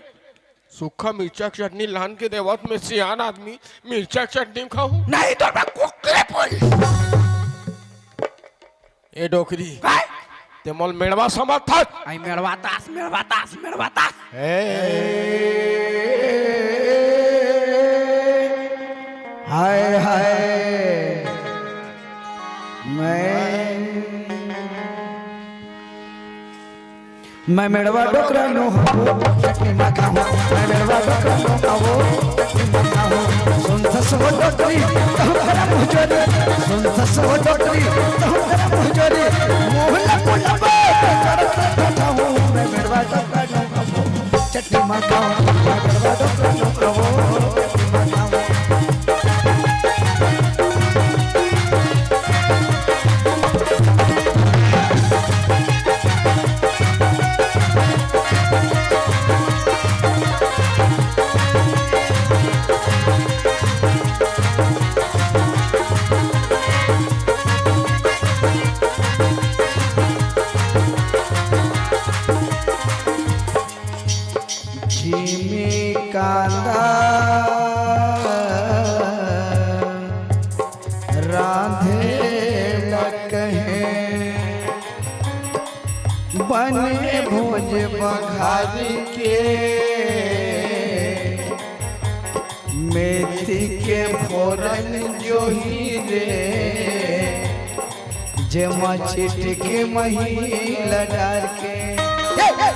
सूखा मिर्चा के चटनी लान के देवत में सियान आदमी मिर्चा के चटनी खाहूँ। नहीं तो मैं कुकले पोल। ए डोकरी, काय? ते मोल मेड़वा समझथस? आई मेड़वा दास, मेड़वा दास, मेड़वा दास। ए, हाय, हाय। मैं मेड़वा डोकरा नो हवो, चटनी ना खाहूँ। मैं मेड़वा डोकरा नो हवो, चटनी ना खाहूँ। सुन ससुर डोकरी, कहूँ करम हुजूरी। सुन ससुर डोकरी, कहूँ करम हुजूरी। मोहल्ला कुंडा पे चढ़त बैठा हूँ। मैं मेड़वा डोकरा नो हवो, चटनी ना खाहूँ। मैं मेड़वा डोकरा नो हवो, चटनी ना खाहूँ। झिमी कांदा रांधे ला कहे, बने भोज बघारी के, मेथी के फोरन जोही रे, जेमा चिटके मही ला डार के।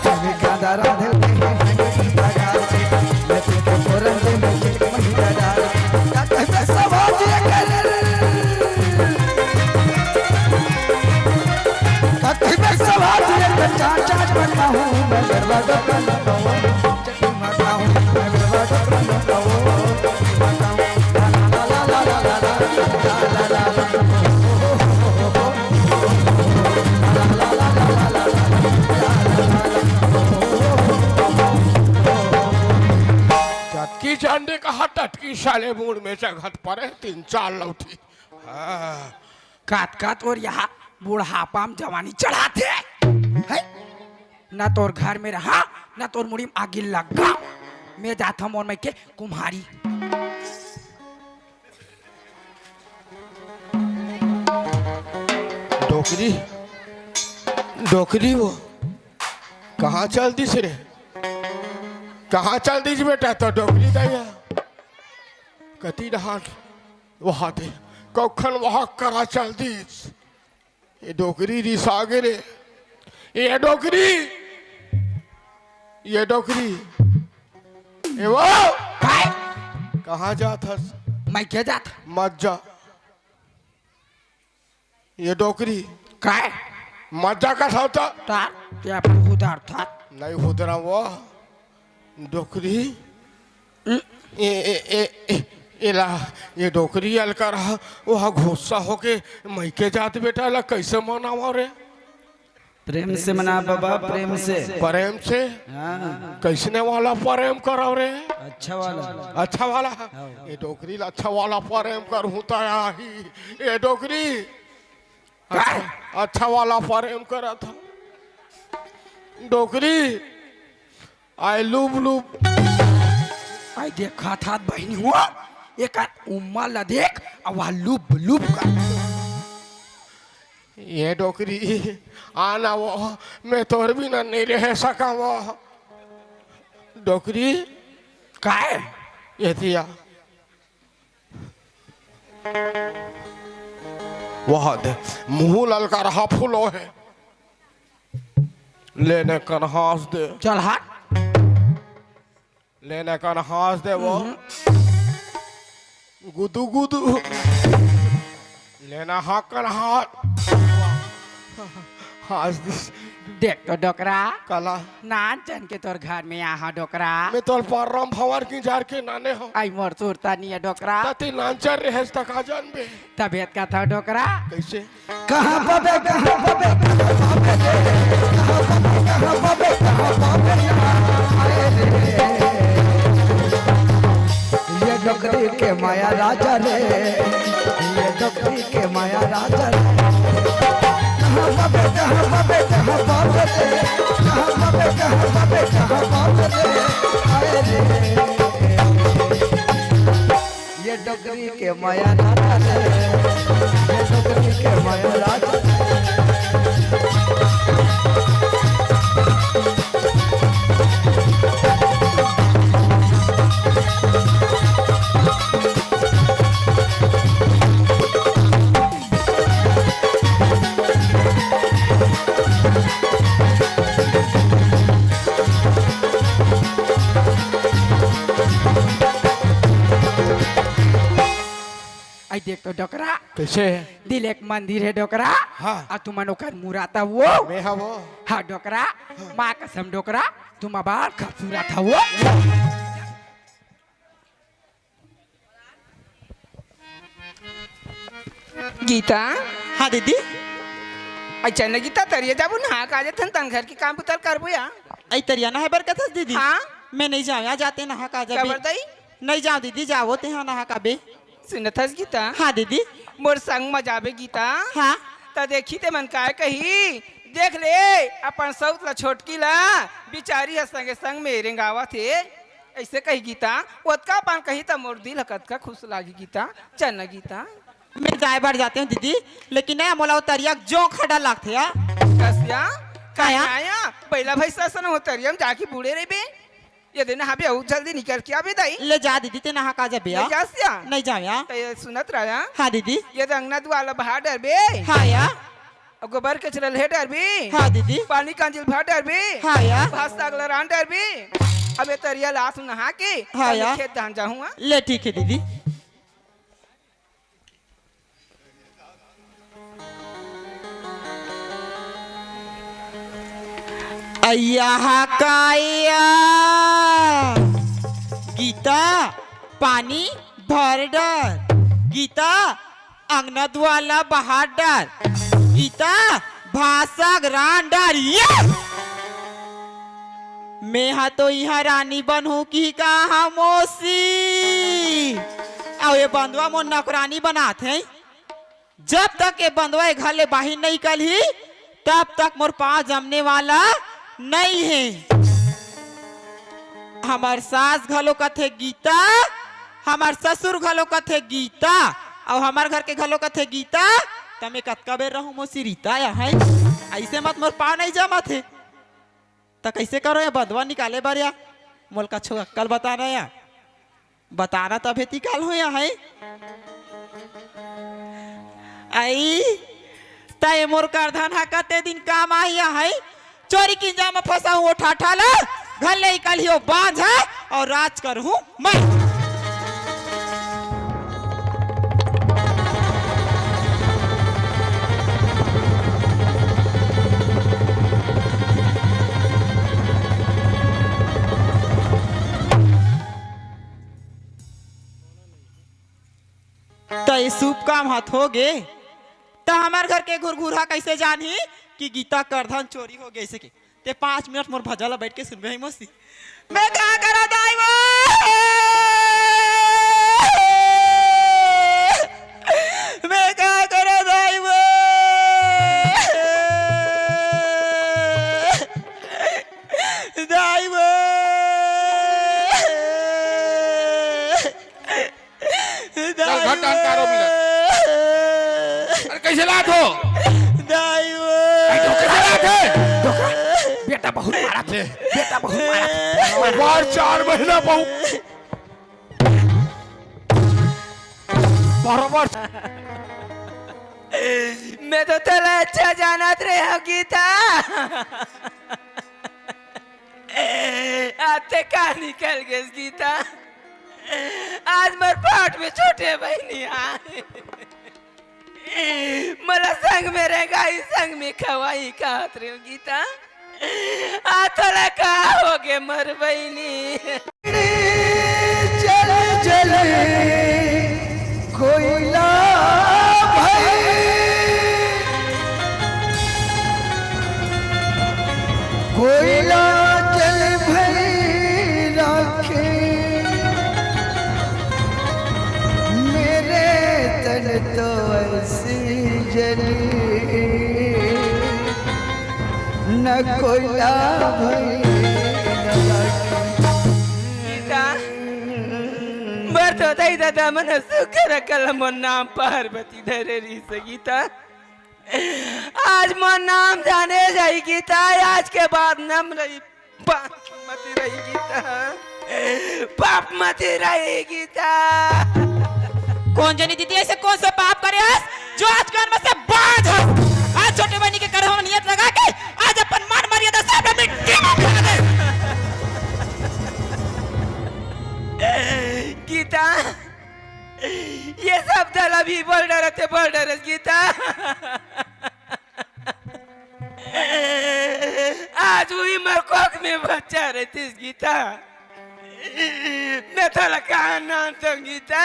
झिमी कांदा रांधे ला कहे, बने भोज बघारी के, मेथी के फोरन जेमा चिटके मही ला डार के। का कहबे सवाद ये कर, का कहबे सवाद ये कर, चार चार बताऊं मैं गरबा डोकरा नो हवो, चटनी ना खाहूँ मैं गरबा डोकरा नो हवो, चटनी ना खाहूँ। चटकी जान दे कहा टटकी साले मूड़ में जगत परे तीन चार लौठी। हाँ। कात कात और यहाँ बुढ़ापा में जवानी चढ़ाथे। है? ना तोर घर में रहा, ना तोर मुड़ी में आगी लगा। मैं जात हूँ मोर मइके कुम्हारी। डोकरी, डोकरी वो कहाँ चल दिस रे? कहाँ चल दिस बेटा तो डोकरी दैया? कती डहान वहा दे, कौखन वहा करा चल दिस। ये डोकरी रिसा गे रे। ये डोकरी, ये डोकरी। ए वो, काय? कहाँ जात हस? मइके जात। मत जा। ये डोकरी। काय? मत जा का सावता। तार, ये अपन उधार था। नहीं उधरा वो। डोकरी। ए, ए, ए, ए, एला, ये डोकरी अलकर ह, वो ह गुस्सा होके मइके जात बेटा ला कैसे मनावा रे? प्रेम से मना बाबा, प्रेम से। प्रेम से? हाँ। कैसने वाला प्रेम करव रे? अच्छा वाला। अच्छा वाला? हाँ। ये डोकरी ला अच्छा वाला प्रेम करहूँ त आही। ये डोकरी। अच्छा, अच्छा वाला प्रेम करत ह। डोकरी। आय लुब लुब। आय देखा था बहिनी हो, एकर उम्मा ला देख, अउ वह लुब लुब कर। ये डोकरी, आना वो, मैं तोर बिना नहीं रह सका वो। डोकरी। काय? ये दिया। वहा दे, मुंह ललका रहा फूलो है। लेने कन हंस दे। चल हट। लेने कन हंस दे वो। हम्म। गुदू गुदू। लेना हक कन हाथ। हंस दे। देख तो डोकरा। काला। नान जन के तोर घर में आहा डोकरा। मैं तोर परम भंवर की जार के नाने हो। आई मोर सुरता नहीं है डोकरा। तती नान चर रहे हस तक आ जान बे। तबीयत का था डोकरा? कैसे? कहाँ पाबे, कहाँ पाबे, कहाँ पाबे रे? कहाँ पाबे, कहाँ पाबे, कहाँ पाबे ना? आए रे। ये डोकरी के माया राजा रे, ये डोकरी के माया राजा रे। कहाँ पाबे, कहाँ पाबे, कहाँ पाबे रे? कहाँ पाबे, कहाँ पाबे, कहाँ पाबे रे? आए रे। ये डोकरी के माया राजा रे, ये डोकरी के माया राजा। आई देख तो डोकरा, कैसे? दिल एक मंदिर हे डोकरा। हाँ। अउ तुमन ओकर मुरात हवो। मैं हवो। हाँ डोकरा, माँ कसम डोकरा, तुम अबार खूबसूरत हवो। गीता। हाँ दीदी। अच्छा न गीता, तरिया जाबो, नहा के आ जाथन, तन घर के काम बुता ल करबो या। आई तरिया नहाय बर कथस दीदी? हाँ। मैं नहीं जाऊँ या, जाते नहा के आ जाबे। काबर दाई? नहीं जाऊँ दीदी, जावो तेहा नहा के आबे। सुनत हस गीता? हाँ दीदी। मोर संग म जाबे गीता? हाँ। त देखी ते मन काय कही, देख ले अपन सउत ला, छोटकी ला, बिचारी ह संगे संग में रेंगावत हे। अइसे कही गीता, ओतका पान कही त मोर दिल ह कतका खुश लागी गीता। चल न गीता। मैं जाय बर जाते हूँ दीदी, लेकिन नहीं, मोला वो तरिया के जोंक ह डर लागथे या। कस या? का या? का या? बइला भइसा असन हो तरिया म जाके बूड़े रहिबे। ये दे नहाबे अउ जल्दी निकल के आबे दाई। ले जा दीदी, ते नहा के आ जाबे या। नहीं जास या? नहीं जाऊँ या। त ये सुनत रह या। हाँ दीदी। ये दे अंगना दुआर ला बहार डरबे। हाँ या। अउ गोबर कचरा ले डरबे। हाँ दीदी। पानी कांजी ल भर डरबे। हाँ या। भात साग ला रांध डरबे। अब ये तरिया ला आस नहा के हाँ तब या। खेत धान जाहूँ, हाँ। ले ठीक हे दीदी। अय्या हा काया। गीता, पानी भर डर। गीता, अंगना दुआर ला बहार डर। गीता, भात साग रांध डर। ये! मेंहा तो इहाँ रानी बनहूँ किही का हा मौसी। अउ ये बंदवा मोर नौकरानी बनात हे। जब तक ये बंदवा ये घर ले बाहिर नइ निकलही, तब तक मोर पाँव जमने वाला नइ हे। हमर सास घलो कथे गीता, हमर ससुर घलो कथे गीता, अउ हमर घर के घलो कथे गीता, त मैं कतका बेर रहूँ मौसी रीता या है। अइसे मत मोर पाँव नइ जमत हे। त कइसे करो ये बंदवा निकाले बर या? मोला कछु अक्कल बताना या। बताना तभे तिकाल हो या है। आई, त ये मोर करधन हा कते दिन काम आही या है। चोरी किंजा म फंसा हूँ वो ठाठा ला, घर ले निकलही वो बांझ हा, अउ राज करहूँ मैं। त ये शुभ काम हाथ हो गे, त हमर घर के घुरघुरहा कइसे जानही कि गीता करधन चोरी हो गे अइसे के? ते पाँच मिनट मोर भजन ला बइठ के सुनबे ही मौसी। मैं का करा दाई वो? मैं का करा दाई वो? दाई वो? चल, घर डांड कारो मिलत। अरे, कइसे लात हो? दाई वो। अरे, तो कइसे लात हे? धोखा। बेटा बहुत मारत हे। बेटा बहुत मारत हे। बार चार महीना बहुत। बरोबर। मैं तो तोला अच्छा जानत रहे हूँ, गीता। आते का निकल गेस, गीता? आज मोर पाट में छोटे बहिनी आए। मोला संग में रेंगाही, संग में खवाही, कहत रहे हूँ, गीता। आ तोला का होगे मोर बहिनी? जल जल कोयला भई, कोयला जल भई राखे, मेरे तन तो ऐसी जली। न कोयला भई न लाठी। गीता, मोर तो दाई ददा मन सुख रखल मोर नाम पार्वती धरे रहिस गीता। आज मोर नाम जाने जाही गीता, आज के बाद नम रही। पाप मती रही गीता, पाप मती रही गीता। कोन जनी दीदी अइसे कोन से पाप करे हस, जो आज के मन में से बांझ हस? आज छोटे बहिनी के करम नियत लगा के आज अपन मान मर्यादा सब मिट्टी में मिला दे। गीता, ये सब दला अभी बोल डरत हे, बोल डरत गीता। आज वही मरकोख में बच्चा रहतीस गीता। मैं तोला कहा नाम तो गीता,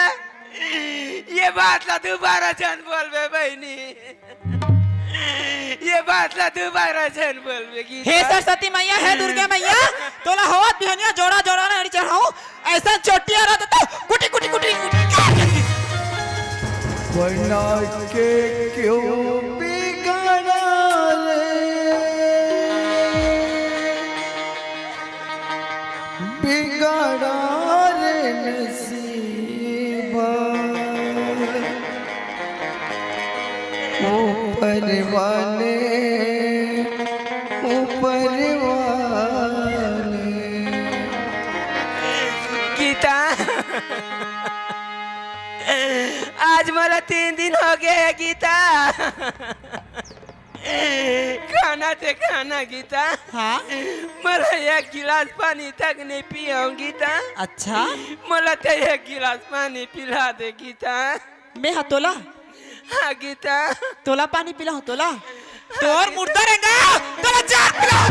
ये बात ला दोबारा झन बोलबे बहिनी, ये बात ला दोबारा झन बोलबे गीता। हे सरस्वती मैया, हे दुर्गा मैया, तोला होवत बिहनिया जोड़ा जोड़ा ना चढ़ाऊं, ऐसा चोटिया रहता तो कुटी कुटी कुटी कुटी काट देती। बना के क्यों बिगाड़ा रे, बिगाड़ा रे नसीबा। ऊपर वाले, ऊपर वाले। गीता, आज मोला तीन दिन हो गए हे गीता। खाना ते खाना गीता। हाँ? मोला एक गिलास पानी तक नहीं पियाऊं गीता। अच्छा। मोला ते एक गिलास पानी पिला दे गीता। मैं हा तोला? हाँ गीता। तोला पानी पिलाऊं तोला? तोर मुर्दा रेंगा, तोला जहर पिलाऊं।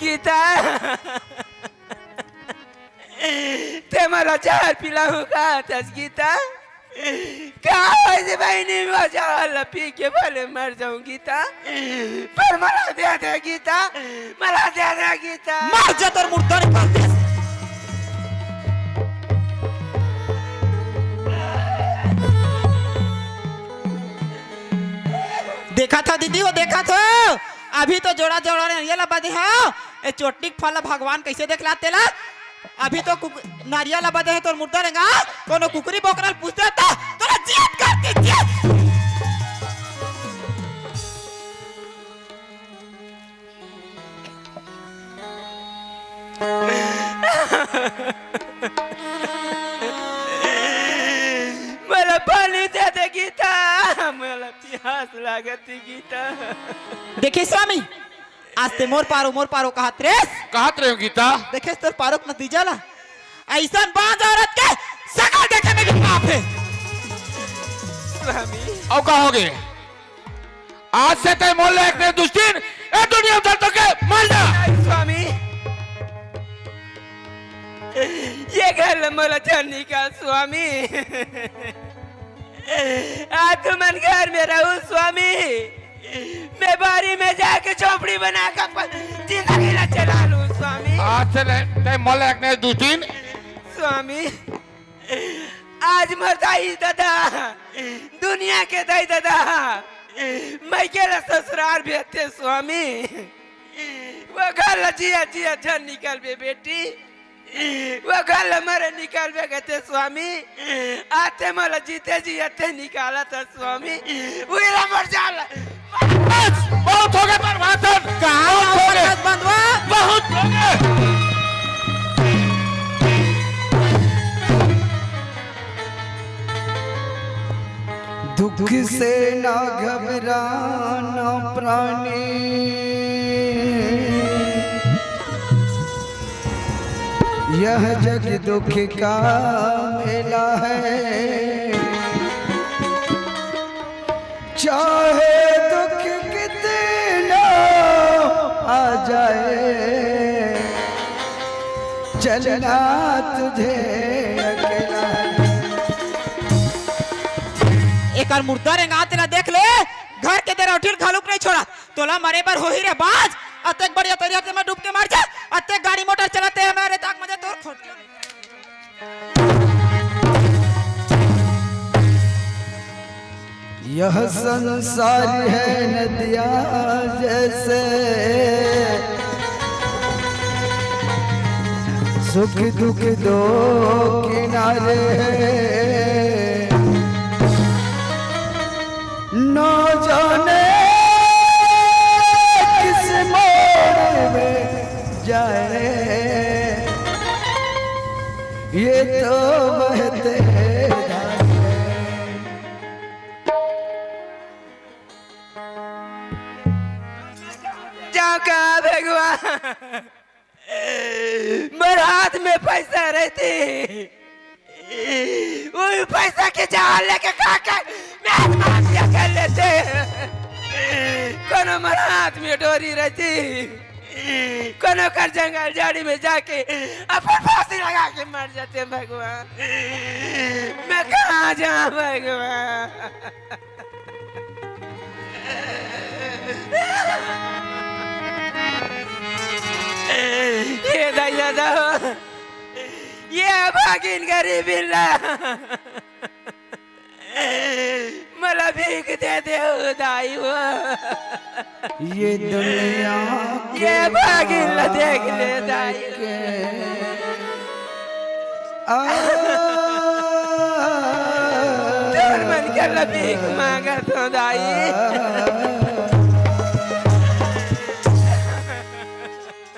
गीता, ते मोला जहर पिलाहूं का तस गीता? का होइस बहिनी, मैं जहर ला पी के भले मर जाऊं गीता, पर मोला दे दे गीता, मोला दे दे गीता। मर जा, तोर मुर्दा निकाल दे। देखा था दीदी, वो देखा था, अभी तो जोड़ा जोड़ा ने ये ला बदे हो। ए चोटी के फल ला भगवान कैसे देखला तेला? अभी तो कुक-, नारियल ला बदे हे तोर मुर्दा रेंगा, कोनो कुकरी बोकरा ल पूछ दे त तोला जियत कर दे, जियत। मोला पानी दे दे गीता, मोला प्यास लागत हे गीता। देखे स्वामी, आज ते मोर पारो, मोर पारो कहत रेस। कहत रहे हो गीता। देखेस तोर पारो के नतीजा ला। ऐसन बांझ औरत के सकल देखे में भी पाप हे। स्वामी। अउ का होगे? आज से ते मोर लायक नहीं दुष्टिन, ए दुनिया में चल तो के मर जा। नहीं स्वामी, ये घर ले मोला झन निकाल स्वामी। आज तुमन घर में रहू स्वामी, मैं बारी में जाके झोपड़ी बना के अपन जिंदगी ला चला लूं स्वामी। आज से ले, ते मोला एक नहीं दुष्टिन। स्वामी, आज मोर दाई ददा, दुनिया के दाई ददा, मैं के ला ससुराल भेजते स्वामी। वो घर ला जिया जिया झन निकलबे बेटी, वो घर ला मरे निकलबे कहते स्वामी। आज ते मोला जीते जी अते निकाला था स्वामी, उही ला मर जाला। बस, बहुत हो गया बर्बादन। कहाँ बहुत हो गया। बंदवा? बहुत हो गया। दुख से ना घबराना प्राणी, यह जग दुख का मेला है। चाहे दुख कितना आ जाए, चलना तुझे अकेला है। एकर मुर्दा रेंगात ला देख ले, घर के दरौठिर घलुक नहीं छोड़ा। तोला मरे बर होही रे बाज, अतेक बढ़िया तरिया ते मैं डूब के मर जा, अतेक गाड़ी मोटर चलाते हैं मेरे ताक मजे तोर खोट। यह संसार है नदिया जैसे, सुख दुख दो किनारे हैं। ना जाने किस मोड़ में जाए, ये तो बहते धारे। जाओ का भगवान। मोर हाथ में पैसा रहती, वो पैसा के जहाँ लेके खा के मैं आत्महत्या कर लेते। कोनो मोर हाथ में डोरी रहती, कोनो कर जंगल झाड़ी में जाके अपन फांसी लगा के मर जाते भगवान। मैं कहाँ जाऊँ भगवान? ये दया दो, ये भागिन गरीब ला, मला भीख दे दे दाई हो। ये दुनिया ये भागिन ला देख ले दाई हो। तोर मन के ला भीख मांगत हो दाई।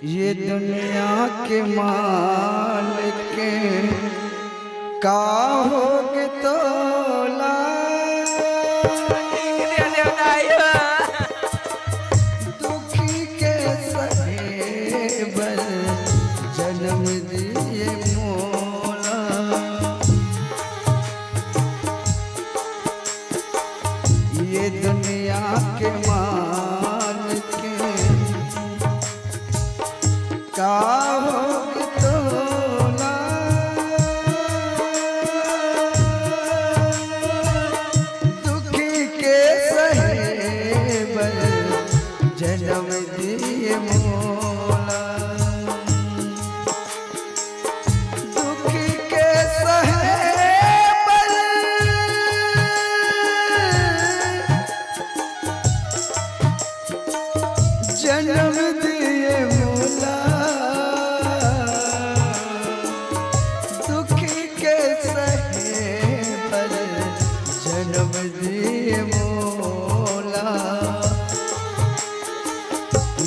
ये दुनिया के मालिक का होगे तोला। भीख दे दे दाई हो। दुखी के सहे बर जन्म दिए मोला। ये दुनिया के मालिक का होगे तोला। दुखी के सहे बर जन्म दिए मोला। दुखी के सहे बर जन्म दिए मोला। दुखी के सहे बर जन्म दिए मोला।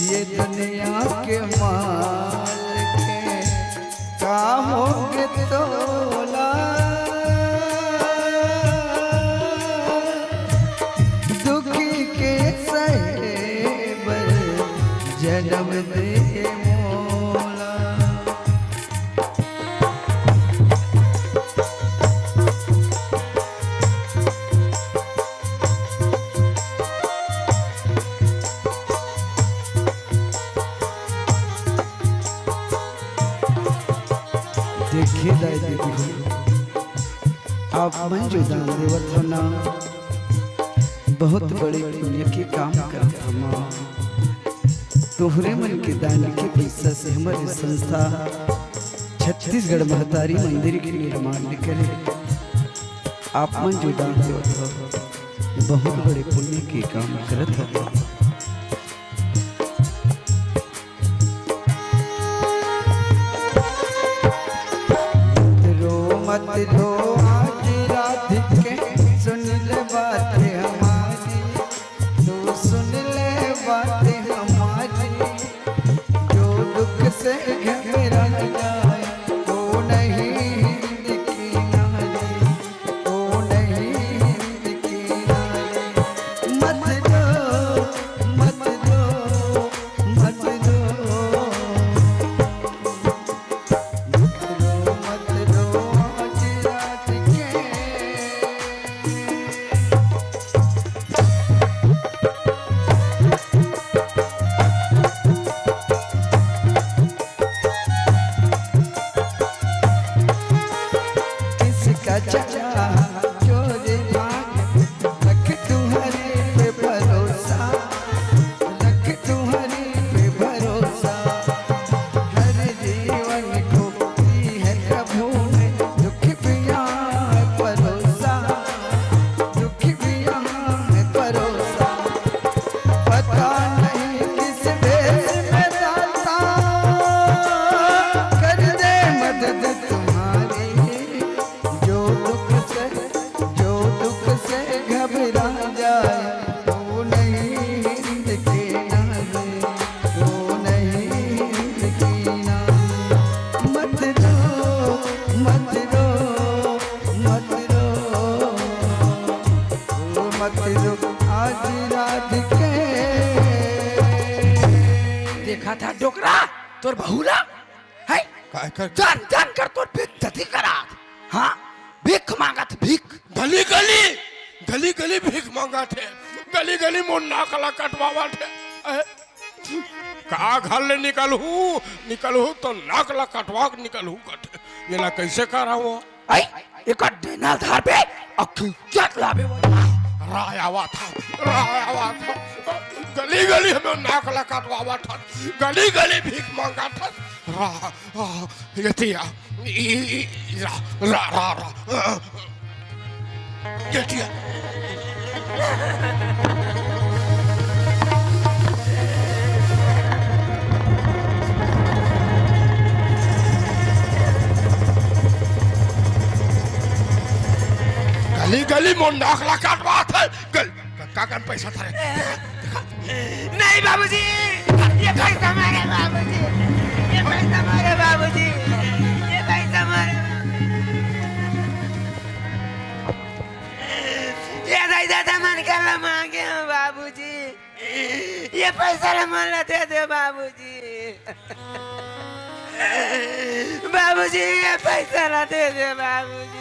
ये दुनिया के मालिक का होगे तोला। दुखी के सहे बर जन्म दे मोला। देखिए दाई दीदी हो, आप मन जो दान देवत हो ना, बहुत बड़े पुण्य के काम करत हो माँ। तोहरे मन के दान के पैसा से हमारे संस्था छत्तीसगढ़ महतारी मंदिर के निर्माण करे। आप मन जो दान देवत हो, बहुत बड़े पुण्य के काम करत हो। मत रो, मत रो, आज रात के सुन ले बात हमारी, तू सुन ले बात हमारी। जो दुख से घबरा जाए, वो नहीं हिंद की नारी। ओ नहीं हिंद की नारी, मत रो, मत रो, मत रो। मत रो, मत रो, आज रात के। किसका चला चोर भाग, रख तू हरि पे भरोसा, रख तू हरि पे भरोसा। हर जीवन को दी है प्रभु ने दुख पिया है परोसा, दुख पिया है परोसा। पता नहीं किस भेष में दाता कर दे मदद तुम्हारी। जो दुख से, जो दुख से घबरा जाए, वो नहीं हिंद की नारी, वो नहीं हिंद की नारी। मत रो, मत रो, मत रो, मत रो, आज रात के। देखा था डोकरा, तोर बहू ला? एकर जान जान कर तोर बेइज्जती करात। हाँ, भीख मांगत भीख। गली गली, गली गली भीख मांगत हे। गली गली मोर नाक ला कटवावत हे। अहे, का घर ले निकलहूँ, निकलहूँ तो नाक ला कटवा के निकलहूँ कथे। एला कैसे करावो? आई, एकर डेना धार पे अखियत लावे। राय आवा था, राय आवा था। गली गली हमें नाक ला कटवावा था। गली गली भीख मांगा था। रा, आ, ये दिया। ई, ई, ई, रा, रा, रा, रा। ये दिया। गली गली मोर नाक ला काटवा था। गल, का, का कन पैसा था रे? नहीं बाबूजी, ये पैसा मारे बाबूजी, ये पैसा मारे बाबूजी, ये पैसा मारे। ये दाई ददा मन के ला मांगे हो बाबूजी, ये पैसा ला मन ला दे दे बाबूजी। बाबूजी, ये पैसा ला दे दे बाबूजी।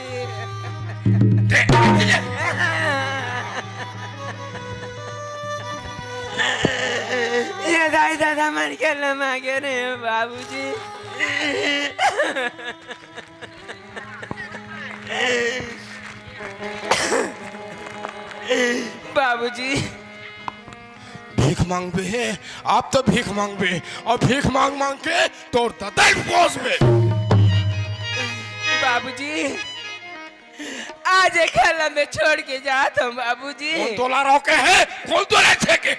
ये दाई ददा मन के ला मांगे रे बाबूजी। बाबूजी। भीख मांगबे, अब तो भीख मांगबे, अउ भीख मांग मांग के तोर ददा ल पोसबे। बाबूजी, आज एकर ला मैं छोड़ के जात हूँ बाबूजी। कोन तोला रोके हे? कोन तोला छेके?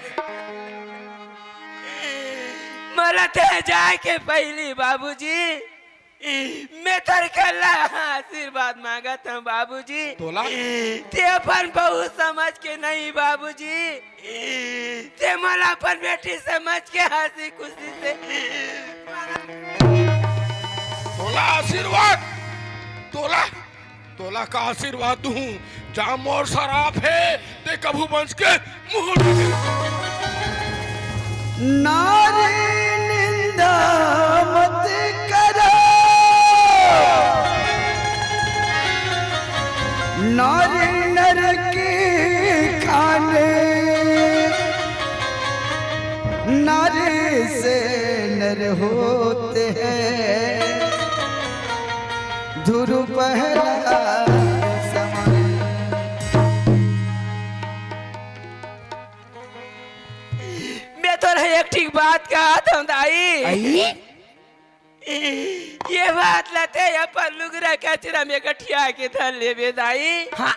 मोला ते जाए के पहिली बाबूजी, मैं तोर करा आशीर्वाद मांगत हूँ बाबूजी। तोला? ते अपन बहू समझ के नहीं बाबूजी, ते मोला अपन बेटी समझ के हंसी खुशी से। तोला आशीर्वाद, तोला, तोला का आशीर्वाद दूं? जा मोर सराप हे, ते कभू बंस के मुंह। नारी निंदा मत करो, नारी नरक खाने, नारी से नर होते हैं। ध्रुव पहला समान। मैं तोला एक ठीक बात कहत हूँ दाई। आई? ये बात ला ते अपन लुगरा कचरा में गठिया के धर लेबे दाई। हाँ।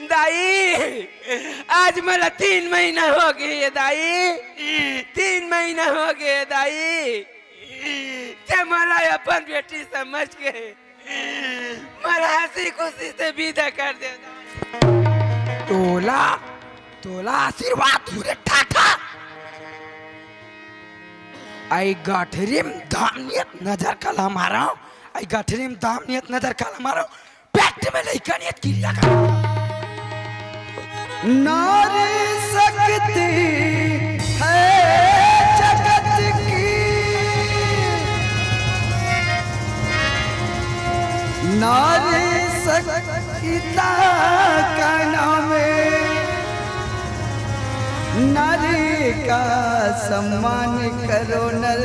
दाई, आज मोला तीन महीना हो गए दाई, तीन महीना हो गए दाई, ते मोला अपन बेटी समझ के मोला हंसी खुशी से विदा कर दे दाई। तोला, तोला आशीर्वाद दूं रे ठाठा। आई गठरी म दाम नियत नजर काला मारो, आई गठरी म दाम नियत नजर काला मारो। पेट में लइका नियत किरिया का। नारी शक्ति है जगत की, नारी शक्ति का नाम है, नारी का सम्मान करो नर।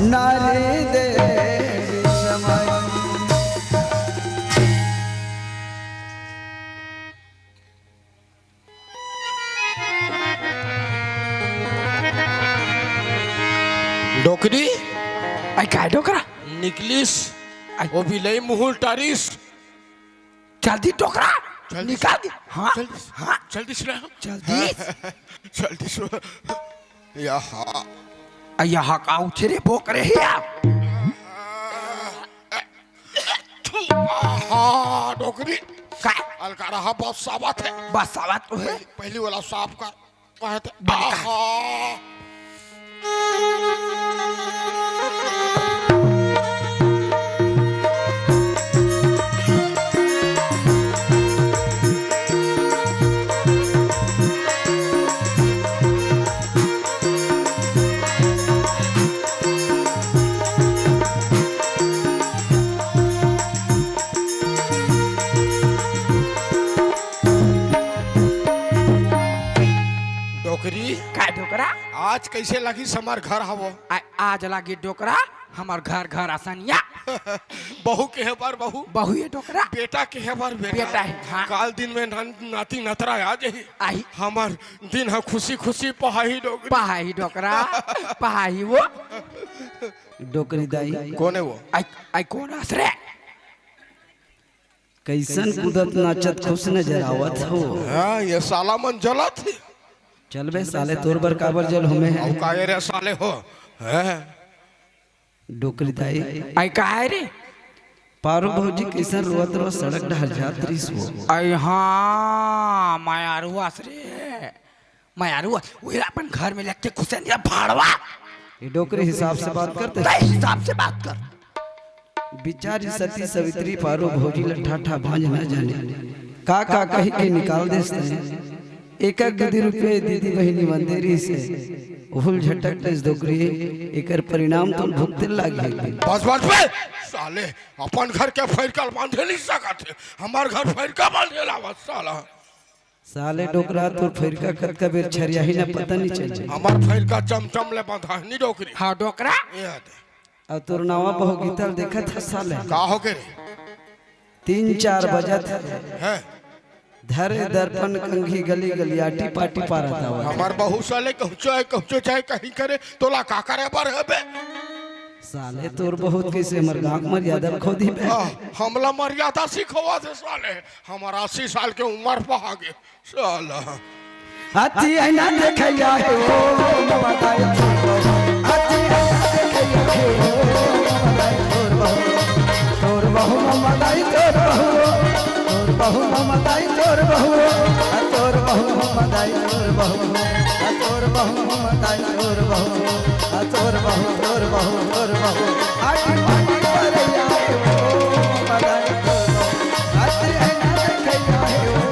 नारी देवी समाई। डोकरी। आई काय डोकरा? निकलिस। आई। वो भी लई मुहुल टारिस। जल्दी डोकरा। जल्दी। निकाल के। हाँ। जल्दी। हाँ। जल्दी सुना। जल्दी। जल्दी सुना। यहाँ। आ, यहाँ का उछरे बोक रहे आप? हाँ, डोकरी। का? अलकारा, हाँ, बहुत सावत है। बस सावत तो है। पहली, पहली वाला साफ कर। कहत, बने का? आहा। ए डोकरा। आज कइसे लगिस हमर घर हवो? आ, आज लागी डोकरा, हमर घर घर असनिया। बहू केहे बर बहू। बहू ए डोकरा। बेटा केहे बर बेटा। बेटा हे, हाँ। काल दिन में नन-, नाती नतरा आ जाही। आही। हमर दिन ह खुशी खुशी पहाही डोकरी। पहाही डोकरा, पहाही वो। डोकरी दाई। कोन हे वो? आई, आई कोन आस रे? कइसन कूदत नाचत खुश नजर आवत हो। हाँ, ये साला मन जलत हे। चल बे साले, तोर बर काबर जलहूँ मैं? अउ काहे रे साले हो? हैं? डोकरी दाई। आई काहे रे? पारू भौजी कइसन रोवत रोवत सड़क डहर जात रहिस वो। आई हाँ, मयारू आस रे। मयारू आस, उहे अपन घर में लेके खुसेंदिया भाड़वा। ये डोकरी हिसाब से बात करते। तैं हिसाब से बात कर। बिचारी सती सवित्री पारू भौजी ल ठाठा भांज न जाने, का का कहि के निकाल देस तैं। एक एक दीदी रुपये दीदी बहिनी मन दे रहिस हे, उहू ल झटक देस डोकरी, एकर परिणाम तो भुगते ल लागही एक दिन। बस, बस बे, साले, अपन घर के फइरका ल बांधे नइ सकत हे, हमर घर फइरका बांधे ल आवत साला। साले डोकरा, तोर फइरका कतका बेर छरियाही न पता नइ चले। हमर फइरका चमचम ले बंधाही नी डोकरी। हाँ, डोकरा। ए दे। अउ तोर नवा बहू गीता ल देखत हस साले। का होगे रे? तीन चार बजत हे। हैं? धरे दर्पण कंघी गली गली आटी पाटी पारत आवत हे। हमर बहू साले कहूँचो हे, कहूँचो जाय कहीं करे, तोला का करे बर हे बे? साले तोर बहू कइसे हमर गाँव के मर्यादा ल खो दिही बे? हाँ, हमला मर्यादा सिखवा दे साले, हमर अस्सी साल के उमर पहागे। साला। अति ऐना देखैया हे ओ ममताई तोर बहू। अति ऐना देखैया हे ओ ममताई तोर बहू। तोर बहू ममताई तोर बहू। तोर बहू ममताई तोर बहू। आ तोर बहू ममताई तोर बहू। आ तोर बहू ममताई तोर बहू। आ तोर बहू, तोर बहू, तोर बहू। आटी पाटी करैया हे ओ ममताई तोर बहू। अति ऐना देखैया हे ओ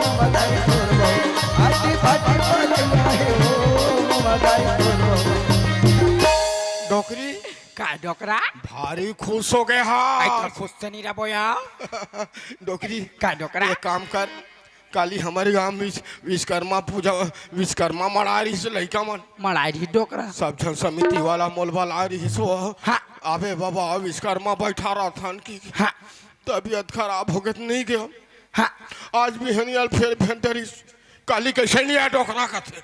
ममताई तोर बहू। आटी पाटी करैया हे ओ ममताई तोर बहू। डोकरी। का डोकरा? भारी खुश होगे हा। आई तो खुश से नहीं रबो या। डोकरी। का डोकरा? एक काम कर, काली हमर गांव में विश-, विश्वकर्मा पूजा, विश्वकर्मा मड़ाय रहिस लइका मन। मड़ाय रहिस डोकरा। सब झन समिति वाला मोल बलाय रहिस वो। हाँ। अबे बाबा, विश्वकर्मा बइठा रहिथन कि हाँ। तबियत खराब होगे त नइ गेंव। हाँ। आज बिहनिया ल फेर भेंट डरिस, काली कइसे नइ आय डोकरा कथे।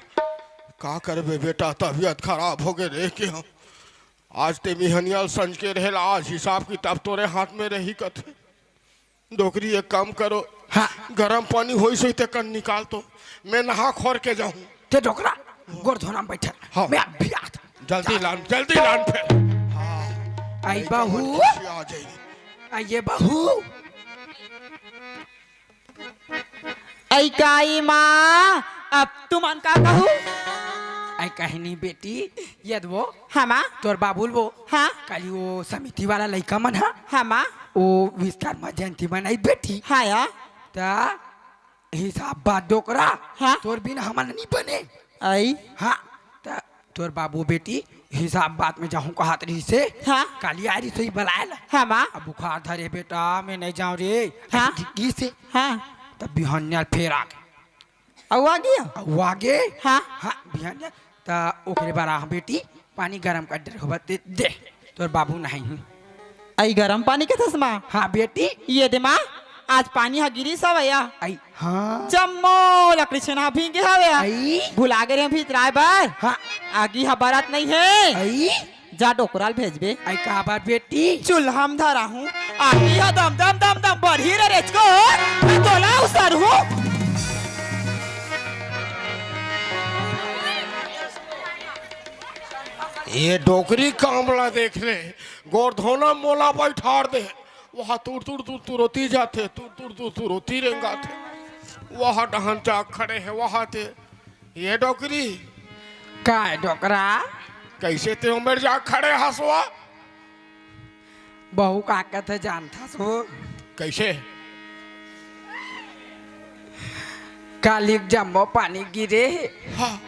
का करबे बेटा, तबियत खराब होगे रे के हम। आज ते बिहनिया ल संझ के रहेला, आज हिसाब किताब तोरे हाथ में रही कथे। डोकरी, एक काम करो, हाँ। गरम पानी होइस होही तेकर निकाल तो, मैं नहा खोर के जाहूँ। ते डोकरा, गोड़ धोना में बइठे रह। हाँ। मैं अभी आत। जल्दी लान, जल्दी लान फेर। हाँ। आई बहू। आ जाही। आई ए बहू। अई काई माँ, अब तुमन का कहू? अई कहीं नहीं बेटी, ये दे वो। हाँ माँ। तोर बाबू ल वो। हाँ। काली वो समिति वाला लइका मन हा। हाँ माँ। वो विश्वकर्मा जयंती मनाई बेटी। हाँ या। त हिसाब बात डोकरा। हाँ। तोर बिना हमन नहीं बने। अई। हाँ। त तोर बाबू बेटी हिसाब बात में जाहूँ कहत रहिसे। हाँ। काली आय रहिसे बलाय ला। हाँ माँ। अब बुखार धरे बेटा, मैं नहीं जाँव रे। हाँ। ऐसे ठीक से। हाँ। तब बिहनिया फेर आगे। अउ आगे? अउ आगे? हाँ। हाँ, बिहनिया। त ओकरे बर आह बेटी, पानी गरम कर दे होबा ते दे। तोर बाबू नहीं। अई गरम पानी के चश्मा? हाँ बेटी। ये दे माँ, आज पानी ह गिरिस हवय या। अई हाँ। जम्मो लकड़ी छेना भींगे हवय या। अई। भुला गे रहे भीतराय बर। हाँ। आगी ह बरत नहीं हे। अई। जा डोकरा ल भेजबे। अई काबर बेटी? चूल्हा म धरा हूँ। आगी ह दम दम दम दम बरही रे रेचको। मैं तोला उसर हूँ। ये डोकरी काम ला देख ले, गोरधोना मोला बैठार दे, वहाँ तुर तुर तुर तुर ओती जाथे, तुर तुर तुर तुर ओती रेंगाथे, वहाँ डहन जाग खड़े हे, वहाँ ते। ये डोकरी। काय डोकरा? कैसे ते उमर जाग खड़े हस वो? बहू का कथे जानथस वो? कैसे? काली जम्मो पानी गिरे हे। हाँ।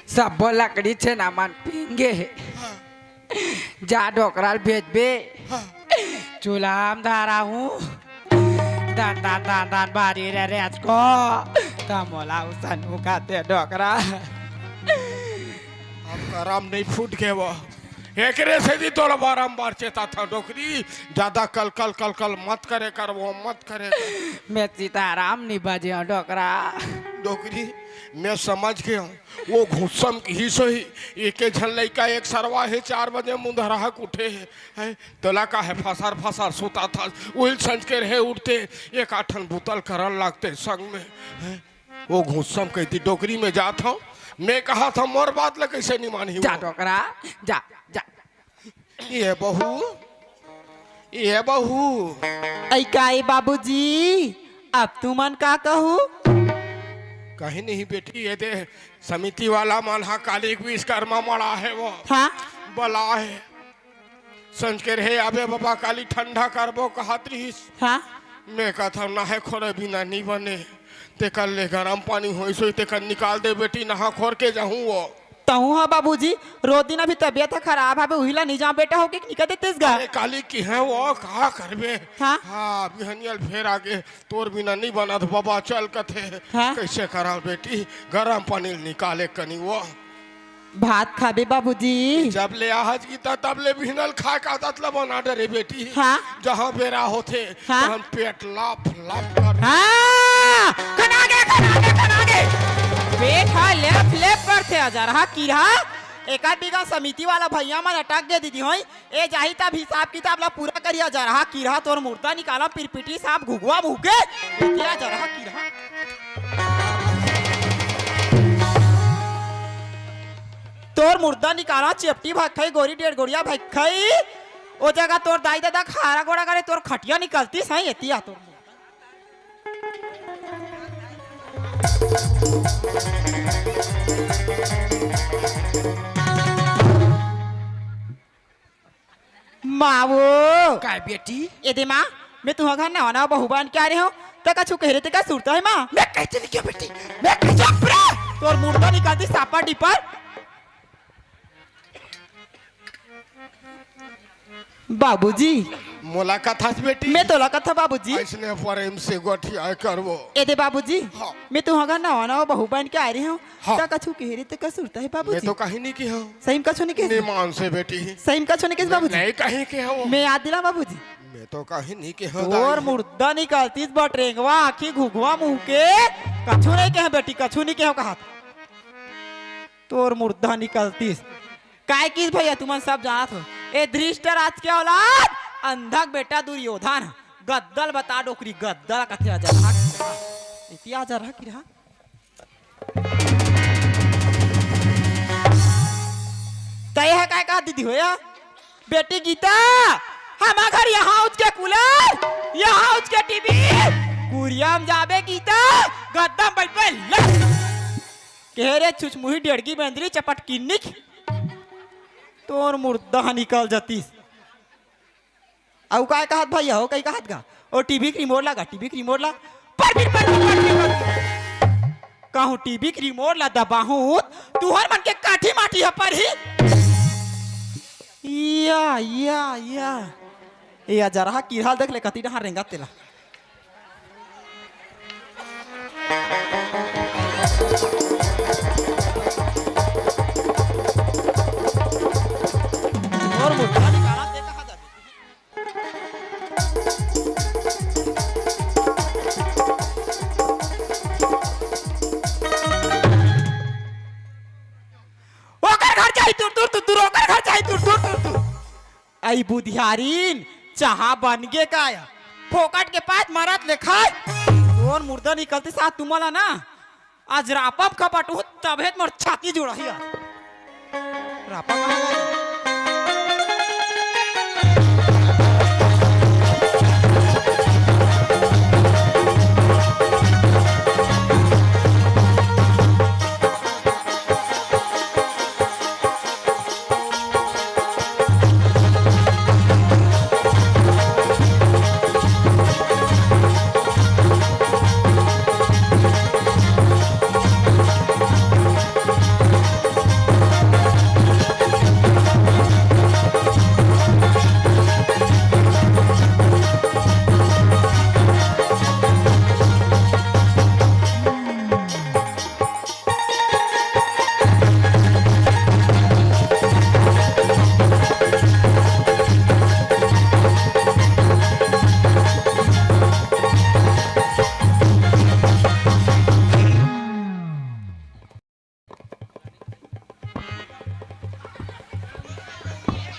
सब्बो लकड़ी छेना मन पींगे हे। हाँ। जा डोकरा ल भेजबे। हाँ। चूल्हा म धरा हूँ। दन दन दन दन बारी रे रेचको। त मोला उसन उकाते डोकरा। अब करम नहीं फूट के वो। एकरे से भी तोला बारंबार चेताथंव डोकरी, जादा कल कल कल कल मत करे कर, वो मत करे कर। मैं सीताराम नहीं बजे हंव डोकरा। डोकरी, मैं समझ के हंव, वो घुस्सम की ही सही, एके झन लइका एक सरवा हे, चार बजे मुंधरहा के उठे हे, हैं? तोला का हे फसर फसर सुताथस, उहिल संझ के रहे उठते, एक आठन बुतल करन लागते संग में, हैं? वो घुस्सम कहिथे डोकरी में जात हंव, मैं कहत हंव मोर बात ला कइसे नहीं मानही जा वो? डोकरा, जा, जा। ए बहू, ए बहू। अई का ए बाबूजी, अब तुमन का कहू? कहीं नहीं बेटी, ये दे समिति वाला मन हा काली के विश्वकर्मा मड़ा हे वो। हाँ? बला हे। संझ के रहे, अबे बाबा काली ठंडा करबो कहत रहिस। हाँ? मैं कहत हंव, नहाय खोरे बिना नहीं बने। तेकर ले गरम पानी होइस होही, तेकर निकाल दे बेटी, नहा खोर के जाहूं वो। तहूं ह बाबूजी, रोज दिन अभी तबियत ह खराब हवे, उही ला नहीं जांव बेटा, होके निकल देतेस गा। अरे काली किहे वो, का करबे? हाँ? हाँ, बिहनिया ल फेर आगे, तोर बिना नहीं बनत बाबा, चल कथे। हाँ? कइसे करंव बेटी, गरम पानी ल निकाले कनी वो। भात खाबे बाबूजी? जब ले आहज गीता, तब ले बिहनल खाए का आदत ला बना डरे बेटी। हाँ। जहाँ बेरा होथे, हाँ। तहन पेट लप लप कर। हाँ, कना गे, कना गे, कना गे। पेट हा लेप लेप करथे, अजरहा किरहा। एकर बिना समिति वाला भैया मन अटक गे दीदी होई। ए जाही तब हिसाब किताब ला पूरा करिया, जरहा किरहा तोर मुर्दा निकाला, पिरपिटी सांप घुघुआ मुहके, एतिया जरहा किरहा। तोर मुर्दा निकाला, चेपटी भखई, गोरी डेढ़ गोरिया भखई, ओ जगह तोर दाई ददा खारा गोड़ा करे, तोर खटिया निकलती सही, एतिया तोर मुर्दा। मावो। काय बेटी? ए दे माँ, मैं तुँहर घर नवा नवा बहू बन के आ रहे हँव, त कछु कहे रहे ते का सुरता हे माँ? मैं कइसे नहीं किया बेटी, मैं कइसे चुप रह। तोर मुर्दा निकालती सापा डिपर। बाबूजी। मोला कथस बेटी? मैं तोला कथँव बाबूजी। अइसने प्रेम से गोठिया करबो। ए दे बाबूजी, हाँ। मैं तुँहर घर नवा नवा बहू बन के आ रहे हँव, हाँ। त कछु कहे रहे ते का सुरता हे बाबूजी? मैं तो कहीं नहीं किया हँव। सही में कछु नहीं किहिस? निमान से बेटी। सही में कछु नहीं किहिस बाबूजी? नहीं कहीं किया हँव। मैं याद दिला बाबूजी। मैं तो कहीं नहीं किया हँव तोर दाई। मुर्दा निकालतीस बटरेंगवा, आँखी घुघुआ मुँह के। कछु नहीं कहे बेटी, कछु नहीं कहे कहत। तोर मुर्दा निकालतीस। काय किहिस भैया, तुमन सब जानत हो। ए धृतराष्ट्र के औलाद, अंधक बेटा दुर्योधन। गद्दा ल बता डोकरी, गद्दा ल कथे अजरहा। एतिया अजरहा किरहा। तय ह काय कहा दीदी होया? बेटी गीता, हमा घर यहाँ उच के कूलर, यहाँ उच के टीवी, कुरिया म जाबे गीता, गद्दा म बइठ बइठ ले। कहे रे छुछमुही डेढ़गी बेंदरी चपट किन्निक, तोर मुर्दा ह निकल जतिस। अउ काय कहत भैया हो, कई कहत गा? ओ टीवी के रिमोट ला गा, टीवी के रिमोट ला। पर भी, पर भी, पर भी, पर भी। कहूँ टीवी के रिमोट ला दबाहूँ, तुँहर मन के काठी माटी ह परही। या, या, या। ए अजरहा किरहा ल देख ले, कती डहार रेंगत तेला। तोर मुर्दा निकाला ते कहाँ जाबे? ओकर घर जाही तुर तुर तुर तुर, ओकर घर जाही तुर तुर तुर तुर। अई बुधियारिन, चाहा बन गे काय? फोकट के पात मरत ले खाय। तोर मुर्दा निकलतिस तुमन ला ना, आज रापा म खपटहूँ तभे त मोर छाती जुड़ाही आज। रापा कहाँ गए?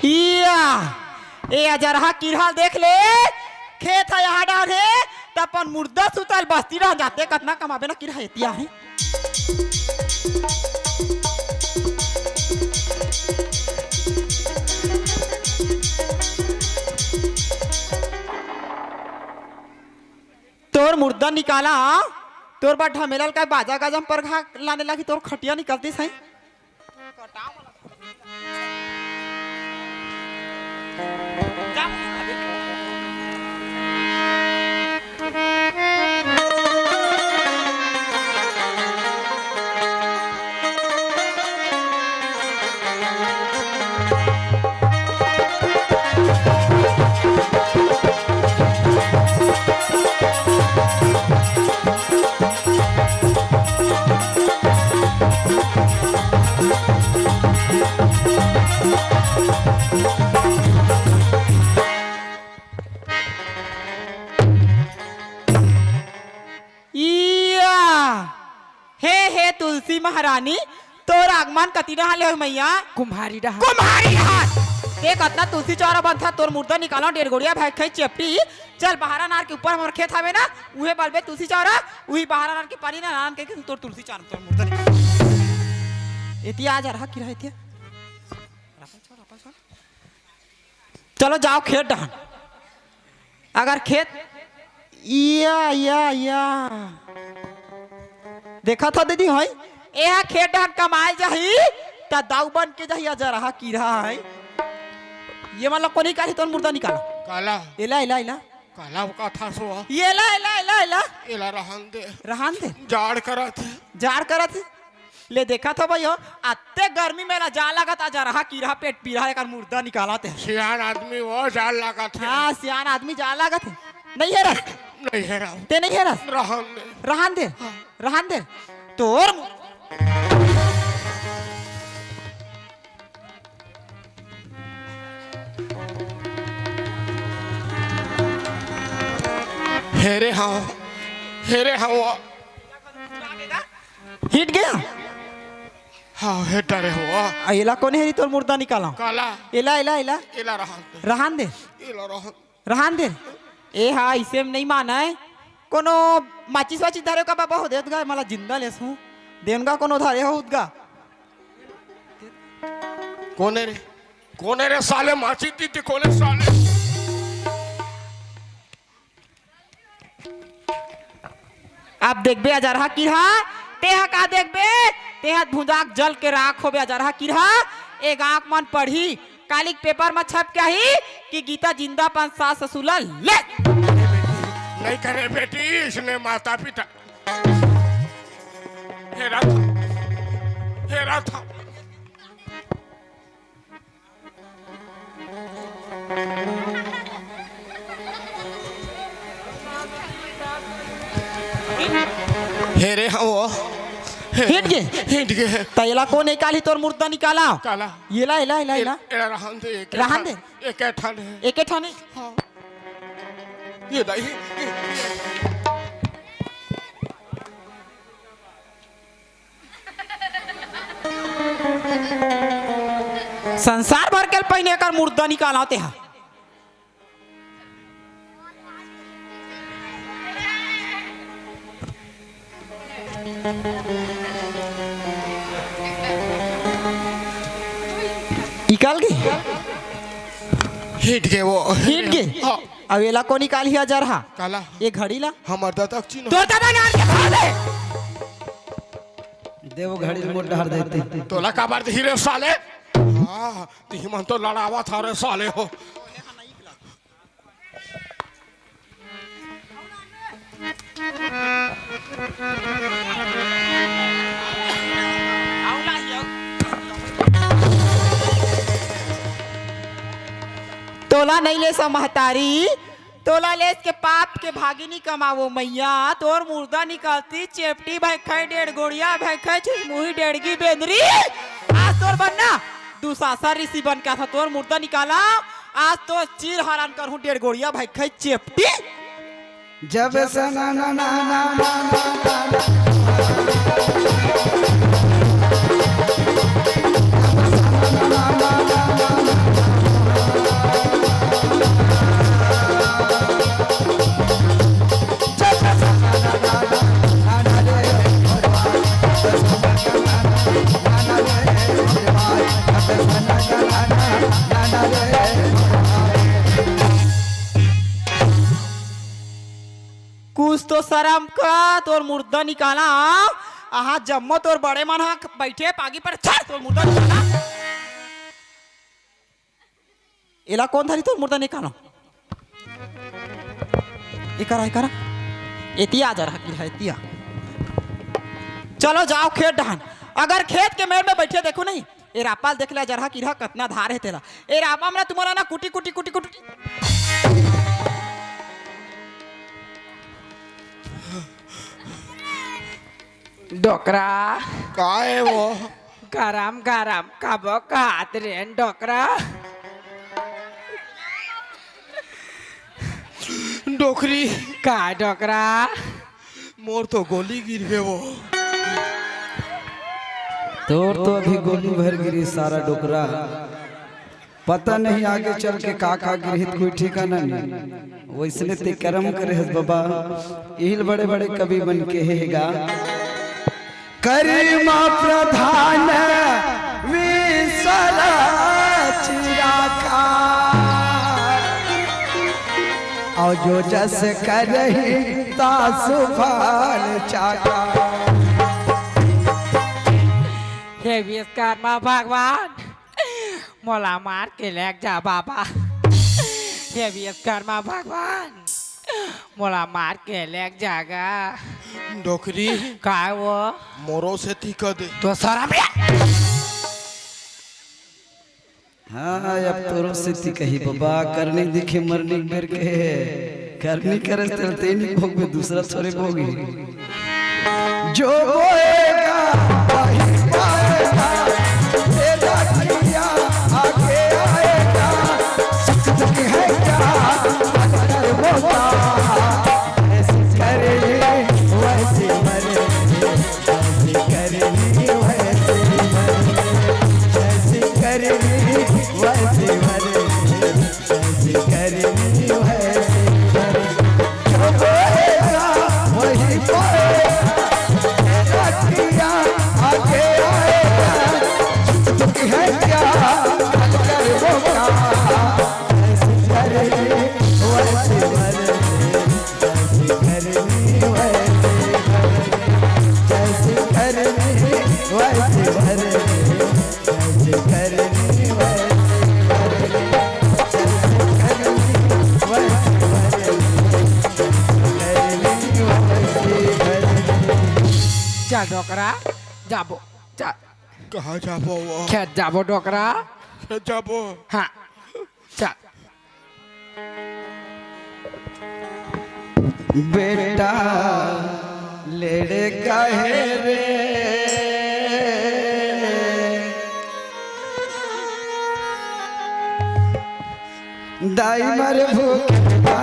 इया, ए अजरहा किरहा ल देख ले, खेत ह यहाँ डार हे, त अपन मुर्दा सुतल बस्ती डार जाते, कतना कमाबे ना किरहा एतिया हे। तोर मुर्दा निकाला, तोर बर ढमेला ल काय बाजा गाजा म परघा लाने लागी, तोर खटिया निकलतिस हे। इया! हे, हे तुलसी महारानी, तोर आगमन कति डहान ले होही मैया? कुम्हारी डहान। कुम्हारी डहान। देख, अतना तुलसी चौरा बनथा, तोर मुर्दा निकालंव, डेढ़ गोड़िया भैंखई चेपटी। चल, बहारा नार के ऊपर हमर खेत हवे ना, उहे बलबे तुलसी चौरा, उही बहारा नार के पानी ना, नान के तोर तुलसी चौरा, तोर मुर्दा निकाल। एती आ जा, रहा की रहा एती। चलो जाओ खेत डहन। अगर खेत, या, या, या। देखा था दीदी, हई? एहा खेत डहन कमाए जाही, त दाऊ बन के जाही, अजरहा किरहा हई। ये मतलब कोनी काली तोर मुर्दा निकाला। काला। एला, एला, एला। काला का था सो? एला, एला, एला, एला। एला रहन दे। रहन दे। जाड़ करत हे। जाड़ करत हे। ले देखा था भाई हो, अत्ते गर्मी में ला जा लागत, अजरहा किरहा पेट पीरा एकर मुर्दा निकालत हे। सियान आदमी वो जा लागत हे। हाँ, सियान आदमी जा लागत हे। नहीं हे रस? नहीं हे रस। ते नहीं हे रस? रहन दे। रहन दे। हाँ। रहन दे। तोर मु- हेरे हाँ, हेरे हाँ। हिट गया? हाँ, हिट डरे हो। आ, एला कोन हेरी तोर मुर्दा निकाला? काला। एला, एला, एला। एला रहन दे। रहन दे। एला रहन। रहन दे। ए हा, इसे में नहीं माना है। कोनो माचिस वाचिस धरे का बाबा हो देत गा, मला जिंदा लेस हूँ। देन गा कोनो धरे हो उदगा। कोने रे? कोने रे साले माचिस दी थी, कोने साले? अब देखबे अजरहा किरहा, तेहा का देखबे, तेहा भुंजाक जल के राख होबे अजरहा किरहा। ए गांव मन पढ़ी, कालिक पेपर म छप के आही कि गीता जिंदा पान सास ससुर ला ले। नहीं करे बेटी, इसने माता पिता। हे राधा, हे राधा। हे रे, हाँ, वो। हिट गे? हिट गे। त एला कोन निकाली तोर मुर्दा निकाला? काला। एला, एला, एला, एला। एला रहन दे, एक रहन ठन, दे। एक ठन है। एक ठन है? हाँ। ये दाई, ये, ये। संसार भर के पहिने एकर मुर्दा निकाला तेहा। निकाल गे। हिट गे वो। हिट गे? हाँ। अब एला को निकाल ही अजरहा? काला? ये घड़ी ला? हमर दादा के चिन्ह। तोर दादा नार के खा दे। देव घड़ी मोर डहर देती। तोला काबर दिही रे साले? हाँ, तिही मन तो लड़ावा था रे साले हो। तोला नहीं ले सा महतारी, तोला लेस के पाप के भागी नी कमावो मैया, तोर मुर्दा निकलती चेपटी भैखई, डेढ़ गोड़िया भैखई, छुई मुही डेढ़गी बेंदरी। आज तोर बनना दुसासा ऋषि बन के आथा, तोर मुर्दा निकाला, आज तो चीर हरान करहूं डेढ़ गोड़िया भैखई चेपटी। जब से ना ना ना ना ना ना ना ना। शरम का तोर मुर्दा निकाला। आहा, जम्मो तोर बड़े मन ह बइठे पागी पर, छाड़ तोर मुर्दा निकाला। एला कोन धरी तोर मुर्दा निकालो? एकरा, एकरा। एतिया जरहा कीरा, एतिया। चलो जाओ खेत डहन। अगर खेत के मेड़ में बइठे देखो नहीं, ए रापा ल देख ले, जरहा कीरा कतना धार हे तेला। ए रापा, हमला तुमन ला ना कुटी, कुटी, कुटी, कुटी। डोकरा। काय वो? गरम गरम कबो खात रेन डोकरा। डोकरी। काय डोकरा? मोर तो गोली गिर गे वो। तोर तो अभी गोली भर गिरी सारा डोकरा। पता नहीं आगे चल के का का गिरही त कोई ठिकाना नहीं। वइसने ते करम करे हस बबा, इही ल बड़े बड़े कवि मन केहे हे गा। करिमा प्रधान विसरा चिराखा, अउ जो जस करही तासु फल चाखा। हे विश्वकर्मा भगवान, मोला मार के लेग जा बाबा। हे विश्वकर्मा भगवान, मोला मार के लेग जा गा। डोकरी। काय वो? मोरो सेती कह दे। तो शरम हे। हाँ, अब तोरो सेती कही बबा, करनी दिखे मरनी बेर के। करनी करे तेल तेनी भोगबे, दूसरा थोरे भोगी। जो बोएगा वही पाएगा, तेरा किया आगे आएगा। सुख दुख है क्या, अंतर होगा। ऐसी करनी, वैसी मरनी, ऐसी करनी, वैसी मरनी, ऐसी करनी, वैसी मरनी। जैसी करनी वैसी भरनी। जो बोलेगा वही पाएगा। तेरा किया आगे आएगा। सुख दुख है क्या, कल कर वो क्या। जैसी करनी वैसी भरनी। जैसी करनी वैसी भरनी। जैसी करनी वैसी भरनी। जैसे करनी वैसे भरनी, जैसे करनी वैसे भरनी, जैसे करनी वैसे भरनी। चल डोकरा, जाबो, चल। कहाँ जाबो वो? खेत जाबो डोकरा। खेत जाबो। हाँ, चल। बेटा लेड़े काहे रे, दाई मर भूख बेटा,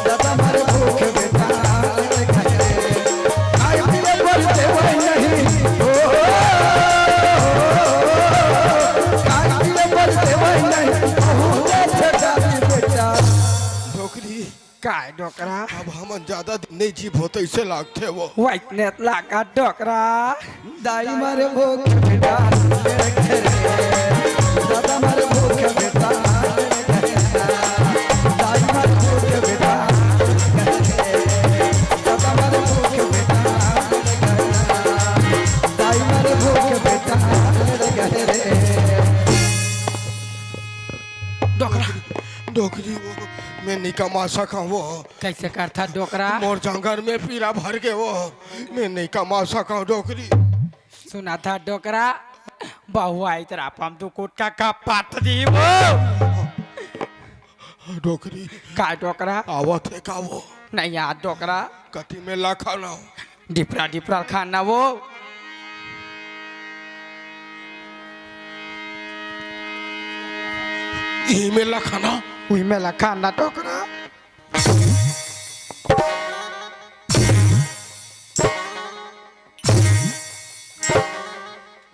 दादा मर भूख बेटा। खाए पिए बर देवई नहीं। ओ, खाए पिए बर देवई नहीं। बहुत अच्छा डाली बेटा। डोकरी। काय डोकरा? अब हमन ज्यादा दिन नहीं जीबो तइसे लागथे वो। वइसने लागत डोकरा। दाई मर भूख बेटा, दादा मर भूख बेटा, दाई मर भूख बेटा, दादा मर भूख बेटा, दाई मर भूख बेटा। डोकरा। डोकरी वो, मैं नहीं कमा सका वो। कइसे करथा डोकरा? मोर जांगर में पीरा भर गे वो, मैं नहीं कमा सका डोकरी। सुना था डोकरा, बहु आई तरा पम दू कुटका का पात दी वो। डोकरी। का डोकरा? आवत हे का वो? नहीं यार डोकरा। कति में ला खाना? डिपरा डिपरा खाना वो। इही में ला खाना? उही में ला खाना डोकरा।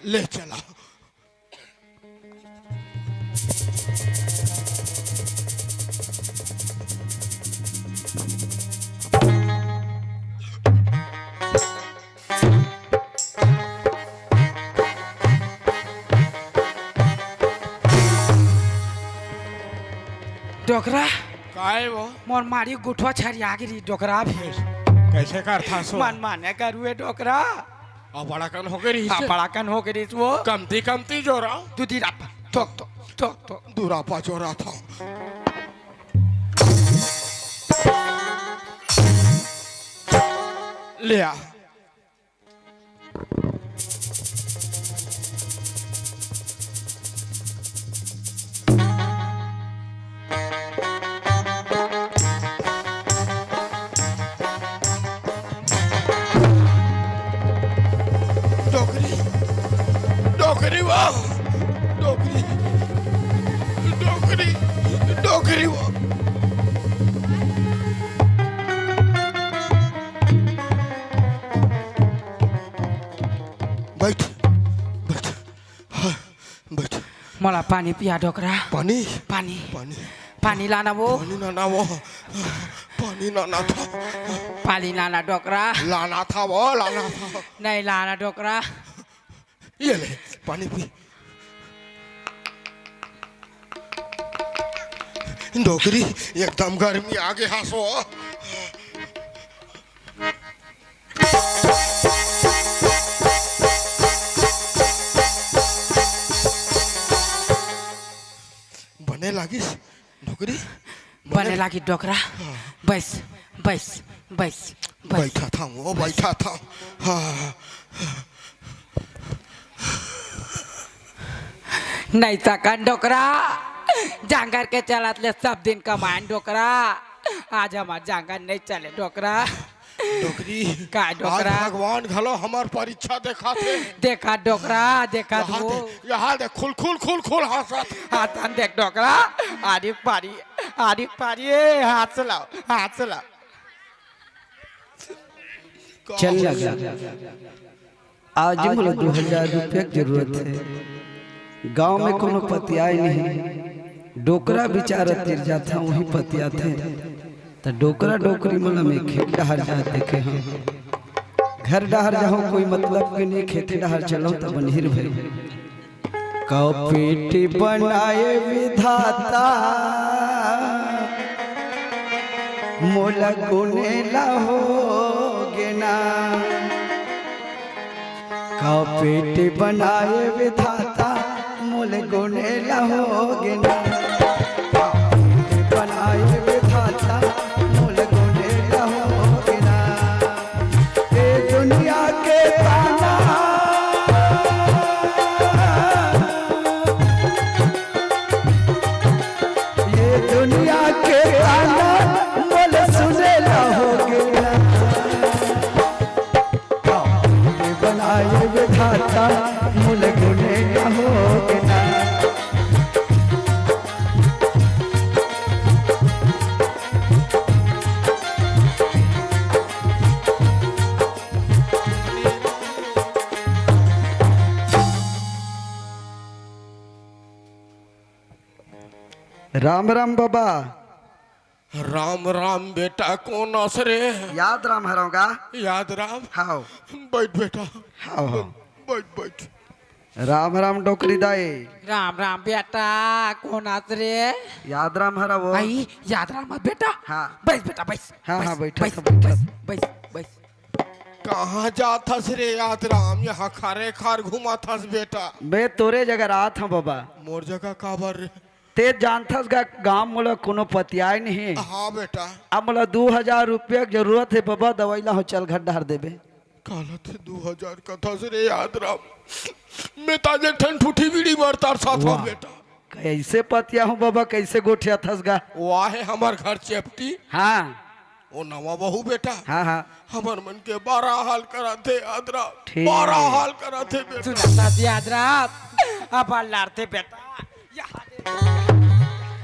ले चला। डोकरा, काय वो? मोर मारी गुठवा छरिया गे रहिस डोकरा फेर। कइसे करथस वो? मन माने करुए डोकरा। अबड़कन होगे रहिस। अबड़कन होगे रहिस वो। कमती कमती जोरा। दू दिन आप थोक थोक थोक थोक। दुरापा जोरा था। ले आ। डोकरी, डोकरी वो, डोकरी, डोकरी, डोकरी वो। बइठ, बइठ, हाँ, बइठ। मोला पानी पिया डोकरा। पानी? पानी। पानी। पानी लाना वो। पानी लाना वो। पानी लाना था। पानी लाना डोकरा। लाना था वो, लाना था। नहीं लाना डोकरा। ये ले, पानी पी। डोकरी, एकदम गर्मी आगे हस वो। बने लागिस डोकरी? बने बने लागिस डोकरा। हाँ। बइस, बइस, बइस, बइस। बइठा था वो, बइठा था। हाँ। नहीं सकन डोकरा, जांगर के चलत ले सब दिन कमायन डोकरा। आज हमर जांगर नहीं चले डोकरा। डोकरी, का डोकरा? आज भगवान घलो हमर परीक्षा देखाथे। देखा डोकरा, देखा यहाँ वो। दे, यहाँ दे, खुल, खुल, खुल, खुल हंसत। हाथन देख डोकरा, आरी पारी, आरी पारी, ए, हाथ से लाओ, हाथ से लाओ। चल लगा। आज मोला दू हजार रुपया के जरूरत हे। गांव में कोनो पतियाए नहीं। डोकरा बिचारा तीर जाथे, वहीं पतियाथे। त डोकरा डोकरी मन ल मैं खेत डहर जात देखे हंव। घर डहर जाहूं, कोई मतलब के नहीं, खेते डहर चलहूं त बनहिर भई। कपेटी बनाए विधाता, मोला गुने ला होगे ना। कपेटी बनाए विधाता, मोला गुने ला होगे ना। कपेटी बनाए विधाता, मोला गुने ला होगे ना। ए दुनिया के ताना, ये दुनिया के ताना मोल सुने ला होगे ना। बनाए विधाता मोल गुने ला होगे ना। राम राम बाबा। राम राम बेटा, कोन अस रे? याद राम हरंव गा। याद राम? हाव। बइठ बेटा। हाव, हाव। बइठ, बइठ। राम राम डोकरी दाई। राम राम बेटा, कोन अस रे? याद राम हरंव वो। आई, याद राम बेटा। हाँ। बइठ बेटा, बइठ। हाँ, हाँ, बइठ, बइठ, बइठ, बइठ। बइठ, बइठ। कहाँ जात हस रे याद राम? यहाँ खारे खार घूमत हस बेटा। मैं तोरे जगह रहत हंव बाबा। मोर जगह काबर रे? ते जानथस गा, गांव मोला कोनो पतियाए नहीं। हाँ बेटा। अब मोला दू हजार रुपया के जरूरत हे बाबा, दवाई ला हो, चल घर डहर देबे। काला ते दू हजार कथस रे याद राम? मैं ताजे ठन ठूठी बीड़ी मारत हंव वाह। बेटा। कइसे पतियाहूं बाबा, कइसे गोठियाथस गा? वो आहे हमर घर चेपटी। हाँ। वो नवा बहू बेटा। हाँ, हाँ। हमर मन के बड़ा हाल कराथे याद राम। ठीक। बड़ा हाल कराथे बेटा। सुनत हस याद राम, अब लड़थे बेटा। यहाँ दे।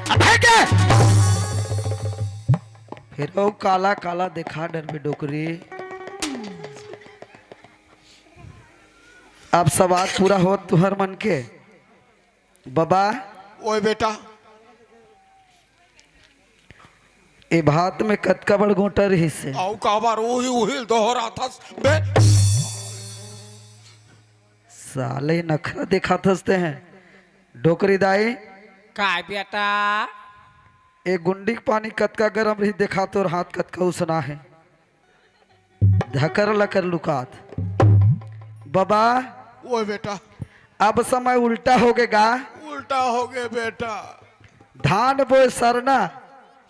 अबे के? फेर वो काला काला देखा डरबे डोकरी। अब सवाल पूरा होत तुंहर मन के। बाबा। ओए बेटा। ए भात में कतका बड़ गोटा रहिस हे? अउ काबर उही उही ल दोहराथस बे? साले नखरा देखाथस तें। डोकरी दाई। काय बेटा? ए गुंडी के पानी कतका गरम रही, देखा तोर हाथ कतका उसना हे, धकर लकर लुकात। बबा, ओए बेटा। अब समय उल्टा होगे गा। उल्टा होगे बेटा। धान बोए सरना,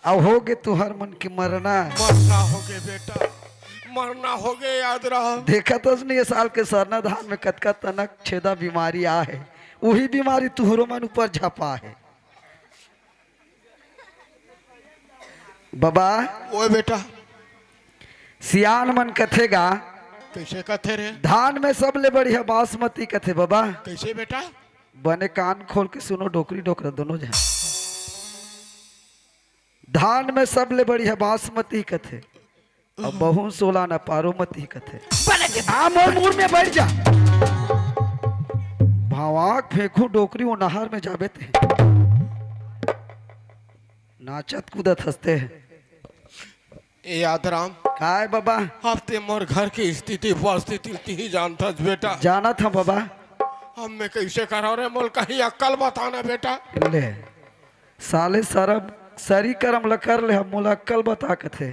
अउ होगे तुहर मन के मरना। मरना होगे बेटा, मरना होगे याद रहा। देखत हस नहीं, ए साल के सरना धान में कतका तनक छेदा बीमारी आ हे, उही बीमारी तुहरो मन ऊपर झपा हे। बबा, ओए बेटा। सियान मन कथे गा। कइसे कथे रे? धान में सबले बढ़िया बासमती कथे बबा। कइसे बेटा? बने कान खोल के सुनो, डोकरी डोकरा दोनों झन। धान में सबले बढ़िया बासमती कथे। अब बहू सोला न पारो मती कथे। बने के आ मोर मुड़ में बैठ जा। भावाक फेंकू डोकरी, ओ नहर में जाबे ते। नाचत कूदत हंसते। ए यादराम। काय बबा? अब ते मोर घर के स्थिति परिस्थिति ल तिही जानत हस बेटा। जानत हंव बबा। अब मैं कइसे करंव रे? मोला कहीं अक्कल बता ना बेटा। ले, साले सरम, सरी करम ल कर ले, अब मोला अक्कल बता कथे।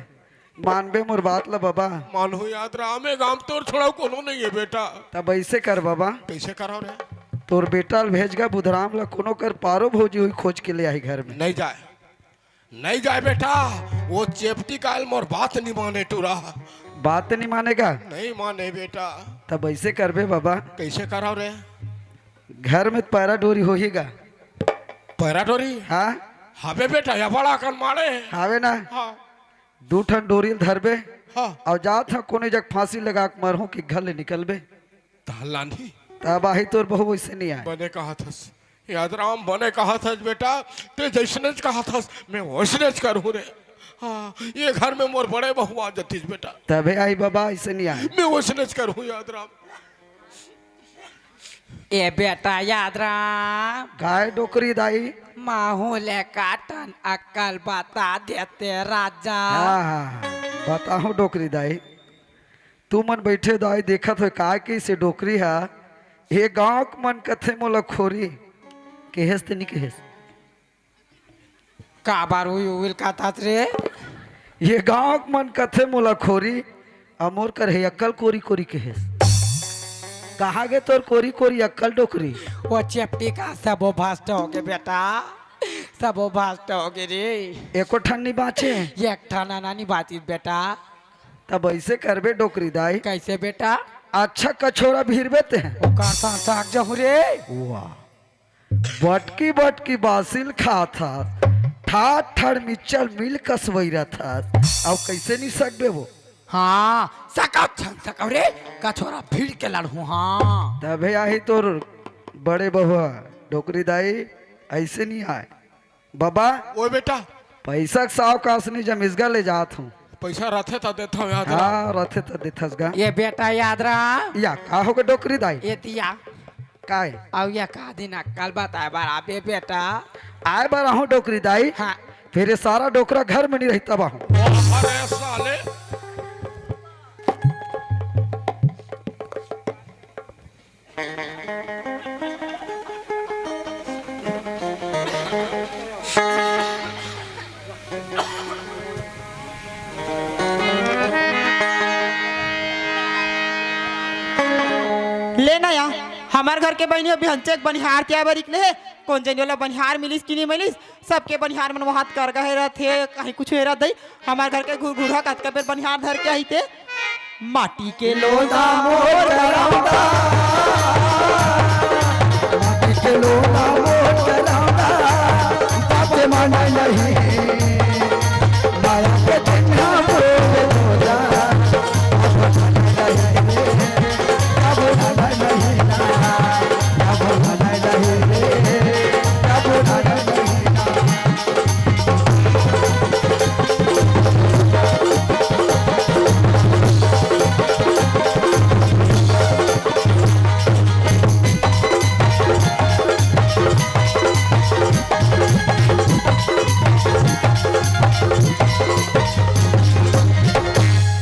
मानबे मोर बात ल बबा? मानहूं यादराम, ए गांव तोर छोड़ा कोनो नइ हे बेटा। तब अइसे कर बबा। कइसे करंव रे? तोर बेटा ल भेज गा बुधराम ल, कोनो कर पारो भौजी होही खोज के ले आही घर में। नइ जाय, नइ जाय बेटा, ओ चेपटी काल मोर बात नइ माने टूरा। बात नइ माने गा? नइ माने बेटा। तब अइसे करबे बबा। कइसे करंव रे? घर में पैरा डोरी होही गा? पैरा डोरी? हाँ। हावे बेटा, ए बड़ा कन माड़े हे। हावे ना? हाँ। दू ठन डोरी ल धरबे। हाँ। अउ जात हंव कोनो जग फांसी लगा के मरहूं कि घर ले निकलबे। तहां लानही। तब आही तोर बहू, वइसे नइ आय। बने कहत हस यादराम, बने कहत हस बेटा, ते जइसनेच कहत हस, मैं वइसनेच करहूं रे। हाँ, ए घर में मोर बड़े बहू आ जतिस बेटा। तभे आही बबा, अइसे नइ आय। मैं वइसनेच करहूं यादराम। ए बेटा यादराम। काय डोकरी दाई? महूं ल एकाठन अक्कल बता देते राजा। हाँ, हाँ, हाँ। बताहूं डोकरी दाई। तुमन बइठे दाई देखत होय, काय कइसे डोकरी हा, ए गांव के मन कथे मोला खोरी, कहेस ते नइ कहेस? काबर उही उही ल कहत हस रे? ए गांव के मन कथे मोला खोरी, अउ मोर कर हे अक्कल कोरी कोरी कहेस। कहां गे तोर कोरी कोरी अक्कल डोकरी? ओ चेपटी का सबो भ्रष्ट होगे बेटा, सबो भ्रष्ट होगे रे। एको ठन नइ बांचे? एक ठन नइ बांचिस बेटा। तब अइसे करबे डोकरी दाई। कइसे बेटा? अच्छा कछोरा भीरबे ते। ओकर संग साग जहूं रे। वाह। बटकी बटकी बासी ल खात हस, ठाठ ठाठ मिच्चल मिल कस बइरत हस। अउ कइसे नइ सकबे वो? हाँ, सकव छन सकव रे, कछोरा भीर के लड़हूं, हाँ। तभे आही तोर बड़े बबा, डोकरी दाई, अइसे नइ आय। बबा, ओए बेटा। पइसा के सावकास नइ, जब मिसगा ले जात हंव। पइसा रथे त देथंव यादराम। हाँ, रथे त देथस गा। ए बेटा यादराम। या, का होगे डोकरी दाई? ए तिया। काय? अउ या का दिन अक्कल बताय बर आबे बेटा? आय बर आहूं डोकरी दाई। हाँ। फेर ए सारा डोकरा घर में नइ रही तब आहूं। अरे साले। ले ना या, हमर घर के बहिनी अभी हंचे के बनिहार के आय बर निकले हे। कोन जनी ओला बनिहार मिलिस कि नइ मिलिस, सबके बनिहार मन वहां कर गए रथे, कहीं कुछ हेरा दई। हमर घर के घुरघुरहा कतका बेर बनिहार धर के आही ते। माटी के लोंदा मोर डरावता, माटी के लोंदा मोर डरावता, बाप के माने नहीं, माया के चिन्हा मोर लोंदा, बाप के माने नहीं, बाप के माने नहीं ना, बाप के माने नहीं रे, बाप के माने नहीं ना।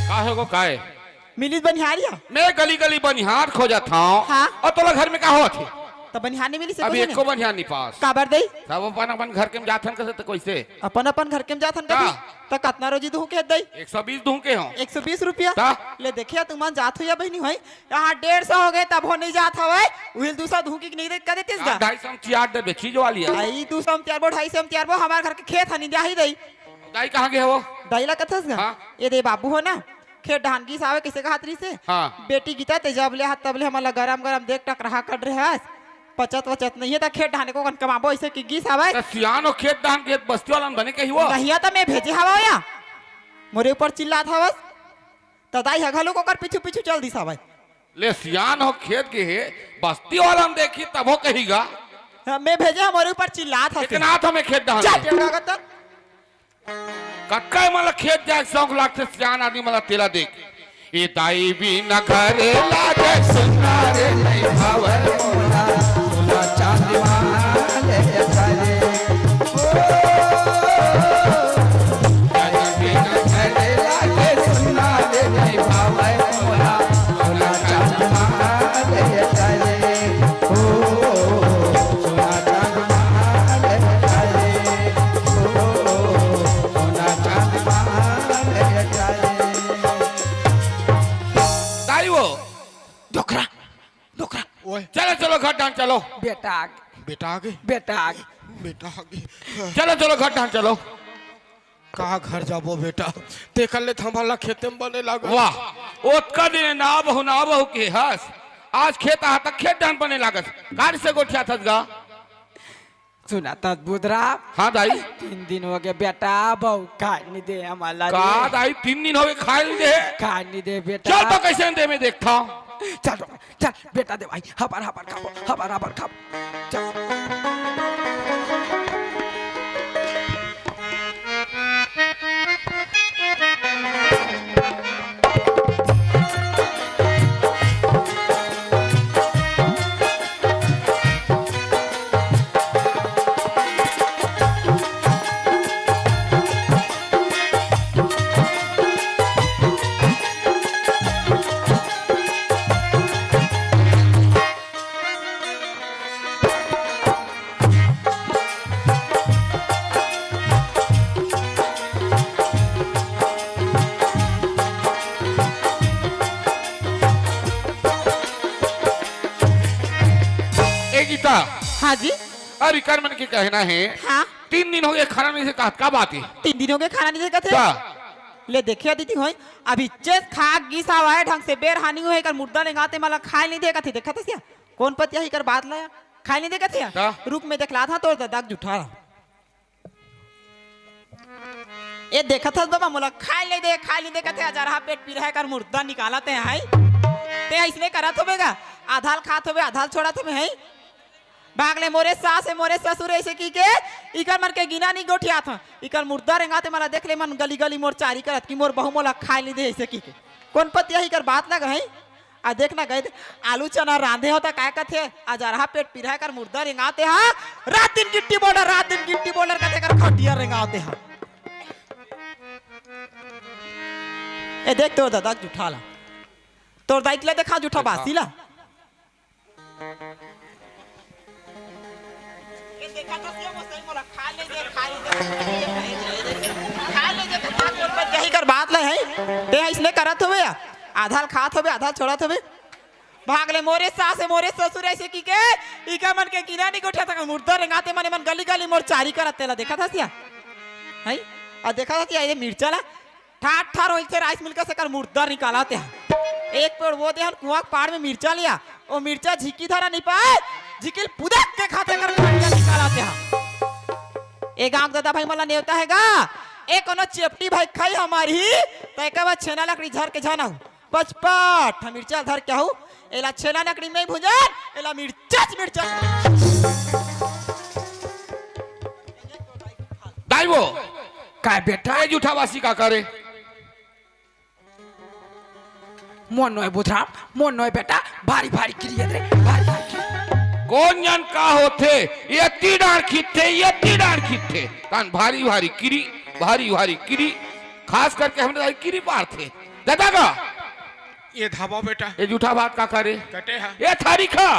का हे गो, काय? मिलिस बनिहार या? मैं गली गली बनिहार खोजत हंव। हाँ। अउ तोला घर में का होवत हे? त बनिहार नइ मिलिस अभी एको बनिहार नइ पास। काबर दई? सब अपन अपन घर के म जाथन कथे त कइसे? अपन अपन घर के म जाथन कथे। त कतना रोजी दुहूं के दई? एक सौ बीस दुहूं के हों। एक सौ बीस रुपया? त? ले देखिया तुमन जात हो या बहिनी होई, यहाँ डेढ़ सौ हो गे तभो नइ जात हवय। उहिल दू सौ दुहूं के नइ दे, कह देतिस गा। ढाई सौ म चियार देबे, चीज वाली हे। आई दू सौ म चियारबो, ढाई सौ म चियारबो, हमर घर के खेत ह नइ जाही दई। दाई कहाँ गे हवय? दाई ला कथस गा? हाँ। ए दे बाबू हो ना, खेत डहान गिस हवय, कइसे कहत रहिस हे? हाँ। बेटी गीता ते जब ले हाथ तब ले हमन ला गरम गरम देख टकराहा कर रहे हस। पचत वचत नइ हे त खेत डहान एको कन कमाबो अइसे कि गिस हवय। त सियान हो खेत डहान के बस्ती वाला बने कही वो। नइ हे त मैं भेजे हवय या। मोरे ऊपर चिल्लात हवस। त दाई ह घलो ओकर पीछू पीछू चल दिस हवय। ले सियान हो खेत गे हे, बस्ती वाला देखही तभो कही गा। हाँ, मैं भेजे हवं मोरे ऊपर चिल्लात हस। इतना तो मैं खेत डहान चल, ले। टेढ़ा करत। कतका ए मन ला खेत जाए के शौक लागथे, सियान आदमी मन ला तेला देख। ए दाई बिना घर लागे सुन्ना रे, नइ भावय मोला, सोना चांदी मांग ले करे। ओ, दाई बिना घर लागे सुन्ना रे, नइ भावय मोला, सोना चांदी मांग ले करे। ओ, सोना चांदी मांग ले करे। ओ, सोना चांदी मांग ले करे। दाई वो। डोकरा, डोकरा। ओए। चलो, चलो, घर डहान चलो। बेटा आगे। बेटा आगे। बेटा आगे। बेटा आगे। चलो, चलो, घर डहान चलो। का घर जाबो बेटा? तेकर ले त हमन ला खेते म बने लागत। वाह, ओतका दिन ना बहू, ना बहू के हस। आज खेत आहा त खेत डहान बने लागत। का से गोठियाथस गा? सुनत हस बुधराम? हाँ दाई। तीन दिन हो गे बेटा, बहू खाय नइ दे हमन ला का रे। दाई, तीन दिन हो गे खाय नइ दे? खाय नइ दे बेटा। चल तो कइसे नइ दे मैं देखथंव। चल तो, चल बेटा दे भाई, हबर हबर खाबो, हबर हबर खाबो। चल। ए गीता। हाँ जी। अरे, इकर मन के कहना हे, हाँ। तीन दिन हो गे खाना नइ दे, का बात हे? तीन दिन हो गे खाना नइ दे कथे? का? ले देखिया दीदी होय, अभी चेस खा गिस हवय, ढंग से बेर हानि होय, एकर मुर्दा रेंगात हे, एमन ला खाय नइ दे कथे, देखत हस या? कोन पतिया हे इकर बात ला? खाय नइ दे कथे या? का? रुक मैं देखलाथंव तोर ददा के जूठा ला। ए देखत हस बाबा, मोला खाय नइ दे, खाय नइ दे कथे, अजरहा पेट पीरा हे, एकर मुर्दा निकालत हे, हाय। ते अइसने करत होबे गा, आधा ल खात होबे, आधा ल छोड़त होबे, हाय। भाग ले मोरे सास हे, मोरे ससुर हे, अइसे कहिके, इकर मन के गिना नइ गोठियात हंव। इकर मुर्दा रेंगात हे, एमन ला देख ले, एमन गली गली मोर चारी करत कि मोर बहू मोला खाय नइ दे, अइसे कहिके। कोन पतिया हे इकर बात ला गा, हाय? आ देख ना गा, आलू चना रांधे हंव त काय कथे, अजरहा पेट पीरा हे, एकर मुर्दा रेंगात हे, हाँ? रात दिन गिट्टी बोल्डर, रात दिन गिट्टी बोल्डर कथे, एकर खटिया रेंगात हे, हाँ? ए देख तोर ददा के जूठा ला, तोर दाई के ला देखा जूठा बासी ला। ए देखा तो सिया वो सही मोला खाय नइ दे, खाय नइ दे, खाय नइ दे, खाय नइ दे, खाय नइ दे, खाय नइ दे, खाय नइ दे, खाय नइ दे, खाय नइ दे, खाय नइ दे, खाय नइ दे, खाय नइ दे, खाय नइ दे, खाय नइ दे, खाय नइ दे, भाग ले मोरे सास हे, मोरे ससुर हे, अइसे कहिके, इकर मन के गिना नइ गोठियात हे, मुर्दा रेंगात हे, एमन गली गली मोर चारी करत हे, तेला देखत हस या? हाय? आ देखत हस या, ए मिर्चा ला, ठार ठार होइल से राइस मिल के सेकर मुर्दा निकालत हे। एक पेड़ वो देहन कुआं के पार में मिर्चा लिया, ओ मिर्चा झिकी धरा नइ पाय, झिकिल पुदक के खाथे कर खटिया निकालत हे। ए गांव के ददा भाई मन ला नेवता हे गा, ए कोनो चेपटी भाई खाही हमर ही, त एकर बाद छेना लकड़ी झर के झन आहू। पचपट, हम मिर्चा धर के आहू, एला छेना लकड़ी में भुंजन, एला मिर्चा च मिर्चा। दाई वो। काय बेटा? ए जूठा बासी का करे? मोर नोय बुधराम, मोर नोय बेटा, भारी भारी किरी हे रे, भारी भारी किरी। कोन जन का होथे? एती डांड़ खिंचथे, एती डांड़ खिंचथे। कान भारी भारी किरी, भारी भारी किरी। खास करके हमरे दाई किरी पारथे। दादा का? ए धाबा बेटा। ए जूठा बात का करे? कटे हा। ए थारी खा।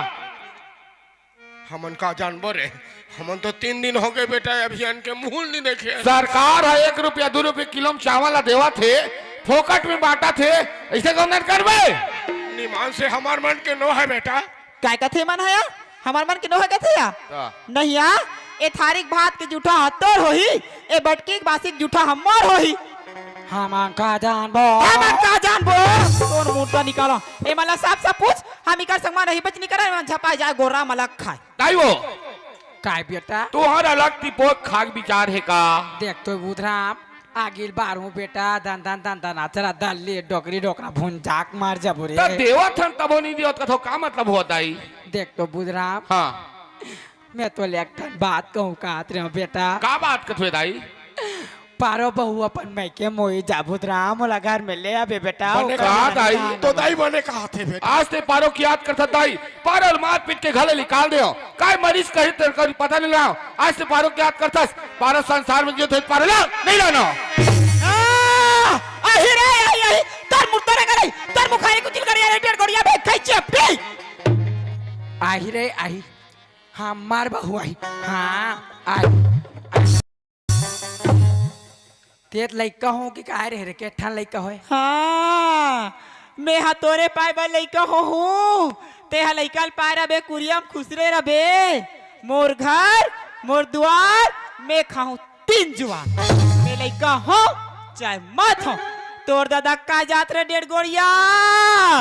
हमन का जानबो रे, हमन तो तीन दिन हो गए बेटा, अभियान के मूल नहीं देखे। सरकार ह एक रुपया, दू रुपया किलो म चावल ला देवत हे, फोकट में बांटत हे, ऐसे कौन करबे? निमान से हमार मन के नो है बेटा। काय कथे मन हया? हमार मन के नो है कथे या? का? नहीं या, ए थारी के भात के जूठा ह तोर होही, ए बटकी के बासी के जूठा ह मोर होही। हमन का जानबो? हमन का जानबो? तोर मुर्दा निकालो। ए मला साफ साफ पूछ, हम इकर संग म नहीं बच निकल, एमन झपा जाए गोरा मलक खाए। दाई वो, काय बेटा? तुहर अलग तिपोक खाक विचार हे का? देख तो बुधराम, आगिल बारू बेटा, धन धन धन धन आचरा दल्ली डोकरी डोकरा भुन जाक मार जाबो रे। त देवत हन तबो नहीं देवत कथो, का मतलब हुआ दाई? देख तो बुधराम, हाँ। मैं तो ले एक ठन बात कहूँ काहत रहे हूँ बेटा। का बात कथवे दाई? पारो बहू अपन मइके मोई जाबुत राम ओला घर में ले आबे बेटा, बने ओकर कहा मन दाई? जान तो दाई बने कहा थे बेटा। आज ते पारो की याद करथस दाई, पारो ल मार पीट के घर ले निकाल दे। काय मरीज कही तेरे को पता नहीं लगा। आज ते पारो की याद करथस, पारो संसार में जो थे पारो ला नहीं लाना। आ, आही रे, आही, आही, तोर मुर्दा रे गलई, तोर मुखारी कुचिल करिया रे, टेढ़ गोड़िया बे, खई चेपटी। आही रे, आही, हाँ, मार बहू आही, हाँ, आही। तेत लइका हो कि काय रे, रे, के ठन लइका होय? हाँ, मैं हा तोरे पाय बर लइका हो हूँ। ते हा लइका ल पाय रबे, कुरिया म खुसरे रबे। मोर घर, मोर दुआर, मैं खाहूँ तीन जुआर। मैं लइका हो, चाहे मत हो। तोर ददा का जात रे डेढ़ गोड़िया?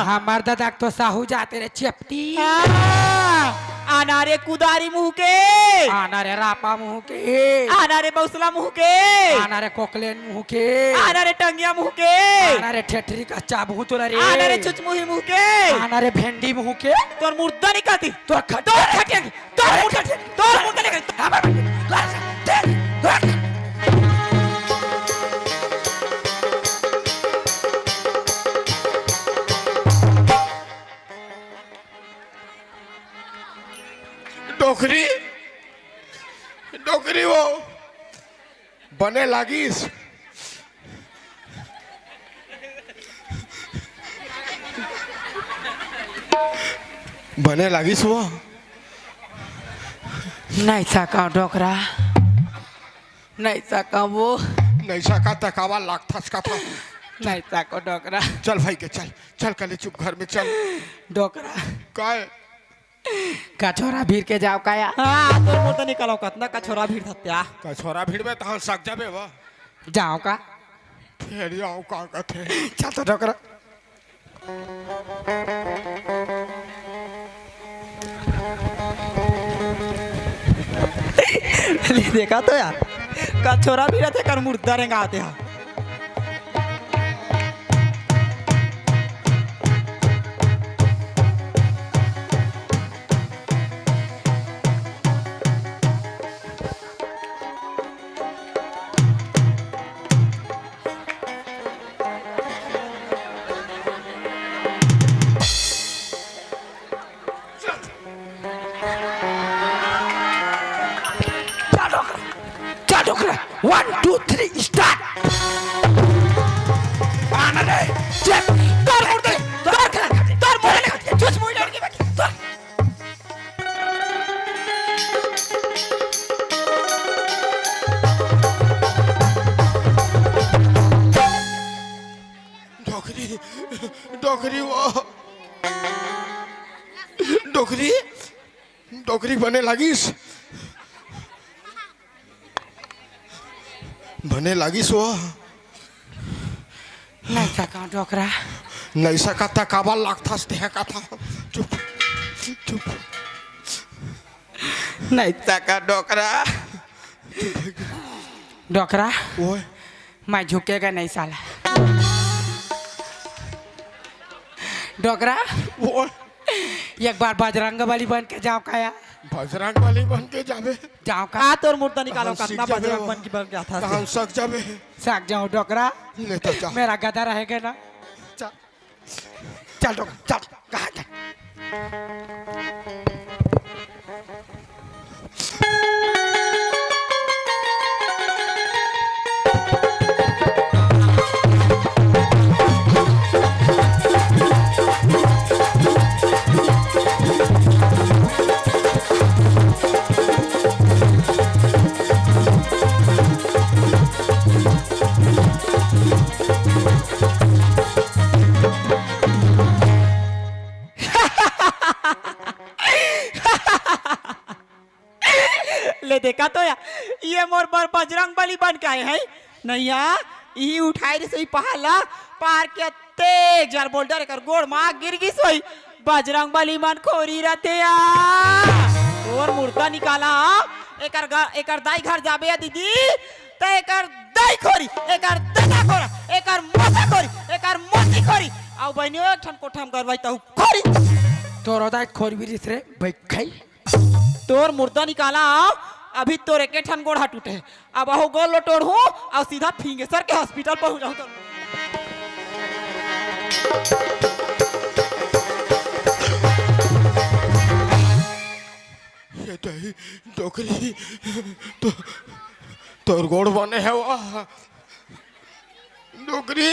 हमर ददा तो साहू जाते रे चेपटी। हाँ, आना रे कुदारी मुँह के। आना रे रापा मुँह के। आना रे बौसला मुँह के। आना रे कोकलेन मुँह के। आना रे टंगिया मुँह के। आना रे ठेठरी का चाबू तोरा रे। आना रे चुचमुही मुँह के। आना रे भेंडी मुँह के। तोर मुर्दा निकालती। तोर खट-, तोर खटिया की। तोर मुर्दा, तोर मुर्दा लेकर। डोकरी, डोकरी वो बने लागिस। बने लागिस वो। नहीं सका डोकरा, नहीं सका वो। नहीं सका त कावा लागथस का था। नहीं सका डोकरा। चल भाई के चल, चल कले चुप घर में चल। डोकरा। काय? कछोरा भीड़ के जाव का या? हाँ, तोर मुर्दा निकालो, कतना कछोरा भीड़ थत्या। कछोरा भीड़ में तहन सक जाबे वा। जाव का? फेर जाव का कथे। चल तो डोकरा। ले देखा तो यार, कछोरा भीड़ थे कर मुर्दा रेंगाते हा। चल डोकरा, चल डोकरा, one, two, three, start। आना रे, चेप, तोर मुर्दे, तोर, तोर मुर्दे, चुच मुई लड़की बैठी, तोर। डोकरी, डोकरी वो, डोकरी, डोकरी बने लागिस, बने लागिस वो। नहीं सका डोकरा। नहीं सका त काबर लागथस तेह कथा। चुप, चुप। नहीं सका डोकरा। डोकरा। ओए। मैं झुकेगा नहीं साला। डोकरा। ओए। एक बार बजरंग बली बन के जाव का या। बजरंग बली बन के जाबे। जाव का। आ तोर मुर्दा निकालो, कहाँ सीख कतना जाबे बजरंग वो? बन के, बन के आता है। कहाँ सक जाबे? सक जाव डोकरा। ले तो जा। मेरा गदा रहेगा ना। जा। चल डोकरा, चल। कहाँ चल? ले देखा तो या, ये मोर बर बजरंग बली बन के आए हैं। नैया, इही उठाए रिस होही पहाड़ ला, पार के तेज जर बोल्डर एकर गोड़ मा गिर गिस होही। बजरंग बली मन खोरी रथे या। तोर मुर्दा निकाला, एकर ग-, एकर दाई घर जाबे या दीदी, त एकर दाई खोरी, एकर ददा खोरा, एकर मोसा खोरी, एकर मोसी खोरी। अउ बहिनी, एक ठन कोठा म गरवाई तहू खोरी। तोर दाई खोरी भी रिस रे, बैठ खाई। तोर मुर्दा निकाला, अभी तोर एके ठन गोड़ हा टूटे हे। अब अहू गोड़ लो टोड़हूं अउ सीधा फिंगेसर के हॉस्पिटल पहुंच जाहूं तो। ये दही डोकरी, तो, तोर गोड़ बने हे वा। डोकरी।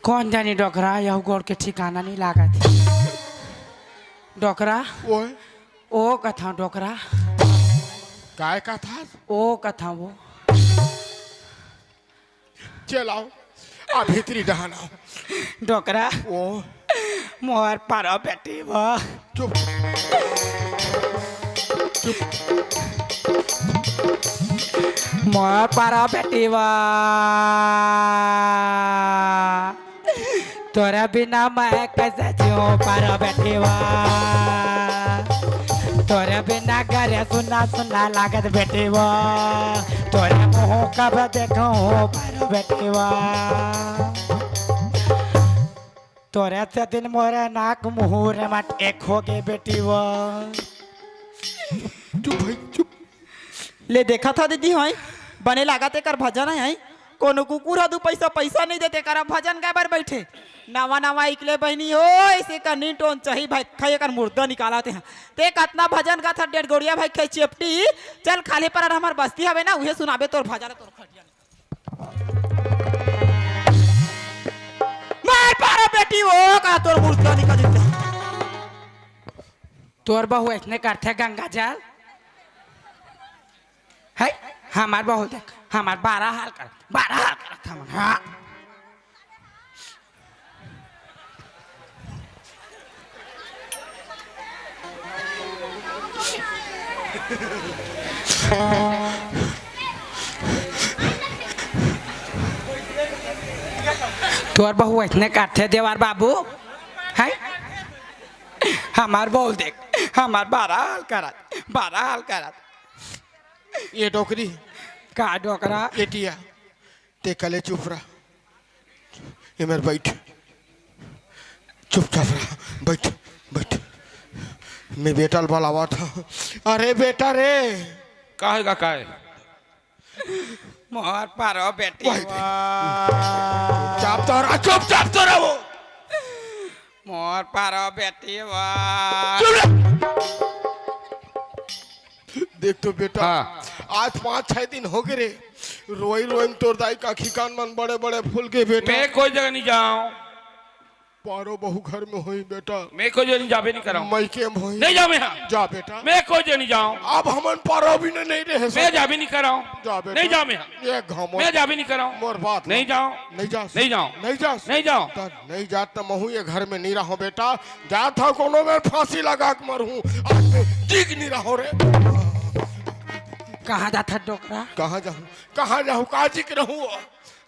कौन जानी डोकरा, यहू गोड़ के ठिकाना नहीं लागत हे। डोकरा। ओए। ओ कथंव डोकरा। काय कथस? ओ कथंव वो। चल आओ, आ भीतरी डहन आओ। डोकरा। ओ। मोर पारा बेटी वा। चुप। चुप। मोर पारा बेटी वा। तोरे बिना मैं कैसे जीऊं पारा बेटी वा। तोरे बिना घरे सुन्ना सुन्ना लागत बेटी वा। तोरे मुंह कब देखूं पारा बेटी वा। तोरे से दिन मोरे नाक मुहूर मट एक हो गे बेटी वा। चुप भाई, चुप। ले देखा था दीदी, होय बने लागत एकर भजन हे, होय कोनो कुकुर ह दू पैसा पैसा नहीं देते, एकर भजन गाय बर बैठे। नवा नवा इकले बहिनी हो, ऐसे का नींद टोन चाही भाई, खाई एकर मुर्दा निकाला ते हैं। ते कतना भजन गाथा डेढ़ गोड़िया भाई, खाई चेपटी। चल खाली पर हमर बस्ती हवे ना, उहे सुनाबे तोर भजन, तोर खटिया। मार पारा बेटी हो, का तोर मुर्दा निकाल देते। तोर बहू ऐसने करथे गंगा जल। है, हमार बहू देख, हमार बारा हाल कर, बारा हाल करत हमन, हाँ। तोर बहू ऐसने करथे देवर बाबू, है? हमार बहू देख, हमार बारा हाल करत, बारा हाल करत। ये डोकरी। का डोकरा? ये टिया, ते कले चुप रह। ये मेर बैठ, चुपचाप रह, बैठ, बैठ। मैं बेटा ल बलावत हंव। अरे बेटा रे। का हे गा, का हे? मोर पारो बेटी वाह। चुपचाप तो रह, चुपचाप तो रह वो। मोर पारो बेटी वाह। चुप रह। देख तो बेटा, हाँ। आज पाँच छह दिन हो गे रे, रोई रोई म तोर दाई का आँखी कान मन बड़े बड़े फूल गे बेटा। मैं कोई जगह नहीं जाऊँ। पारो बहू घर में होही बेटा। मैं कोई जगह नहीं, जाबे नहीं कराऊँ। मइके में होही। नहीं जाऊँ मैं, हाँ। जा बेटा। मैं कोई जगह नहीं जाऊँ। अब हमन पारो भी नहीं, नहीं रहे मैं सकते। जाबे नहीं कराऊँ। जा बेटा। नहीं जाऊँ मैं, हाँ। ये घामो। मैं जाबे नहीं कराऊँ। मोर बात नहीं ला। जाऊँ। नहीं जा। नहीं जाऊँ। नहीं जा। नहीं जाऊँ। त नहीं जा त महूँ ये घर में नहीं रहूँ बेटा। जात हंव कोनो मेर फांसी लगा के मरहूँ, आज मैं जी के नहीं रहूँ रे। कहाँ जात हस डोकरा? कहाँ जाहूँ, कहाँ जाहूँ, का जी के रहूँ?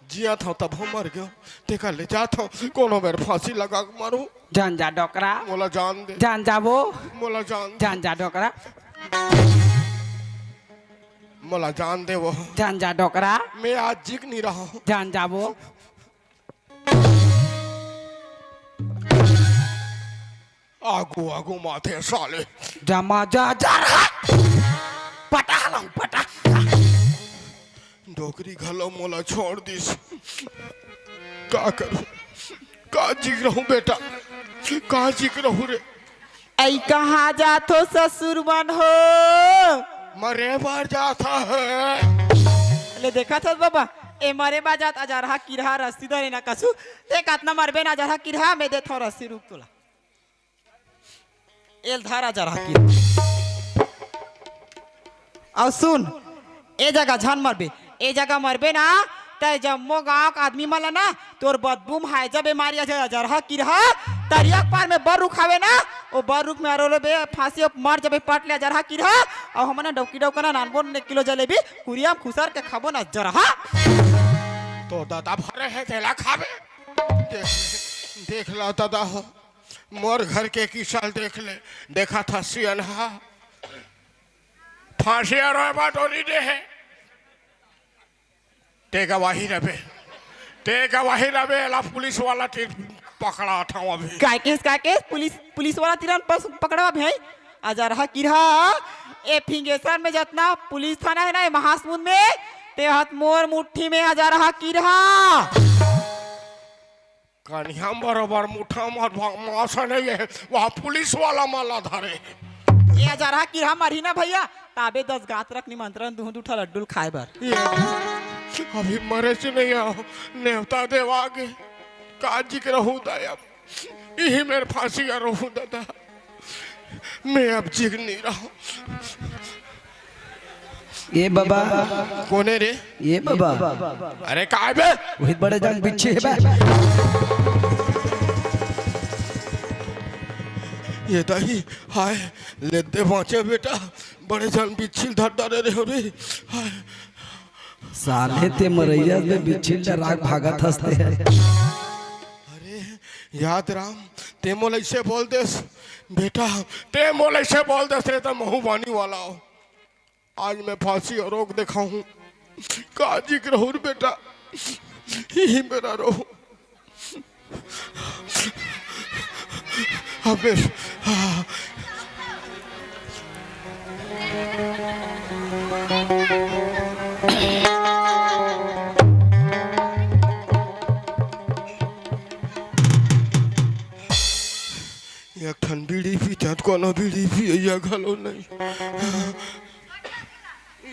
जियत हंव तब हंव मर गेंव, तेकर ले जात हंव कोनो मेर फांसी लगा के मरहूँ। जान जा डोकरा। मोला जान दे। जान जा वो। मोला जान दे। जान जा डोकरा। मोला जान दे वो। जान जा डोकरा। मैं आज जी के नहीं रहूँ। जान जा वो। आगू आगू माथे साले। जमा जा, जा रहा। पटा लंग, पटा। डोकरी घलो मोला छोड़ दिस। का करूं? का जी के रहूं बेटा? का जी के रहूं रे? ऐ कहाँ जात हो ससुर मन हो? मरे बर जात हे। ले देखत हस बाबा, ए मरे बर जात, अजरहा किरहा रस्सी धरे ना कसू। ते कतना मरबे ना अजरहा किरहा, मैं देथंव रस्सी, रुक तोला। एल धर अजरहा किरहा। अउ सुन, ए जगह झन मरबे, ए जगह मरबे ना, तै जम्मो गांव के आदमी मन ला ना, तोर बदबू म हैजा बेमारी आ जाय, अजरहा किरहा, तरिया के पार में बर रुख हावे ना, ओ बर रुख में अरोले बे फांसी, अउ मर जबे पट ले अजरहा किरहा। अउ हमन डौकी डौका ना नानबो न एक किलो जलेबी, कुरिया म खुसर के खाबो ना अजरहा। तो दादा भरे हे तेला खाबे। देख, देख ला दादा हो, मोर घर के किसाल देख ले, देखा था सियन हा। फांसी अरोय बा डोरी दे हे। ते गवाही रबे, ते गवाही रबे, एला पुलिस वाला ती पकड़ा था अभी। काय केस, काय केस, पुलिस, पुलिस वाला तीरन पस-, पकड़वा भाई। अजरहा किरहा, ए फिंगेश्वर में जतना पुलिस थाना हे ना, ए महासमुंद में, ते हत मोर मुट्ठी में अजरहा किरहा। कनिहा बरोबर मुठा म मासा नहीं है, वहाँ पुलिस वाला माला धरे। ए अजरहा किरहा मरही ना भैया, ताबे दस गात रख निमंत्रण दूं दू ठा लड्डू ल खाए बर। ये अभी मरे से नहीं आओ, नेवता देवा के काजी के रहू दायब। इही मेर फांसी का रहू दादा। मैं अब जिग नहीं रहा। ए बाबा। कोने रे? ए बाबा। अरे काय बे? वही बड़े जान बिच्छी हे बे। ये दही, हाय, ले दे बाँचे बेटा, बड़े जान बिच्छी ल धर डारे रे हो रे। हाय। साले ते मरैया ले बिच्छी ल डरा के भागत हस ते। अरे याद राम, ते मोला ऐसे बोल देस बेटा, ते मोला ऐसे बोल देस रे, त महू बानी वाला हो। आज मैं फांसी अरोक देखाहूँ। काजी के रहू रे बेटा, इही मेर रहू। अबे, हाँ। एक ठन बीड़ी पीथंव त कोनो बीड़ी पियइया घलो नहीं।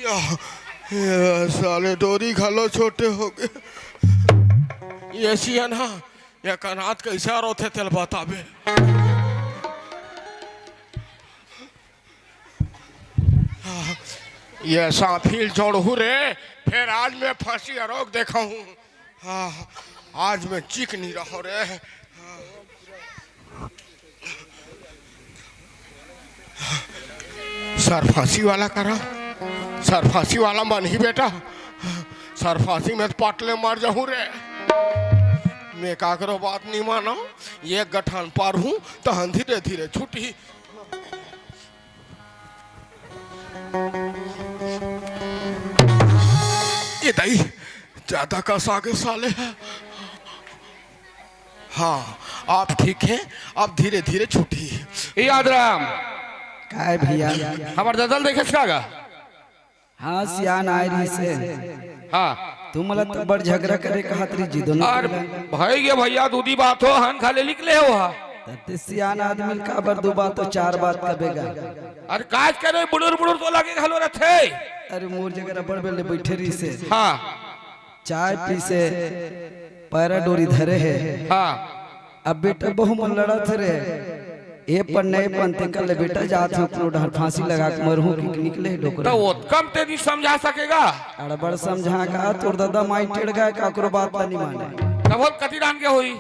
या, या साले डोरी घलो छोटे हो गे। ये सियन हा, ये कनात कइसे रोथे तेल बताबे। ये सांफिल जोड़हू रे, फेर आज मैं फांसी अरोक देखाहूँ। हाँ, आज मैं चिक नहीं रहा रे। सर फांसी वाला करा, सर फांसी वाला मन ही बेटा, सर फांसी में तो पट ले मर जाहूँ रे। मैं काकरो बात नहीं मानो, ये गठान पार हूँ तो हम धीरे धीरे छुट्टी। ये दाई, ज्यादा कसा के साले है। हाँ, आप ठीक है, आप धीरे धीरे छुट्टी। ए यादराम, काय भैया? हमर ददल देखे का गा? हाँ, सियान आए रही से। हाँ। तुम ला तब बड़ झगड़ा करे कहत रही जी दोनों अरे के। भाई गे भैया, दूधी बात हो, हन खा ले निकले हो हा। तते सियान आदमी का बर दो बात तो चार बात कबेगा। अरे काज करे बुड़ुर बुड़ुर तो लगे घलो रथे। अरे मोर जगह रबड़ बेले बैठे रही से। हाँ। चाय पी से पैरा डोरी धरे है। हाँ। अब बेटा बहू मन लड़त रे, ए पन नहीं पन ते कर ले बेटा, जात हूँ कोनो डहर फांसी लगा के मरहूँ कि निकले डोकरा। तो वो कम तेजी समझा सकेगा। अड़बड़ समझा का तोर दादा माई टेढ़ गए, काकरो बात ला नहीं माने। तब वो कति रान के होई?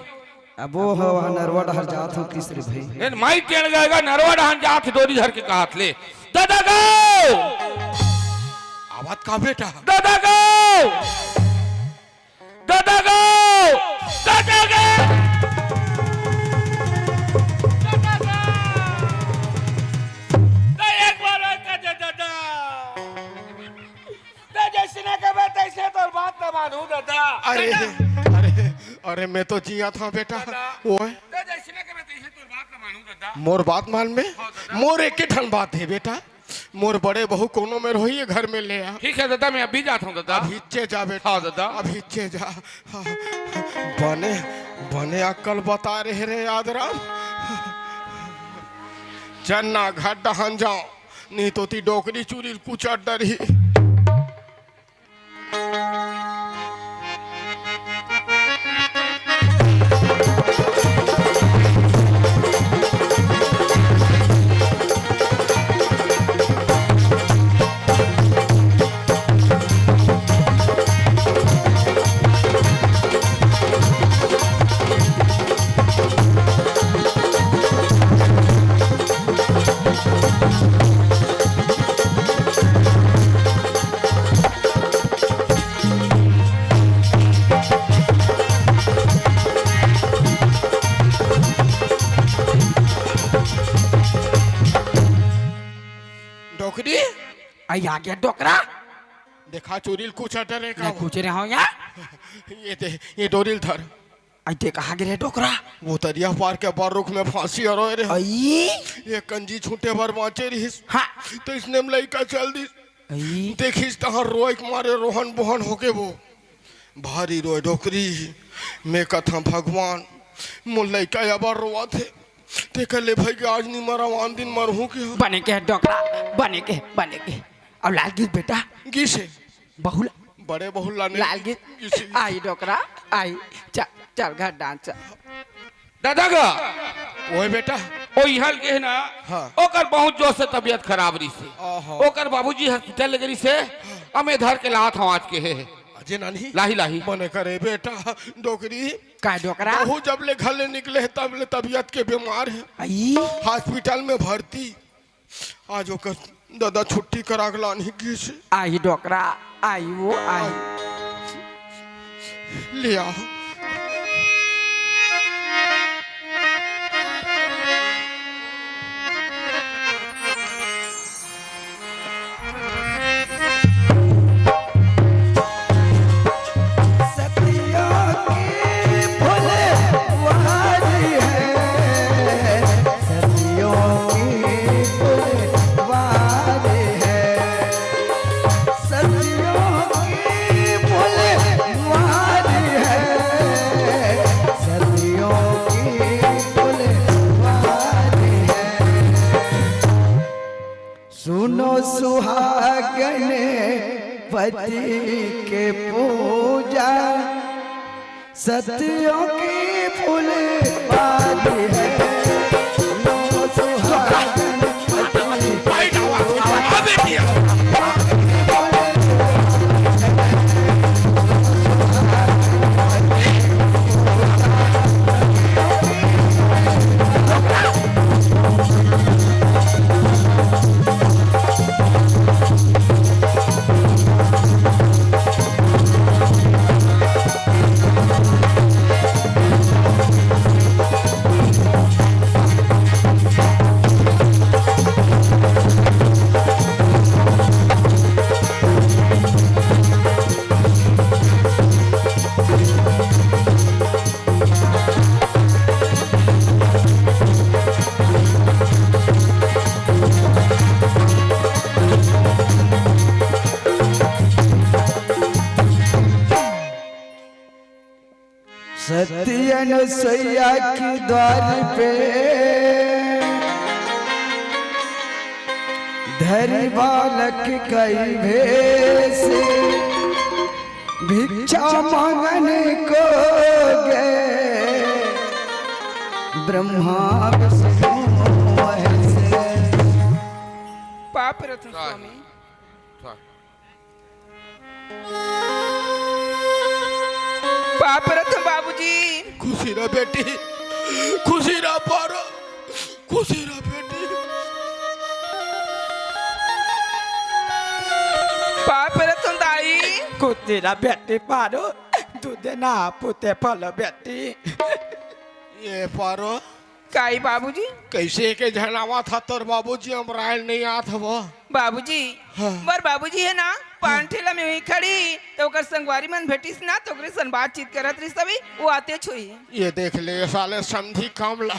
अब वो हो वहाँ नरवा डहर जात हूँ किस रे भाई। ए, माई टेढ़ गएगा, नरवा डहर जात डोरी धर के कहत ले। दादा गो! आवत का बेटा? दादा गो! दादा गो! दादा गो! दादा गो! तो एक बार और कह दे दादा। तो जैसे ना कहे तैसे तोर बात ना मानू दादा। अरे, दादा। अरे, अरे, मैं तो जिया था बेटा। दादा। ओए। तो जैसे ना कहे तैसे तोर बात ना मानू दादा। मोर बात मान में? हाँ, दादा। मोर एक ही ठन बात है बेटा। मोर बड़े बहू कोनो मेर होही, ये घर में ले आ। ठीक है दादा, मैं अभी जाता हूँ दादा। अब हिच्चे जा बेटा। हाँ दादा। अब हिच्चे जा। हाँ। बने, बने अक्कल बता रहे रे यादराम। चन्ना घाट डहन जाओ, नहीं तो ती डोकरी चूरी कुचट डरही। डोकरी। आई आ गया डोकरा। देखा चोरी ल कुछ डरे का नहीं वो? कुछ रहे हो यहाँ। ये दे, ये डोरी ल धर। आई दे कहाँ गिरे डोकरा? वो तरिया पार के बर रुख में फांसी अरोय रहे। आई। ये कंजी छूटे बर बाँचे रहिस। हाँ। तो इसने में लइका चल दिस। आई। देखिस तहाँ रोए के मारे रोहन बोहन होके वो भारी रोए डोकरी। मैं कथा भगवान, मोर लइका अबर रोवत हे। तेकर ले भाई के आज नी मरव, आन दिन मरहूँ के। बने के डोकरा, बने के, बने के। अब लाल गिस बेटा। गिस हे। बहुला। बड़े बहुला नहीं। लाल गिस। गिस हे। आई डोकरा, आई। चल, चल घर डांस चल। दादा गा। ओए बेटा। ओ इहल के हे ना। हाँ। ओकर बहुत जोर से तबीयत खराब रहिस हे। ओहो। ओकर बाबूजी हॉस्पिटल ले गे रहिस हे। अमे धर के लात हवाज के हे। अजय नानी। लाही, लाही। बने करे बेटा, डोकरी। का डोकरा? बहू जब ले घर ले निकले हे, तब ले तबीयत के बीमार हे। आई। हॉस्पिटल में भर्ती। आज ओकर दादा छुट्टी करा के लानही गिस। आई डोकरा, आई वो, आई। ले आ। सदियों की फुलवारी है, सदियों की फुलवारी है, सदियों की फुलवारी है, सदियों की फुलवारी है। सुनो सुहागन पति के पूजा, सदियों की फुलवारी है। सुनो सुहागन पति के पूजा। सती अनुसुईया की द्वार पे धरी बालक कई भेष, भिक्षा मांगन को गए ब्रह्मा विष्णु महेश। पाप रत्न स्वामी। पाप रत्न बाबूजी। खुशी रह बेटी, खुशी रह पारो, खुशी रह बेटी। पाप रत्न दाई। खुशी रह बेटी पारो, दूधे ना पूते फल बेटी। ये पारो। काई बाबूजी? कइसे के झन आवत ह तोर बाबूजी, अमरायल नइ आत हव? बाबूजी, हाँ। मोर बाबूजी हे ना, पान ठेला में वहीं खड़ी, त ओकर संगवारी मन भेटिस ना, त ओकरे सन बातचीत करत रहिस तभी, वो आते छुई। ये देख ले, साले समधी काम ला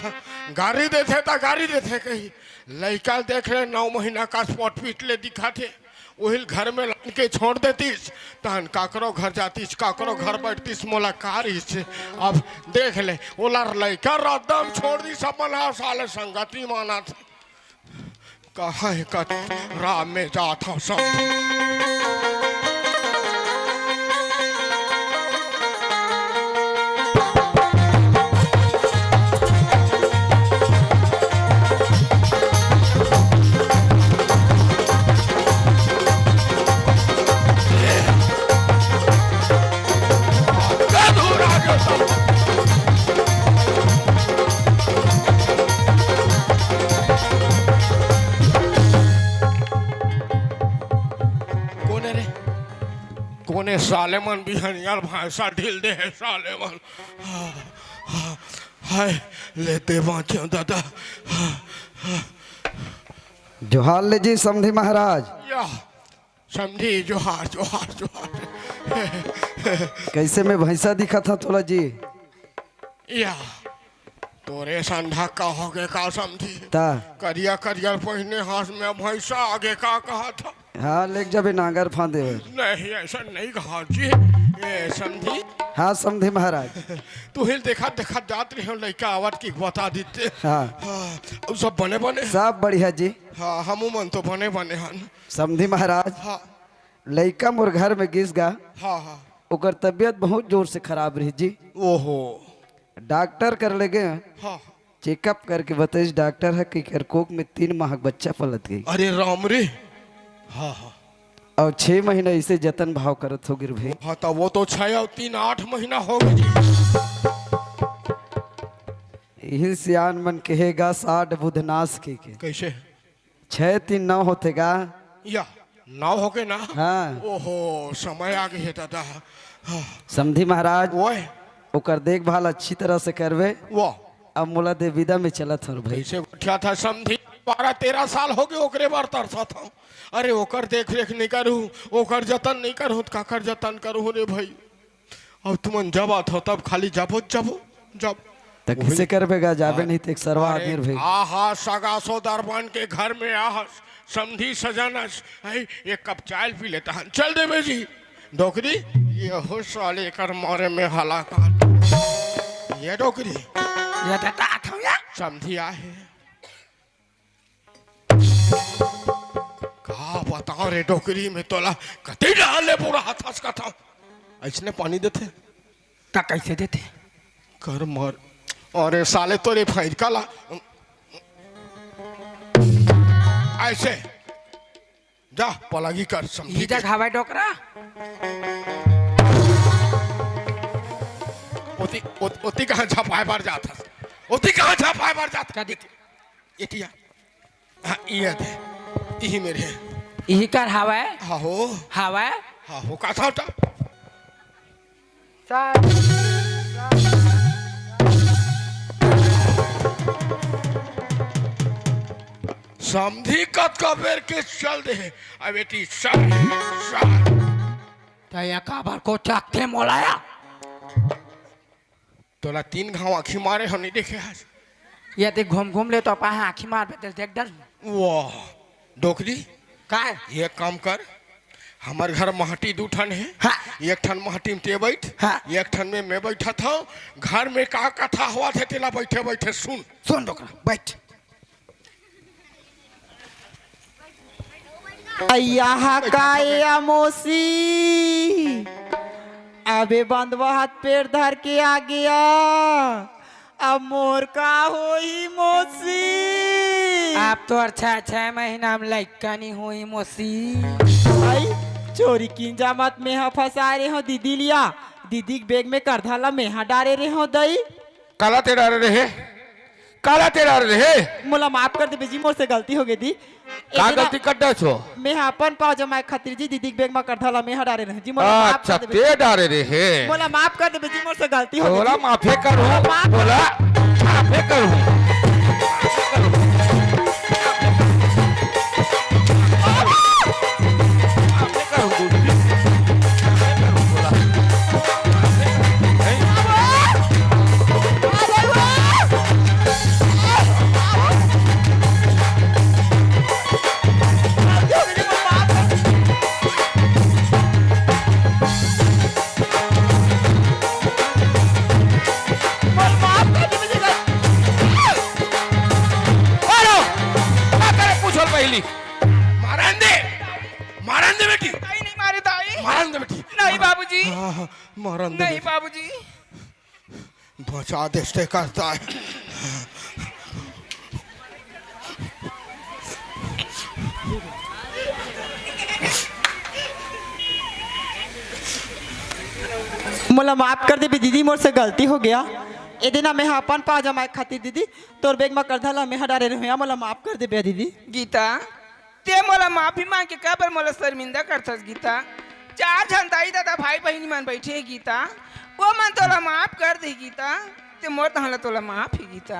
गारी देथे त गारी देथे कही। लइका देख ले, नौ महीना का स्पॉट पीट ले दिखाथे। उहिल घर में लान के छोड़ देतिस, तहन काकरो घर जातिस, काकरो घर बैठतिस, मोला का रहिस। अब देख ले, ओला लइका रद्दा म छोड़ दिस, अपन हा साले संगति मानत। कहाँ हे कत राम में जात हव सब। कोन हे रे? कोन हे साले मन बिहनिया ल भांसा ढील दे हे साले मन। हाय, लेते बाँचे दादा। जोहार ले जी समधी महाराज। या, समधी, जोहार, जोहार, जोहार। कइसे में भइँसा दिखत हँव तोला जी? या, तोरे संधा का होगे का समधी? त? करिया करिया पहिने हँस में भइँसा आगे का कहत हँव? हाँ, लेग जाबे नांगर फांदे बर। नहीं, अइसन नहीं कहा जी। ए, समधी। हाँ, समधी महाराज। तुही ल देखत देखत जात रहेंव, लइका आवत कि बता देते। हाँ। हाँ, अउ सब बने बने? सब बढ़िया जी। हाँ, हमू मन तो बने बने हन। समधी महाराज, हाँ। लइका मोर घर में गिस गा, हाँ, हाँ। ओकर तबियत बहुत जोर से खराब रहिस जी। ओहो। डॉक्टर कर ले गेंव, हाँ। चेकअप करके बताइस डॉक्टर ह कि एकर कोख में तीन माह के बच्चा पलत गे। अरे राम रे। हाँ, हाँ। अउ छह महीना अइसे जतन भाव करत होगे रे भई। हाँ, त ओ तो छह अउ तीन आठ महीना होगे जी। इही सियान मन कहे गा साठ बुध नास के, के। कइसे? छह तीन नौ होथे गा। या, नौ होगे ना? हाँ। ओहो, समय आगे हे दादा। हाँ। समधी महाराज, ओए। ओकर देखभाल अच्छी तरह से करबे। वाह। अब मोला दे बिदा, में चलत हँव रे भई। कइसे गोठियाथस समधी? बारह तेरह साल होगे ओकरे बर तरसत हँव। अरे ओकर देख रेख नइ करहूँ, ओकर जतन नइ करहूँ, त काकर जतन करहूँ रे भई? अब तुमन जब आथव तब खाली जाबो, जाबो, जाबो। त कइसे करबे गा, जाबे नहीं त एक सरवा आदमी रे भई। आहा, सगा सोदर बन के घर में आहस, समधी सजन अस, हैं, एक कप चाय ल पी लेथन। चल देबे जी। डोकरी, ये हो साले कर मारे में हलाकान। ये डोकरी। ये देता आथव या। समधी आहे। का बतावँव रे डोकरी, में तोला कति डाले बुरा हाथ हँस कथव। अइसने पानी देथे। त कइसे देथे? कर मार। अरे साले तोरे फैरका ला। अइसे। जा, पलागी कर, समधी इही जग के। हवय डोकरा। ओती, ओत-, ओती कहाँ झपाए बर जात हस? ओती कहाँ झपाए बर जात? कदी? एतिया। हाँ, ये दे। इही मेर हे। इही कर हवय? हाँ हो। हवय? हाँ हो, का था ओटा? समधी कतका बेर के चल दे हे। अब एती सर, सर। त या काबर को चाकथे मोला या? तोला तीन घाव आँखी मारे हँव, नइ देखे हस? ये देख, घूम घूम ले तो अपन आँखी मार बे, देख डर। वाह, डोकरी। काय? ये काम कर, हमर घर माटी दू ठन हे। हाँ। एक ठन माटी में ते बइठ, हाँ। एक ठन में मैं बइठत हँव। घर में का कथा होवत हे, तेला बइठे बइठे सुन। सुन डोकरा, बइठ। अय्या हा का ए आ मौसी, अबे बंदवा हाथ पैर धर के आ गया, अब मोर का होही मौसी? अब तो अच्छा छह महीना में लइका नहीं होही मौसी। आई चोरी किंजा मत, मेहा फंसा रहे हो दीदी लिया, दीदी के बैग में करधा ला मेहा डारे रहे हो दई। काला ते डारे रहे? काला ते डारे रहे? मोला माफ कर देबे जी, मोर से गलती हो गे दी। का ए दिन गलती कर डे छो? मैं हा अपन पाव जमाए खातिर जी दीदी के बैग मा करधा ला मैं हा डारे रहे जी, मोला माफ अच्छा, कर देबे। ते डारे रहे? मोला माफ कर देबे जी, मोर से गलती हो गे तोला जी। माफे करूँ, मोला माफ तोला माफे करूँ। हेलो, का करे पूछल पहली? मारन दे, मारन दे बेटी। दाई नहीं मारे दाई। मारन दे बेटी। नहीं बाबूजी। हाँ, हाँ, मारन दे नहीं बेटी। बाबूजी। बचा देते करता है। मोला माफ कर देबे दीदी, मोर से गलती हो गया। ए दिन मैं अपन पाव जमाए खातिर दीदी तोर बैग मा करधा ला मैं हा डारे रहे, मोला माफ कर देबे दीदी। गीता, ते मोला माफी मांग के काबर मोला शर्मिंदा करथस गीता? चार झन दाई ददा भाई बहिनी मन बैठे हे गीता, ओ मन तोला माफ कर दे गीता, ते मोर तहां ला तोला माफ हे गीता।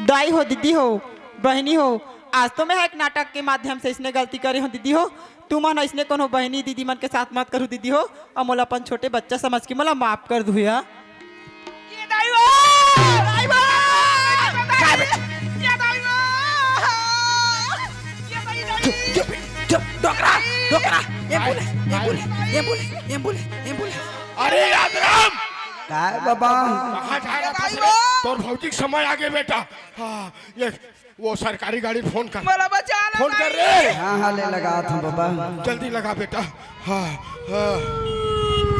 दाई हो दीदी हो, बहिनी हो, आज तो मैं एक नाटक के माध्यम से इसने गलती करे हूँ दीदी हो। तुमन अइसने कोनो बहिनी दीदी मन के साथ मत करू दीदी हो, अउ मोला अपन छोटे बच्चा समझ के मोला माफ कर दू या। ये दाई हो! दाई हो! ये दाई हो! ये दाई हो! चुप, चुप, चुप, डोकरा, डोकरा, ambulance, ambulance, ambulance, ambulance, ambulance. अरे यादराम! काय बाबा? कहाँ जा रहा था रे? तोर भौजी के समय आगे बेटा। हाँ, ये वो सरकारी गाड़ी फोन कर। मोला बचा ला फोन कर भाई। रे। हाँ, हाँ, ले लगा था बाबा। जल्दी लगा बेटा। हाँ, हाँ।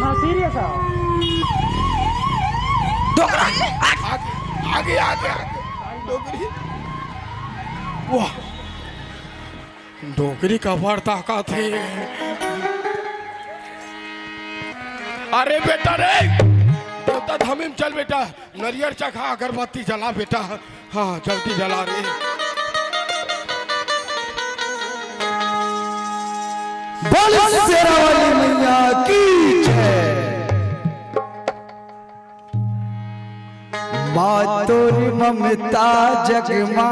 हाँ, सीरियस है। डोकरा, आगे, आगे, आगे, आगे। डोकरी। वाह। डोकरी का बड़ ताकत है। अरे बेटा रे, देवता धामी में चल बेटा, नरियर चखा, अगरबत्ती जला बेटा। हाँ, जल्दी जला रे। बोल शेरा वाली मैया की जय। माँ तोर ममता जग मा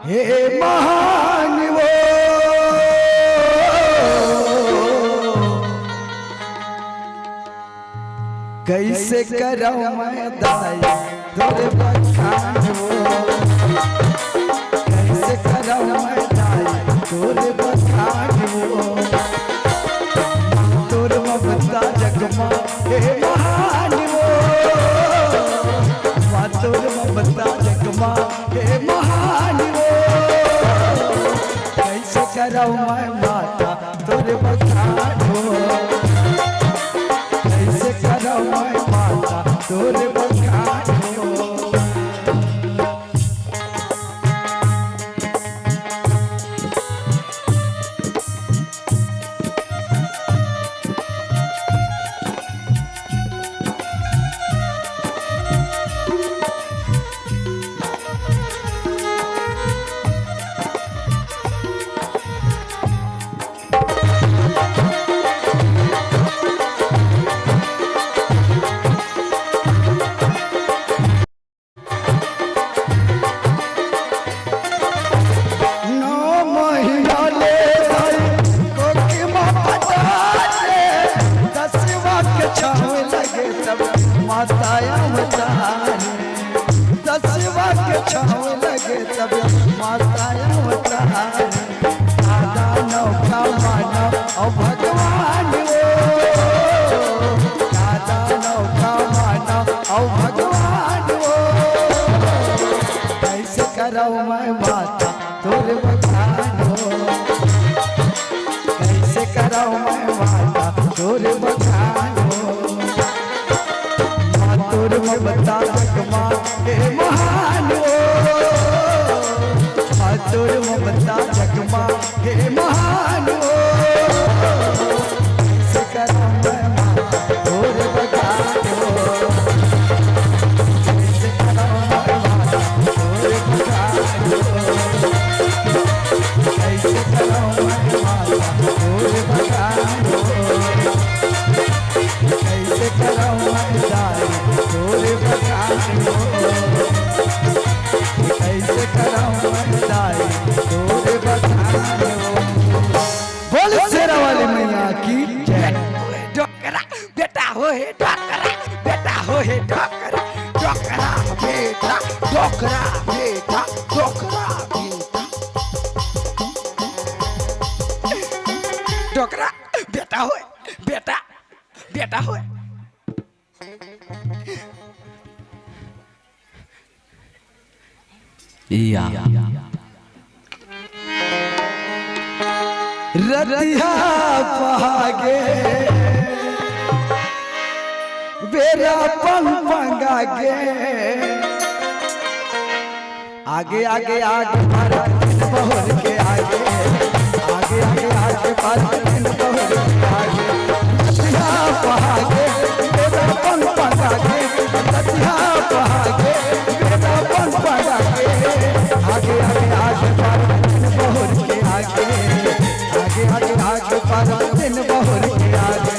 हे महान वो। कैसे करव मैं दाई तोर बखान वो, कैसे करव मैं दाई तोर बखान वो। तोर ममता जग मा हे महान वो, माँ तोर ममता जग मा हे महान वो। कैसे करव मैं माता तोर बखान हो, कैसे करव मैं माता तोर बखान हो। नौ महीना ले भाई कोखी मा पटा ले, दसवाँ के छाँव लगे तब माता अवतारी। दसवाँ के छाँव लगे तब माता अवतारी। दादा नौका मानव अउ भगवान वो, दादा नौका मानव अउ भगवान वो। कैसे करव मैं माता तोर बखान हो, कैसे करव मैं माता तोर बखान हो। माँ तोर ममता जग मा हे महान हो, माँ तोर ममता जग मा हे महान हो। कैसे करव मैं माता तोर बखान हो, कैसे करव मैं माता तोर बखान हो, कैसे करव मैं माता तोर बखान हो। कैसे करव मैं दाई तोर बखान हो, कैसे करव मैं दाई तोर बखान हो। बोल शेरा वाली मैया की जय। डोकरा बेटा हो हे डोकरा, बेटा हो हे डोकरा, डोकरा बेटा, डोकरा बेटा, डोकरा बेटा। डोकरा बेटा हो, बेटा, बेटा हो। या। रतिया पहागे, बेरा पंग पंगागे। आगे, आगे, आगे, भारत बहुर के आगे। आगे, आगे, आगे, भारत बहुर के आगे। रतिया पहागे, बेरा पंग पंगागे। रतिया पहागे, बेरा पंग पंगागे। आगे, आगे, आगे, भारत बहुर के आगे। आगे, आगे, आगे, भारत बहुर के आगे।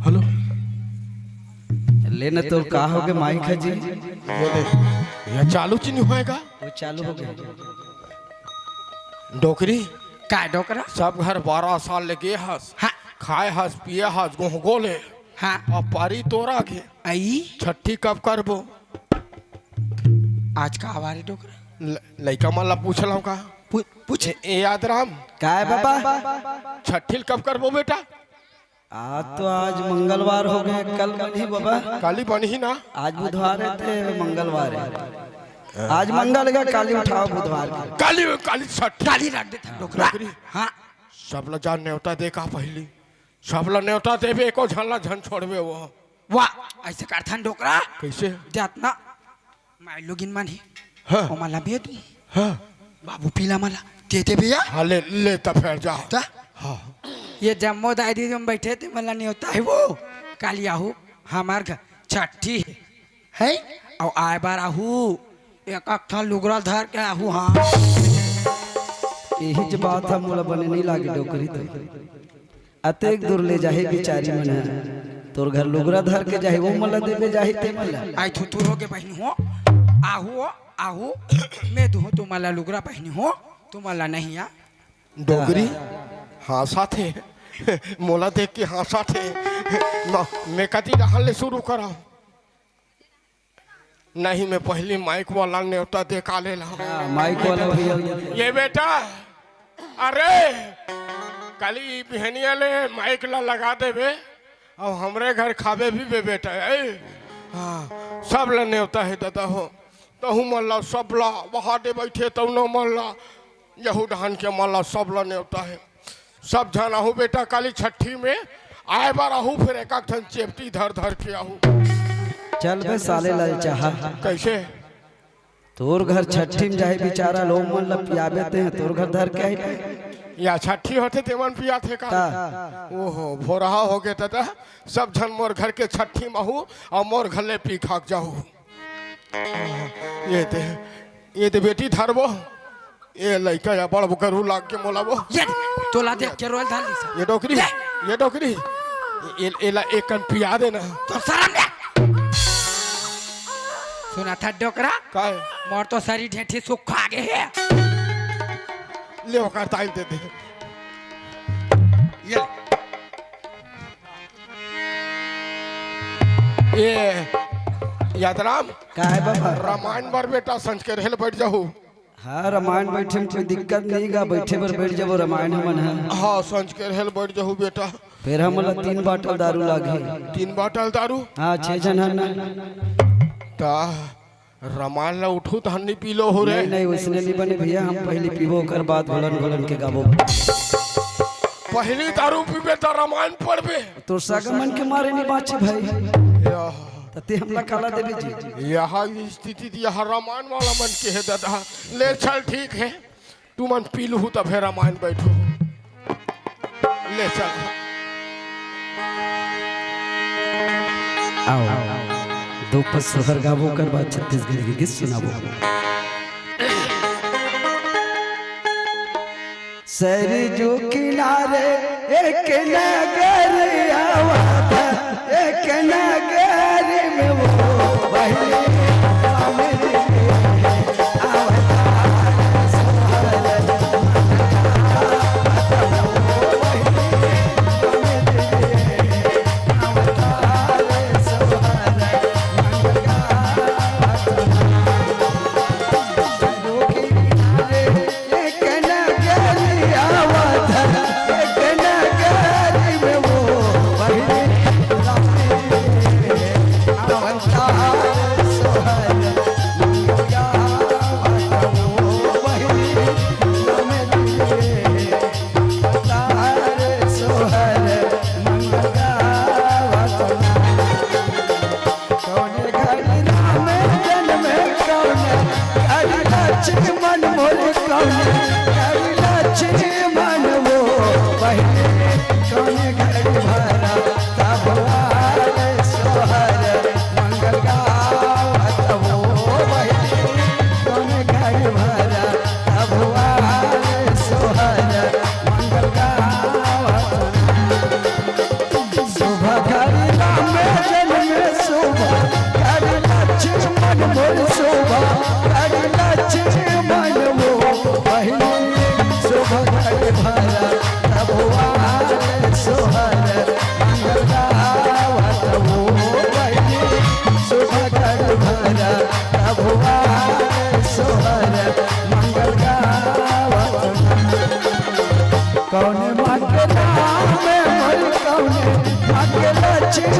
हेलो। ले न, तोर का होगे माइक ह जी? ये दे, ये चालू च नहीं होएगा। वो चालू हो गया। डोकरी, का डोकरा? सब घर बारह साल ले गे हस, हाँ। खाए हस, पिए हस, गोहगो ले। हाँ। अब पारी तोर आगे। आई? छट्ठी कब करबो? आज का आवारे डोकरा? ल-, लइका मन ला पूछ लव का? पू-, पूछ। ए, ए यादराम। का है बाबा? छट्ठी ल कब करबो बेटा? आज तो, आज मंगलवार हो गए, कल बनही बाबा। काली बनही ना? आज बुधवार है ते मंगलवार है। आज मंगल का, काली उठाओ बुधवार के। काली, काली छठ। काली रख देता डोकरा। डोकरी। हाँ। सब ला जा नेवता दे का पहली। सब ला नेवता देबे, एको झन ला झन छोड़बे वो। वाह, ऐसे करथन डोकरा। कैसे? जातना माई लोगिन मन हे, हाँ। ओमन ला बेदू। हाँ। बाबू पीला मन ला दे दे भैया। हाँ, ले, ले त फेर जा। त? हाँ। ये जम्मो दाई दीदी मन बैठे ते मन ला नेवता हे वो। काली आहू, हमार घर छट्ठी हे। हैं? अउ आए बार आहू, एक, एक ठा लुगरा धर के आहू, हाँ। यही ज बात ह, मोला बने नहीं लागे डोकरी तो। अतेक दूर ले जाही बिचारी मन ह। तोर घर लुगरा धर के जाही, वो मन ला देबे जाही ते मन ला। आई थुथुर हो के बहिनी हो, आहू हो, आहू, मैं दुहूँ तुमन ला लुगरा बहिनी हो, तुमन ला नहीं आ। डोकरी हाँसत हे, मोला देख के हाँसत हे। म-, मैं कति डहर ले शुरू करव? नहीं, मैं पहली माइक वाला नेवता दे का ले लाऊं। हाँ, माइक वाला भैया। ये बेटा, अरे, काली बिहनिया ले माइक ला लगा देबे, अउ हमरे घर खाबे भी बे बेटा, ए? हाँ, सब ला नेवता हे दादा हो, तहू मन ला, सब ला, वहाँ दे बैठे तउनो मन ला, यहू डहन के मन ला, सब ला नेवता हे। सब झन आहू बेटा, काली छट्ठी में आए बर आहू, फेर एक एक ठन चेपटी धर धर के आहू। चल बे साले ललचाहा। कैसे? तोर घर छट्ठी में जाही बिचारा, लोग मन ल पियाबे ते ह, तोर घर धर के आही। या छट्ठी होथे तेमन पियाथे का? का? ओहो, भोरहा हो गे दादा, सब झन मोर घर के छट्ठी में आहू अउ मोर घर ले पी खा के जाहू। ये दे, ये दे बेटी धरबो। ए लइका या बड़ गरू लाग के मोला वो। ये दे, तोला देख के रोयल धर लिस। ये डोकरी, ये। ये डोकरी। ए, एला एक कन पिया देना। तो शरम ले। सुनत हस डोकरा? काय? मोर तो सरीर ढेठी सुखा गे हे। ले ओकर ताई दे दे। ये। ए, यादराम। काय बाबा? रामायण बर बेटा संझ के रेहे ल बैठ जाहू। हाँ, रामायण बैठे में कोई दिक्कत नहीं गा, बैठे बर बैठ जाबो रामायण हमन ह। हाँ, संझ के रेहे ल बैठ जाहू बेटा। फेर हमन ला तीन बाटल दारू लागही। तीन बाटल दारू? हाँ, छह झन हन ना। ता रामायण ला उठू तहन नहीं पी लो हो रे। नहीं, नहीं, वैसने नहीं बने भैया, हम पहली पीबो, ओकर बाद घोलन घोलन के गाबो। पहली दारू पीबे त रामायण पढ़बे। तोर सगा मन के मारे नहीं बाँचे भाई। या। त ते हमला काला देबे जी। यह स्थिति त यह रामायण वाला मन के हे दादा। ले चल ठीक हे, तुमन पी लूहू त फेर रामायण बैठू। ले चल। आओ, दो पद सोहर गाबो, ओकर बाद छत्तीसगढ़ी के गीत सुनाबो। सरजू किनारे एक नगर आवत, एक नगर में वो बहिनी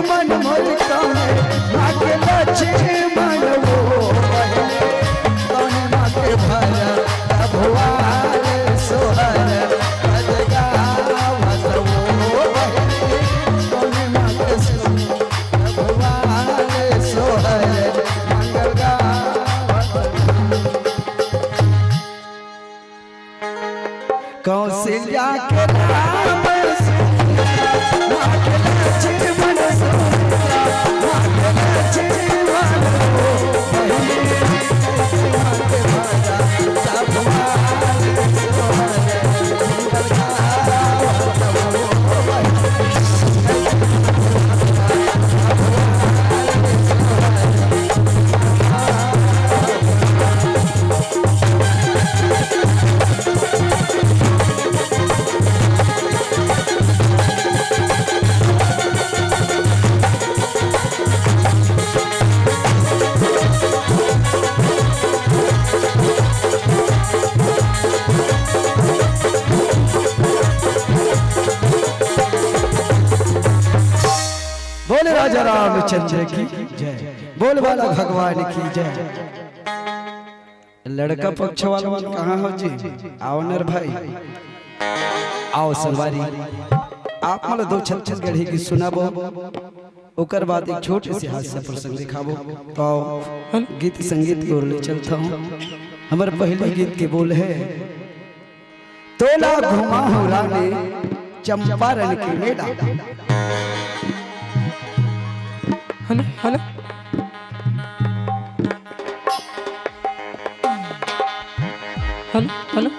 मन मोर कौने माँ के लक्ष्मण वो बहने, कौने माँ के भरा भुआल सोहर पद गावत वो बहने, कौने माँ के भुआल सोहर मंगल गावत। कौशल्या के राम सुत, माँ के लक्ष्मण सुत, माँ के लक्ष्मण सुत, माँ के भरा सब माल सोहर मंगल गावत हो। बोले राजा रामचंद्र की जय, बोल बाला भगवान की जय। लड़का पक्ष वाला मन कहाँ हो जी? आओ नर भाई, आओ संगवारी, आप मन ला दो छत्तीसगढ़ी गीत सुनाबो, ओकर बाद एक छोटे से हास्य प्रसंग दिखाबो। तो आओ, गीत संगीत की ओर ले चलता हूँ। हमर पहले गीत के बोल है, तोला घुमाहूँ रानी चंपारण के मेला। Hello, hello. Hello, hello.